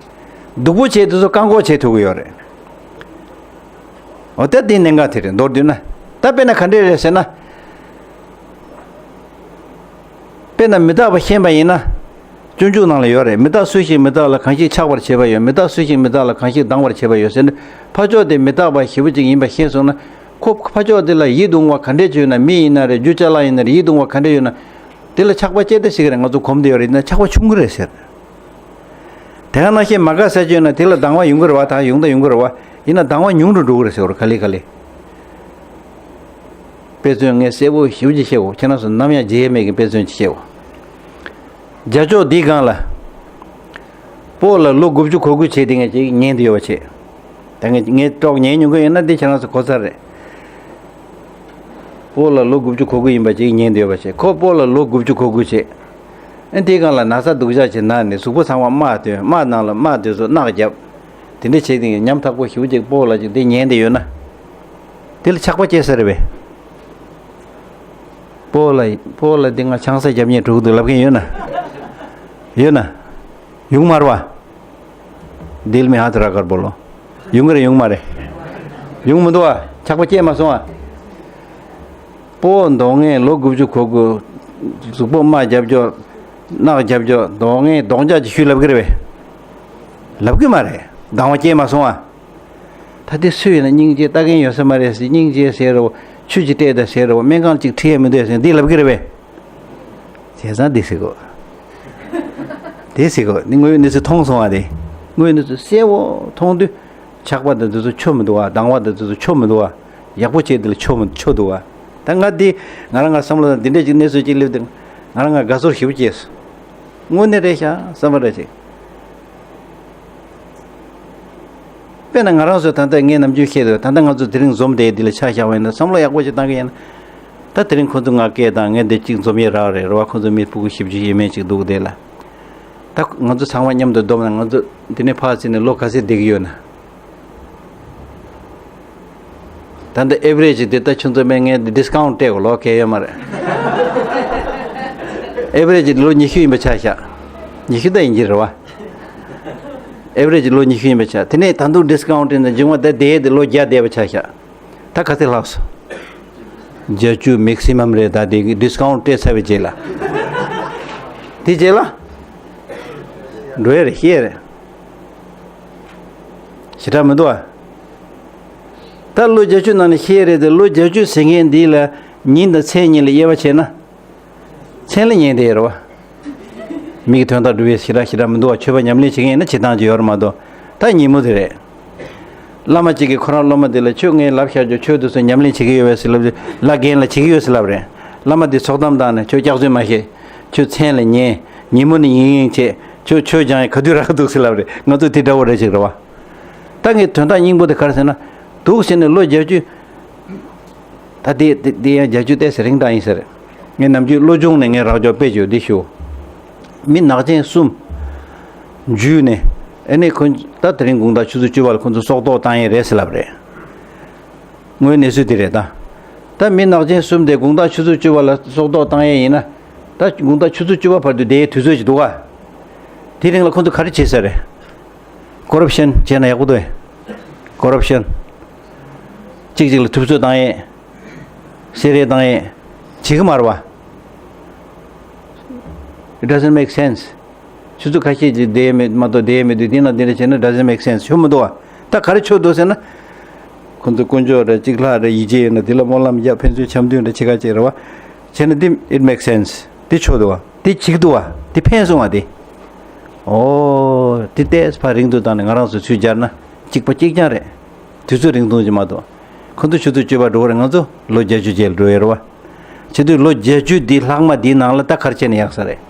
སྡུག་པོ་བྱེད་དེ་ཚོ་བཀག་འགོག་བྱེད་ཐུབ་ཀྱི་ཡོད་རེད། འོ་ད་འདི་གནད་འགག་དེ་རེད། མདོར་བསྡུས་ན། ད་དཔེར་ན་ག་འདྲས་རེད་ཟེར་ན། དཔེར་ན་མི་རྟག་པ་ཤེས་པ་ཡིན་ན། སྤྱོད་འཇུག་ནང་ལ་ཡོད་རེད། མི་རྟག་སུ་ཞིག་མི་རྟག་ལ་གང་ཞིག་ཆགས་པར་བྱེད་པ་ཡོད། མི་རྟག་སུ་ཞིག་མི་རྟག་ལ་གང་ཞིག་སྡང་བར་བྱེད་པ་ཡོད་ཟེར་ནས། ཕ་ཕྱོགས་དེ་མི་རྟག་པ་ཞེ་པོ་ཅིག་ཡིན་པ་ཤེས་སོང་ན། ཁོ་ཕ་ཕྱོགས་དེ་ལ་ཡིད་དུ་འོང་བ་ག་འདྲས་ཅིག་ཡོད་ན། མི་ཡིན་ན་རེད། རྒྱུ་ཅ་ལག་ཡིན་ན་རེད། ཡིད་དུ་འོང་བ་ག་འདྲས་ཡོད་ན། དེ་ལ་ཆགས་པ་སྐྱེ་ད་ཤེས་ཀྱི་རེད། ང་ཚོ་གོམས་བསྡད་ཡོད་རེད། ཡིན་ན་ཆགས་པ་ཆུང་གི་རེད་ཟེར། དེ་ག་ནང་བཞིན་མ་དགའ་ས་ཅིག་ཡོད་ན་དེ་ལ་སྡང་བ་ཡོང་གི་རེད་བ། ད་ཡོང་ད་ཡོང་གི་རེད་བ། ཡིན་ན་སྡང་བ་ཉུང་རུ་འགྲོ་གི་རེད་ཟེར་བ་རེད། ག་ལེ་ག་ལེ། དཔེ་མཚོན་ངས་གསལ་པོ་ཞེ་པོ་ཅིག་བཤད་གོ། ཁྱེད་རང་ཚོ་ནམ་ཡང་བརྗེད་ཡས་མེད་ཀྱི་དཔེ་མཚོན་ཅིག་བཤད་གོ། རྒྱ་ཕྱོགས་འདིའི་སྒང་ལ། སྤོ་ལགས་ལོ་དགུ་བཅུ་གོ་དགུ་བྱས་དེ་ངས་ཅིག་ཉན་དུ་ཡོད་པ་བྱས། ད་ངས་ངས་ཀྲོག་ཉན་མྱོང་གི་ཡོད་ན་དེ་ཁྱེད་རང་ཚོ་གོ་ཚར་རེད། སྤོ་ལགས་ལོ་དགུ་བཅུ་གོ་དགུ་ཡིན་པ་ཅིག་ཉན་དུ་ཡོད་པ་བྱས། ཁོ་སྤོ་ལགས་ལོ་དགུ་བཅུ་གོ་དགུ་བྱས། ཨ་དེའི་སྒང་ལ་ན་ཚ་སྡུག་ཅག་ཅིག་ན་ནས་གཟུགས་པོ་ཚང་མ་རྨ་ཐོན། རྨ་ནང་ལ་རྨ་དེ་ཚོ་རྣག་བརྒྱབ། དེ་འདྲ་བྱས་དེ་ཉམ་ཐག་པོ་ཞེ་པོ་ཅིག་སྤོ་ལགས་ཅིག་དེ་ཉན་དེ་ཡོད་ན། དེ་ལ་ཆགས་པ་སྐྱེ་ས་རེད་པས། སྤོ་ལགས་སྤོ་ལགས་འདི་ང་ཆང་ས་རྒྱབ་ཉེས་འགྲོ་གི་འདུག་ལབ་མཁན་ཡོད་ན། ཡོད་ན། ཡོང་མ་རེད་བ། दिल में हाथ रखकर बोलो। ཡོང་གི་རེད་ཡོང་མ་རེད། ཡོང་མི་འདུག་བ། ཆགས་པ་སྐྱེས་མ་སོང་བ། སྤོ་མདོག་ངན་ལོ་དགུ་བཅུ་གོ་དགུ། གཟུགས་པོ་རྨ་རྒྱབ་ཀྱོག་རྣག་རྒྱབ་ཀྱོག་མདོག་ངན་གདོང་རྒྱག་ཅིག་ཤུལ་ལབ་གི་རེད་པས། ལབ་གི་མ་རེད། སྡང་བ་སྐྱེས་མ་སོང་བ། ད་དེ་སུ་ཡིན་ན་སྙིང་རྗེ་ལྟ་མཁན་ཡོད་ས་མ་རེད་ཟེར། སྙིང་རྗེ་ཟེར་རོ། ཆུ་ཅིག་སྤྲད་དང་ཟེར་རོ། སྨན་ཁང་ཅིག་ཁྲིད་ཡ་མི་འདུག་ཟེར་འདི་ལབ་གི་རེད་པས། བྱས་ཙང་འདི་ཟེར་གོ། འདི་ཟེར་གོ། འདི་དངོས་ཡོད་གནས་ཚུལ་མཐོང་སོང་བ་རེད། དངོས་ཡོད་གནས་ཚུལ་གསལ་བོ་མཐོང་དུས། ཆགས་པ་དང་འདི་ཚོ་ཆོ་མི་འདུག་བ། སྡང་བ་དང་འདི་ཚོ་ཆོ་མི་འདུག་བ། ཡག་པོ་བྱས་འདི་ལ་ཆོ་མི་ཆོ་འདུག་བ། ད་ང་འདི་ང་རང་ང་བསམ་བློ་དང་འདི་འདྲས་ཅིག་གནས་ཚུལ་ཅིག་སླེབས་དུས་ང་རང་ང་དགའ་ཚོར་ཞེ་པོ་སྐྱེས་སོང་། དངོས་གནས་རེད་ཤག་བསམ་པ་རེད་ཅིག་དཔེར་ན་ང་རང་ཚོ་ད་ལྟ་ངས་ནམ་རྒྱུན་བཤད་འདུག་ད་ལྟ་ང་ཚོ་དེ་རིང་འཛོམས་དེ་འདི་ལ་ཆ་བཞག་པ་ཡིན་ན་བསམ་བློ་ཡག་པོ་ཞིག་བཏང་གི་ཡིན་ན། ད་དེ་རིང་ཁོ་ཚོ་ང་སྐད་བཏང་། ངས་འདི་གཅིག་འཛོམས་ཡས་རག་རེད་རེད་བ། ཁོ་ཚོ་མི་ཕྲུ་གུ་བཞི་བཅུ་ཞེ་མེད་ཅིག་འདུག་དེ་ལ། ད་ང་ཚོ་ཚང་མ་མཉམ་དུ་བསྡོམས་ན་ང་ཚོ་འདི་ནས་ཕར་ཕྱིན་ནས་ལོ་ག་ཚོད་བསྡད་ཀྱི་ཡོད་ན། ད་ལྟ་ཨེ་ཝ་རེ་ཇི་དེ་ད་ཁྱོད་ཚོ་མས་ངས་ཌི་སི་ཀའུན་ཊི་སྤྲད་གོ། ལོ་གལ་ཡོད་མ་རེད། ཨེ་ཝ་རེ་ཇི་ལོ་ཉི་ཤུ་ཡིན་པ་ཆ་བཞག་ཉི་ཤུ་ད་ཡིན་གྱི་རེད་བ། ཨེ་ཝ་རེ་ཇི་ལོ་ཉི་ཤུ་ཡིན་པ་ཆ། དེ་ནས་ད་དུང་ཌི་སི་ཀའུན་ཊི་ནས་བྱུང་བ་ད་དེ་དེ་ལོ་བརྒྱ་བསྡད་པ་ཆ་བཞག་ད་ག་ཚོད་ལྷག་སོང་། བརྒྱད་ཅུ་མེག་སི་མམ་རེད། ད་དེ་ཌི་སི་ཀའུན་ཊི་སྤྲད་ཚར་བའི་རྗེས་ལ། དེ་རྗེས་ལ། འགྲོ་ཡ་རེད་ཤེས་རེད། ཞེ་དྲག་མི་འདུག་ཨ། ད་ལོ་བརྒྱད་ཅུ་ནང་ནས་ཤེས་རེད་དེ། ལོ་བརྒྱད་ཅུ་ཟེར་མཁན་འདི་ལ་ཉིན་དང་མཚན་གཉིས་ལ་དབྱེ་བ་བྱས་ན། མཚན་ལ་ཉན་བསྡད་ཡོད་རེད་བ། མིག་གི་དོན་དག་སྒྲུབ་ཡས་ཞེ་དྲག་ཞེ་དྲག་མི་འདུག་བ། ཆོས་པ་ཉམས་ལེན་བྱེད་མཁན་ཡིན་ན་བྱེད་སྟངས་ཅིག་ཡོད་རེད་མ་གཏོགས། ད་ཉིན་མོ་དེ་རེད། བླ་མ་གཅིག་གིས་ཁོ་རང་སློབ་མ་དེ་ལ་ཁྱོད་ངས་ལབ་བཞག་རྒྱུ་ཆོས་དེ་ཚོ་ཉམས་ལེན་བྱེད་ཀྱི་ཡོད་པས་ཟེར་ལབ་དུས་ལ་རྒན་ལ་བྱེད་ཀྱི་ཡོད་ཟེར་ལབ་རེད། བླ་མ་དེ་ཚོགས་གཏམ་བཏང་ནས་ཁྱོད་སྐྱག་རྫུན་མ་བཤད། ཁྱོད་མཚན་ལ་ཉན། ཉིན་མོ་ནི་ཡིན་ཡིན་བྱེད། ཁྱོད་ཆོས་སྦྱང་ཡས་ག་དུས་རག་འདུག་ཟེར་ལབ་རེད། ང་ཚོ་དེ་འདྲ་བོ་རེད་ཅིག་རེད་བ། ད་ངས་དོན་དག་སྙིང་པོ་དེ་ག་རེ་ཟེར་ན། འདུག་ཟེར་ནས་ལོ་བརྒྱད་ཅུ། ད་དེ་དེ་དེ་ཡང་བརྒྱད་ཅུ་ཏོག་ཙམ་རིང་ཐག་ཡིན་ས་རེད། ངས་ནམ་རྒྱུན་བློ་སྦྱོང་ནས་ངས་རག་ཅོག་དཔེ་བརྗོད་འདི་ཞུ། མི་ནག་ཅན་གསུམ་འཇུས་ནས། ཨ་ནི་ཁོ་ད་དེ་རིང་དགོང་དག་ཆུ་ཚོད་བཅུ་པ་ལ་ཁོ་ཚོ་སྲོག་ཐོག་བཏང་ཡས་རེད་ཟེར་ལབ་རེད། དངོས་གནས་ཚུལ་དེ་རེད་ད། ད་མི་ནག་ཅན་གསུམ་དེ་དགོང་དག་ཆུ་ཚོད་བཅུ་པ་ལ་སྲོག་ཐོག་བཏང་ཡས་ཡིན་ན། ད་དགོང་དག་ཆུ་ཚོད་བཅུ་པ་བར་དུ་བསྡད་ཡས་དུས་ཚོད་ཅིག་འདུག་ག་དེ་རིང་ལ་ཁོ་ཚོ་ག་རེ་བྱས་ས་རེད། ཀོ་རབ་ཤན་བྱས་ན་ཡག་པོ་འདུག་ཨེ། ཀོ་རབ་ཤན། གཅིག་གཅིག་ལ་ཐུབ་ཚོད་བཏང་ཡས། བསད་རེས་བཏང་ཡས། བྱེད་ཀྱི་མ་རེད་བ། It doesn't make sense. ཆུ་ཚོད་ཁ་ཤས་ཀྱི་བསྡད་མེད་མ་གཏོགས་བསྡད་མེད་དུས་དེ་ན་དེ་འདྲ་བྱས་ན་doesn't make sense. ཆོ་མི་འདུག་བ། ད་ག་རེ་ཆོ་འདུག་ཟེར་ན། ཁོ་ཚོ་དཀོན་མཆོག་རེད། གཅིག་ལྷག་རེད། ཡིད་ཆེས་ཡོད་ན་དེ་ལ་སྨོན་ལམ་རྒྱག་ཕན་ཚུན་འཆམ་མཐུན་རེད། ཆེ་ཁ་ཅིག་རེད་བ། བྱས་ན་དེ་it makes sense. དེ་ཆོ་འདུག་བ། དེ་བྱེད་ཀྱི་འདུག་བ། དེ་ཕན་སོང་བ་དེ། ཨོ། དེ་ཏོག་ཙམ་ཕར་རིང་དུ་བཏང་ནས་ང་རང་ཚོ་ཚུར་སྦྱར་ན་གཅིག་པ་གཅིག་རྐྱང་རེད། དུས་ཚོད་རིང་ཐུང་ཅིག་མ་གཏོགས། ཁོ་ཚོ་ཆུ་ཚོད་བཅུ་པ་འགྲོ་གི་རེད། ང་ཚོ་ལོ་བརྒྱད་ཅུ་རྗེས་ལ་འགྲོ་ཡས་རེད་བ། བྱེད་དུས་ལོ་བརྒྱད་ཅུ་འདི་ལྷག་མ་འདིའི་ནང་ལ་ད་ག་རེ་བྱས་ན་ཡག་ས་རེད།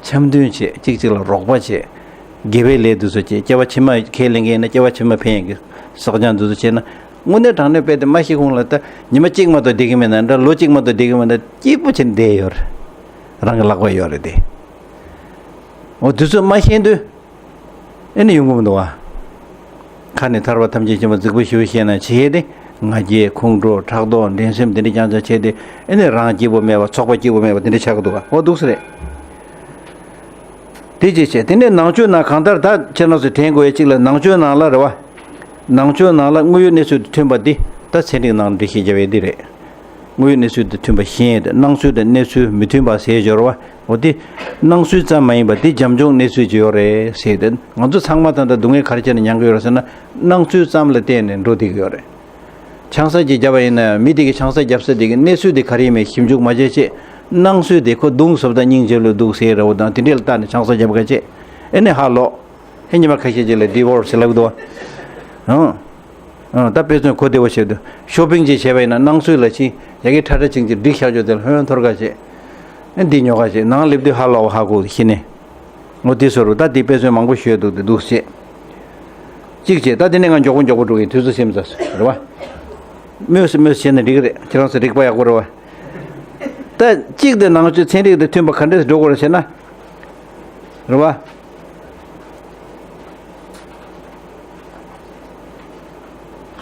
འཆམ་མཐུན་བྱེད། གཅིག་གཅིག་ལ་རོགས་པ་བྱེད། དགེ་བའི་ལས་འདི་ཚོ་བྱས། སྐྱེ་བ་ཕྱི་མ་ཁས་ལེན་མཁན་ཡིན་ན་སྐྱེ་བ་ཕྱི་མ་ཕན་ཡག་གི་བསགས་སྦྱང་འདི་ཚོ་བྱས་ན། དངོས་གནས་དྲང་གནས་དཔེ་དེ་མ་ཤི་གོང་ལ་ད་ཉི་མ་གཅིག་མ་གཏོགས་བསྡད་ཀྱི་མེད་ན་འདྲ། ལོ་གཅིག་མ་གཏོགས་བསྡད་ཀྱི་མེད་ན་སྐྱིད་པོ་བྱས་ནས་བསྡད་ཡོད་རེད། རང་གི་ལག་པར་ཡོད་རེད་དེ། འོ་དུས་ཚོད་མ་ཤེས་དུས་ཨེ་ནི་ཡོང་གི་མི་འདུག་བ། ཁ་ནས་ཐར་པ་ཐམས་ཅད་མཁྱེན་པ་རྫིག་པོ་ཞེ་པོ་བཤད་ན་བྱས་ཏེ། ང་རྒྱལ་ཁོང་ཁྲོ་ཕྲག་དོག་འགྲན་སེམས་དེ་འདྲ་རྐྱང་རྐྱང་བྱས་ཏེ། ཨེ་ནི་རང་སྐྱིད་པོ་མེད་པ་ཚོགས་པ་སྐྱིད་པོ་མེད་པ་དེ་འདྲ་ཆགས་ཀྱི་འདུག་བ། འོ་འདུག་སེ་རེད། དེ་ཅི་བྱས། དེ་ནས་ནང་ཆོས་ནང་གང་ལྟར་ད་ཁྱེད་རང་ཚོས་དྲན་དགོས་ཡ་གཅིག་ལ། ནང་ཆོས་ནང་ལ་རེད་བ། ནང་ཆོས་ནང་ལ་དངོས་ཡོད་གནས་ཚུལ་དང་མཐུན་པ་འདི་ད་ཚན་རིག་ནང་འགྲེལ་བཤད་རྒྱབ་ཡས་འདི་རེད། དངོས་ཡོད་གནས་ཚུལ་དང་མཐུན་པ་ཤེས་ཡས་དེ། སྣང་ཚུལ་དང་གནས་ཚུལ་མི་མཐུན་པ་ཟེར་སྦྱོར་བ། འོ་དེ་སྣང་ཚུལ་ཙམ་མ་ཡིན་པ་དེ་རྒྱབ་ལྗོངས་གནས་ཚུལ་ཅིག་ཡོད་རེད་ཟེར་ཏེ། ང་ཚོ་ཚང་མ་ད་ལྟ་སྡུག་བསྔལ་ག་རེ་བྱས་ནས་མྱང་གི་ཡོད་རེད་ཟེར་ན། སྣང་ཚུལ་ཙམ་ལ་བརྟེན་ནས་འགྲོ་བསྡད་ཀྱི་ཡོད་རེད། ཆང་ས་ཅིག་བརྒྱབ་པ་ཡིན་ན་མི་དེ་གི་ཆང་ས་བརྒྱབ་ས་དེ་གི་གནས་ཚུལ་དེ་ག་རེ་ཡིན་མིན་ཞིབ་འཇུག་མ་བྱས་བྱས། སྣང་ཚུལ་དེ་ཁོ་མདུང་བཟོ་ལྟ་སྙིང་རྗེ་ལོས་འདུག་ཟེར་རེད་བ་དང་། དེ་འདྲས་ལ་བལྟས་ནས་ཆང་ས་བརྒྱབ་ཁ་བྱས། ཨེ་ནས་ཧ་ལོག་ཧེ་ཉི་མ་ཁ་ཤས་ཅིག་ལ་ཌི་ཝོར་སི་ལབ་འདུག་བ། ཨང་། ཨང་། ད་དཔེ་མཚོན་གོ་བདེ་བོ་བྱེད་དུས་ཤོ་པིང་ཅིག་བྱས་པ་ཡིན་ན་སྣང་ཚུལ་ལ་ཕྱིན། ཡ་གི་ཁྲ་ཁྲ་ཅིག་ཅིག་སྒྲིག་བཞག་ཆོག་དེ་ལ་ཧོན་ཐོར་ཁ་བྱས། ཨེ་འདི་ཉོ་ཁ་བྱས། ནང་སླེབས་དུས་ཧ་ལོག་ཧ་གོ་ཤི་ནས། འོ་དེ་བཟོ་རུ་ད་དེ་དཔེ་མཚོན་མང་པོ་ཤོད་འདུག་དེ་འདུག་ཅེས། གཅིག་བྱས། ད་དེ་ནས་ང་མགྱོགས་པོ་མགྱོགས་པོ་འགྲོ་གི་ཡིན། དུས་ཚོད་ཟིན་ཚར་སོང་རེད་བ། མོས་སུ་མོས་སུ་བྱས་ན་འགྲིག་གི་རེད། ཁྱེད་རང་ཚོ་རིག་པ་ཡག་པོ་རེད་བ། ད་གཅིག་དེ་ནང་ཆོས་ཚན་རིག་དང་མཐུན་པ་ག་འདྲས་འགྲོ་དགོས་རེད་ཟེར་ན། རེད་བ།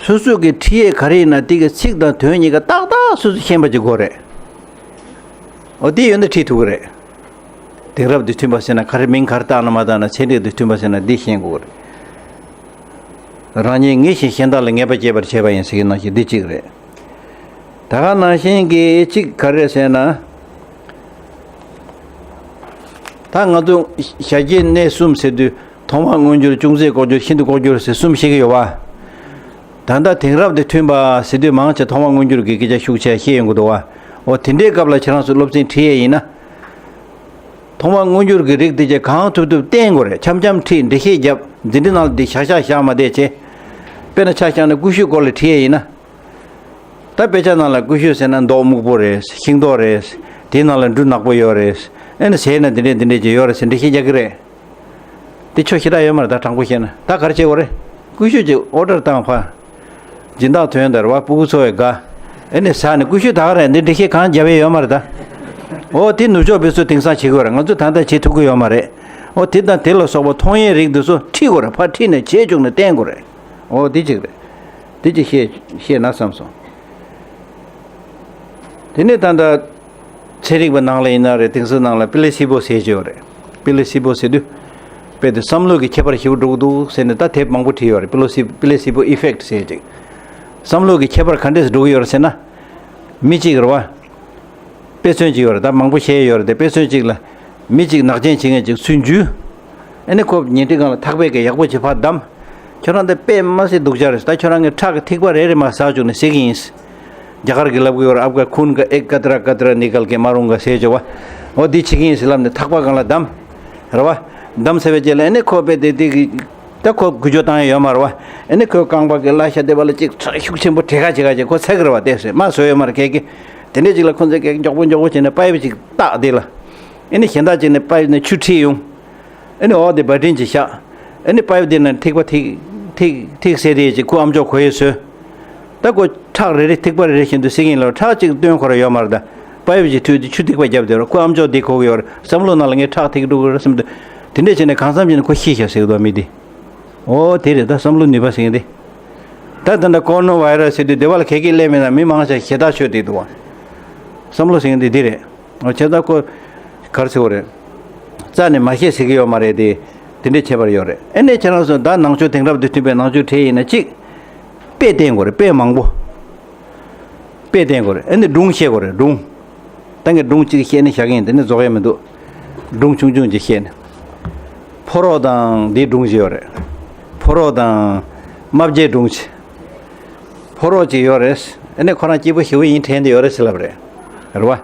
སོ་སོ་གི་ཁྲིད་ཡས་ག་རེ་ཡིན་ན་དེ་གི་ཚིག་དང་དོན་གཉིས་ཀ་ཏག་ཏག་སོ་སོས་ཤེས་པ་ཅིག་དགོས་རེད། འོ་དེ་ཡོད་ན་ཁྲིད་ཐུབ་ཀྱི་རེད། དེང་རབས་དང་མཐུན་པ་ཟེར་ན་ག་རེ། མིང་ག་རེ་བཏགས་ན་མ་བཏགས་ན་ཚན་རིག་དང་མཐུན་པ་ཟེར་ན་འདི་ཤེས་དགོས་རེད། རང་ཉིད་ངེས་ཤིང་གཞན་དག་ལ་ངེས་པ་སྐྱེད་པར་བྱེད་པ་ཡིན་ཟེར་གྱི་ནང་བཞིན་འདི་གཅིག་རེད། ད་ག་ནང་བཞིན་གྱི་གཅིག་ག་རེ་ཟེར་ན། ད་ང་ཚོ་ཞལ་བརྒྱད་གནས་གསུམ་ཟེར་དུས་ཐོག་མར་མངོན་གྱུར། ཅུང་ཟད་ལྐོག་གྱུར། ཤིན་ཏུ་ལྐོག་གྱུར་ཟེར་གསུམ་བཤད་ཀྱི་ཡོད་བ། ད་ལྟ་དེང་རབས་དང་མཐུན་པ་ཟེར་དུས་མང་ཆེ་ཐོག་མར་མངོན་གྱུར་གྱི་སྐད་ཆ་ཤུགས་ཆེ་བཤད་ཡོང་གི་འདུག་བ། འོ་དེ་འདྲའི་སྐབས་ལ་ཁྱེད་རང་ཚོ་སློབ་ཚན་ཁྲིད་ཡས་ཡིན་ན། ཐོག་མར་མངོན་གྱུར་གྱི་རིགས་དེ་ཚོ་གང་ཐུབ་ཐུབ་བསྟན་དགོས་རེད། འཆམ་འཆམ་ཁྲིད། འགྲེལ་བཤད་བརྒྱབ། འཛིན་གྲྭ་ནང་ལ་དེ་བཞག་བཞག་བཞག་མ་བསྡད་བྱས། དཔེར་ན་ཆ་བཞག་ན་ཀུ་ཤུའི་སྐོར་ལ་ཁྲིད་ཡས་ཡིན་ན། ད་དཔེ་ཆ་ནང་ལ་ཀུ་ཤུ་ཟེར་ན་མདོག་སྨུག་པོ་རེད། ཤིང་ཏོག་རེད། དེའི་ནང་ལ་འབྲུ་ནག་པོ་ཡོད་རེད། ཨེ་ནི་ཟས་ན་འདི་འདྲས་འདི་འདྲས་ཅིག་ཡོད་རེད་ཟེར་འགྲེལ་བཤད་རྒྱག་གི་རེད། དེ་ཆོ་ཞེ་དྲག་ཡོད་མ་རེད། ད་དྲང་པོ་བཤད་ན་ད་ག་རེ་བྱེད་དགོས་རེད། ཀུ་ཤུ་ཅིག་ཨོ་ཌར་བཏང་ཕ། སྦྱིན་བདག་ཐོན་དར་བ་སྤུ་གུ་འཚོ་བའི་དགའ། ཨེ་ནི་ཟ་ནས་ཀུ་ཤུ་ད་ག་རེད། འདི་འགྲེལ་བཤད་གང་རྒྱབ་ཡས་ཡོད་མ་རེད་ད། འོ་དེ་ནུབ་ཕྱོགས་པའི་ཚོ་དེང་སང་བྱེད་དགོས་རེད། ང་ཚོ་ད་ལྟ་བྱེད་ཐུབ་ཀྱི་ཡོད་མ་རེད། འོ་དེ་དང་དེ་ལ་སོགས་པ་མཐོང་ཡས་རིགས་འདི་ཚོ་ཁྲིད་དགོས་རེད། ཕར་ཁྲིད་ནས་བྱེད་བཅུག་ནས་བསྟན་དགོས་རེད། འོ་དེ་གཅིག་རེད། དེ་གཅིག་བཤད་བཤད་ན་བསམ་སོང་། དེ་ནས་ད་ལྟ་ཚན་རིག་པ་ནང་ལ་ཡིན་ན་རེད། དེང་སང་ནང་ལ་པི་ལེ་སི་བོ་ཟེར་གྱི་ཡོད་རེད། པི་ལེ་སི་བོ་ཟེར་དུས་དཔེ་དེ་བསམ་བློ་གི་ཁྱད་པར་ཞེ་པོ་འགྲོ་གི་འདུག་ཟེར་ནས་ད་དེབ་མང་པོ་བྲིས་ཡོད་རེད། པི་ལོ་སི་པི་ལེ་སི་བོ་ཨི་ཕེག་ཊི་ཟེར་ཅིག་བསམ་བློ་གི་ཁྱད་པར་ག་འདྲས་འགྲོ་གི་ཡོད་རེད་ཟེར་ན། མི་གཅིག་རེད་བ། དཔེ་མཚོན་གཅིག་ཡོད་རེད། ད་མང་པོ་བཤད་ཡོད་རེད་དེ། དཔེ་མཚོན་གཅིག་ལ། མི་གཅིག་ནག་ཅན་བྱེད་མཁན་གཅིག་ཚུར་འཇུས། ཨ་ནི་ཁོ་ཉལ་ཁྲི་སྒང་ལ་ཐག་པས་ཀྱི་ཡག་པོ་བྱེད་ཕར་བསྡམས། ཁྱོད་རང་དེ་དཔེ་མ་སྲིད་སྡུག་ཅག་རེད། ད་ཁྱོད་རང་གི་ཁྲག་གི་ཐིགས་པ་རེ་རེ་མར་ཟག་བཅུག་ནས་བསད་ཀྱི་ཡིན། རྒྱ་གར་གྱི་ལབ་གི་ཡོད་རེད། ཨབ་ག་ཁུན་ག་ཨེག་ཀ་ཏྲ་ཀ་ཏྲ་ནི་ཀལ་ཀེ་མ་རུང་ག་ཟེར་བྱས་བ། འོ་འདི་བྱེད་ཀྱི་ཡིན་ཟེར་ལབ་ནས་ཐག་པ་སྒང་ལ་བསྡམས། རེད་བ། བསྡམས་ཚར་བའི་རྗེས་ལ་ཨ་ནི་ཁོ་དཔེ་དེ་དེ་གི་ད་ཁོ་འགུལ་སྐྱོད་བཏང་ཡ་ཡོད་མ་རེད་བ། ཨ་ནི་ཁོའི་རྐང་པ་གི་བརླ་ཤ་དེ་བ་ལ་ཅིག་ཚ་ཤུགས་ཆེན་པོ་བྲེག་ག་བྱེད་ག་བྱེད། ཁོ་ཚ་གི་རེད་བ། དེ་སོས་མ་བཟོས་ཡོད་མ་རེད། ཁྱེད་ཀྱིས་དེ་འདྲས་ཅིག་ལ་ཁོ་ཚོས་ཀྱིས་མགྱོགས་པོ་མགྱོགས་པོ་བྱས་ནས་པའི་པི་ཅིག་བཏགས་དེ་ལ། ཨ་ནི་གཞན་དག་ཅིག་ནས་པའི་པི་ནས་ཆུ་ཁྲིད་ཡོང་། ཨ་ནི་འོག་དེ་བ་ཏྲིན་ཅིག་བཞག་ཨ་ནི་པའི་པི་དེ་ནས་ཐིགས་པ་ཐིགས་ཐིགས་ཐིགས་ཟེར་དེ་ཅིག་ཁོ་ཨམ་ཅོག་གོ་ཡས་བཟོས། ད་ཁོ་ཁྲག་རེ་རེ་ཐིགས་པ་རེ་རེ་བཞིན་དུ་བསད་ཀྱི་ཡིན་ལབ། ཁྲག་ཅིག་བཏོན་ཁོ་ར་ཡོད་མ་རེད་ད། པའི་པི་ཅིག་འཐུས་ཏེ་ཆུ་ཐིགས་པ་བརྒྱབ་བསྡད་རོགས། ཁོ་ཨམ་ཅོག་འདི་གོ་གི་ཡོད་རེད། བསམ་བློ་ནང་ལ་ངས་ཁྲག་ཐིགས་འགྲོ་གི་རེད་བསམ་དུས། དེ་འདྲས་བྱས་ནས་གང་འཚམ་བྱས་ནས་ཁོ་ཤི་ཤག་ཟེར་གི་འདུག་མི་འདི། འོ་དེ་རེད། ད་བསམ་བློ་ནུས་པ་ཟེར་མཁན་དེ། ད་ད་ལྟ་ཀོ་རོ་ན་བྷའི་ར་སི་ཟེར་དུས་དེ་བ་ལ་ག་གེ་སླེབས་མེད་ན་མི་མང་ཆེ་ཞེ་ཐག་ཆོད་བསྡད་འདུག་བ། བསམ་བློ་ཟེར་མཁན་དེ་འདི་རེད། འོ་བྱས་ཙང་ཁོ་ག་རེ་ཟེར་དགོས་རེད། རྩ་ནས་མ་བཤད་ཟེར་གི་ཡོད་མ་རེད་དེ། དེ་འདྲའི་ཁྱད་པར་ཡོད་རེད། ཨ་ནི་ཁྱེད་རང་ཚོ་ད་ནང་ཆོས་དེང་རབས་དང་མཐུན་པའི་ནང་ཆོས་ཁྲིད་ཡིན་ན་གཅིག་དཔེ་བསྟན་དགོས་རེད། དཔེ་མང་པོ། དཔེ་བསྟན་དགོས་རེད། ཨ་ནི་སྒྲུང་བཤད་དགོས་རེད། སྒྲུང་། ད་ངས་སྒྲུང་གཅིག་བཤད་ནས་བཞག་གི་ཡིན། དེ་ནས་རྫོགས་ཡས་མི་འདུག་སྒྲུང་ཆུང་ཆུང་ཅིག་བཤད་ནས། ཕོ་རོག་དང་འདིའི་སྒྲུང་ཅིག་ཡོད་རེད། ཕོ་རོག་དང་རྨ་བྱའི་སྒྲུང་ཅིག་ཕོ་རོག་ཅིག་ཡོད་རེད། ཨ་ནི་ཁོ་རང་སྐྱིད་པོ་ཞེ་པོ་ཡིན། དྲན་བསྡད་ཡོད་རེད་ཟེར་ལབ་རེད། རེད་བ།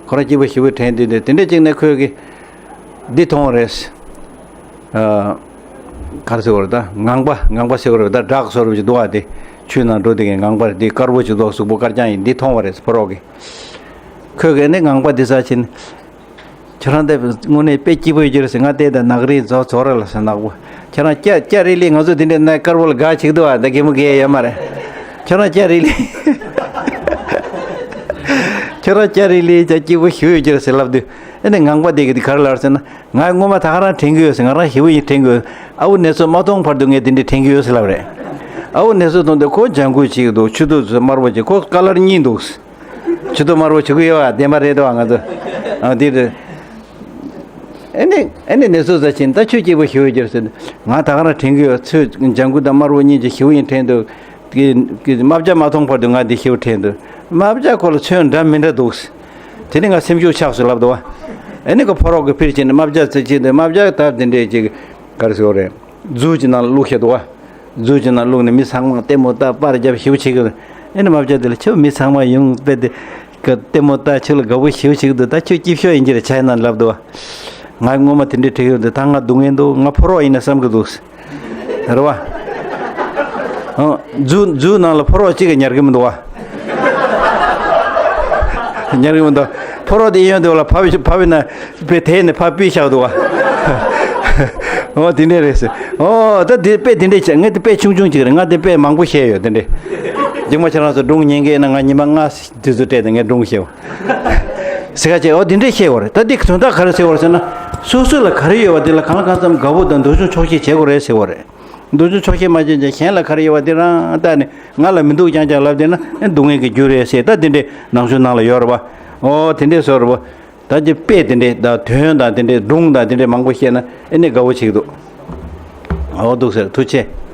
ཁོ་རང་སྐྱིད་པོ་ཞེ་པོ་དྲན་བསྡད་དེ། དེ་འདྲ་ཅིག་ནས་ཁོས་གི་འདི་མཐོང་བ་རེད། ཨ། ག་རེ་ཟེར་དགོས་རེད་ད། ངང་པ། ངང་པ་ཟེར་དགོས་རེད་ད། བྲག་བཟོ་འདྲ་ཅིག་འདུག་བ། དེ་ཆུའི་ནང་འགྲོ་བསྡད་མཁན་ངང་པ་རེད། དེ་དཀར་པོ་ཅིག་འདུག་གཟུགས་པོ་དཀར་རྐྱང་ཡིན། འདི་མཐོང་བ་རེད་ཕོ་རོག་གིས། ཁོས་གི་ནི་ངང་པ་འདི་ཟ་ཕྱིན། ཁྱོད་རང་དེ་དངོས་གནས་དཔེ་སྐྱིད་པོ་ཡོད་ཀྱི་རེད་ཟེར། ང་དེ་ད་ནག་རིལ་རྫོགས་རྫོགས་ར་ལ་ཟེར་ནག་པོ། ཁྱོད་རང་སྐྱ་སྐྱ་རིལ་ལི་ང་ཚོ་དེ་འདྲའི་ནས་དཀར་པོ་ལ་དགའ་ཆེ་གི་འདུག་ཨ། ད་གད་མོ་བགད་ཡོད་མ་རེད། ཁྱོད་རང་སྐྱ་རིལ་ལི། ཁྱོད་རང་སྐྱ་རིལ་ལི་ཅག་སྐྱིད་པོ་ཞེ་པོ་ཡོད་ཀྱི་རེད་ཟེར་ལབ་དུས། ཨ་ནི་ངང་པ་དེ་གི་དེ་ག་རེ་ལབ་ཟེར་ན། ང་སྔོན་མ་ད་ག་རང་དྲན་གི་ཡོད་ཟེར། ང་རང་ཞེ་པོ་ཡིན་དྲན་གི་ཡོད། ཨ་བོ་ནེ་ཙོ་མ་མཐོང་བར་དུ་ངས་དེ་འདྲའི་དྲན་གི་ཡོད་ཟེར་ལབ་རེད། ཨ་བོ་ནེ་ཙོ་མཐོང་དུས་ཁོ་ལྗང་གུ་ཅིག་འདུག་ཆུ་ཐིགས་དམར་པོ་ཅིག་ཁོ་ཀ་ལར་གཉིས་འདུག་ཆུ་ཐིགས་དམར་པོ་བྱེད་ཀྱི་ཡོད་པ་བདེན་པ་རེད་དོ། ང་ཚོ་ཨ་འདི་རེད། ཨེ་ནི་ཨེ་ནི་ནེ་ཙོ་ཟ་ཕྱིན་ད་ཁྱོད་སྐྱིད་པོ་ཞེ་པོ་ཡོད་ཀྱི་རེད་ཟེར། ང་ད་ག་རང་དྲན་གི་ཡོད། ཚོས་ལྗང་གུ་དང་དམར་པོ་གཉིས་ཀྱི་ཞེ་པོ་ཡིན་དྲན་འདུག་དེ་དེ་རྨ་བྱ་མ་མཐོང་བར་དུ་ང་འདི་ཞེ་པོ་དྲན་འདུག་རྨ་བྱ་ཁོ་ལ་ཚོན་འདྲ་མི་འདྲ་འདུག་དེ་ནི་ང་སེམས་ཤུགས་ཆག་སོང་ལབ་འདུག་བ། ཨེ་ནི་ཁོ་ཕོ་རོག་གི་ཕིར་ཕྱིན་ནས་རྨ་བྱ་ཚེ་ཕྱིན་དུས་རྨ་བྱ་ད་དེ་འདྲས་ཅིག་ག་རེ་ཟེར་དགོས་རེད། རྫུ་གི་ནང་བླུགས་བཞག་འདུག་བ། རྫུ་གི་ནང་བླུགས་ནས་མི་ཚང་མ་ལྟད་མོ་ལྟ་པར་རྒྱབ་ཞེ་པོ་བྱེད་ཀྱི་འདུག་ཨེ་ནི་རྨ་བྱ་དེ་ལ་ཁྱོད་མི་ཚང་མ་ཡོང་པས་དེ་གི་ལྟད་མོ་ལྟ་ཁྱོད་ལ་དགའ་པོ་ཞེ་པོ་བྱེད་ཀྱི་འདུག་ད་ཁྱོད་སྐྱིད་ཤོས་ཡིན་གྱི་རེད་ཆ་ཡིན་ན་ལབ་འདུག་བ། ང་སྔོན་མ་དེ་འདྲས་དྲན་གྱི་ཡོད་འདུག་ད་ང་སྡུག་བསྔལ་འདུག་ང་ཕོ་རོག་ཡིན་ན་བསམ་གྱི་འདུག་རེད་བ། ཨ། རྫུ་རྫུ་ནང་ལ་ཕོ་རོག་གཅིག་གིས་ཉར་གྱི་མི་འདུག་བ། ཉར་གྱི་མི་འདུག་ཕོ་རོག་དེ་གཡོན་དེ་ལ་ཕབ་ཕབ་ཡིན་ན་དཔེ་དེ་ནས་ཕབ་པི་བཞག་འདུག་བ། ཨོ་དེ་འདྲས་རེད་ཟེར། ཨོ་ད་དེ་དཔེ་དེ་འདྲས་བྱས། ངས་དེ་དཔེ་ཆུང་ཆུང་གཅིག་རེད། ང་དེ་དཔེ་མང་པོ་བཤད་ཡོད་དེ་འདྲས། རྗེས་མ་ཁྱེད་རང་ཚོ་སྒྲུང་ཉན་གི་ཡིན་ན་ང་ཉི་མ་ལྔ་དུས་ཚོད་སྤྲད་དེ་ངས་སྒྲུང་བཤད། ཟེར་ག་བྱས། ཨོ་དེ་འདྲས་བཤད་དགོས་རེད། ད་འདི་དོན་དག་ག་རེ་ཟེར་བ་རེད་ཟེར་ན། སོ་སོ་ལ་ག་རེ་ཡོད་པ་དེ་ལ་གང་ལ་གང་འཚམ་དགའ་པོ་དང་འདོད་ཆུང་ཆོག་ཤེས་བྱེད་དགོས་རེད་ཟེར་བ་རེད། འདོད་ཆུང་ཆོག་ཤེས་མ་བྱས་ཀྱང་གཞན་ལ་ག་རེ་ཡོད་པ་དེ་རང་ལྟ་ནས་ང་ལ་མི་འདུག་རྐྱང་རྐྱང་ལབ་བསྡད་ན་ཨེ་སྡུག་བསྔལ་གྱི་རྒྱུ་རེད་ཟེར། ད་དེ་འདྲས་ནང་ཆོས་ནང་ལ་ཡོད་རེད་པ། ཨོ་དེ་འདྲས་བཟོ་རེད་པ། ད་ཀྱི་དཔེ་དེ་འདྲས་དང་དོན་དང་དེ་འདྲས་སྒྲུང་དང་དེ་འདྲས་མང་པོ་བཤད་ན་ཨེ་ནས་དགའ་པོ་བྱེད་ཀྱི་འདུག་ཨོ་འདུག་ཟེར། ཐུགས་རྗེ་ཆེ།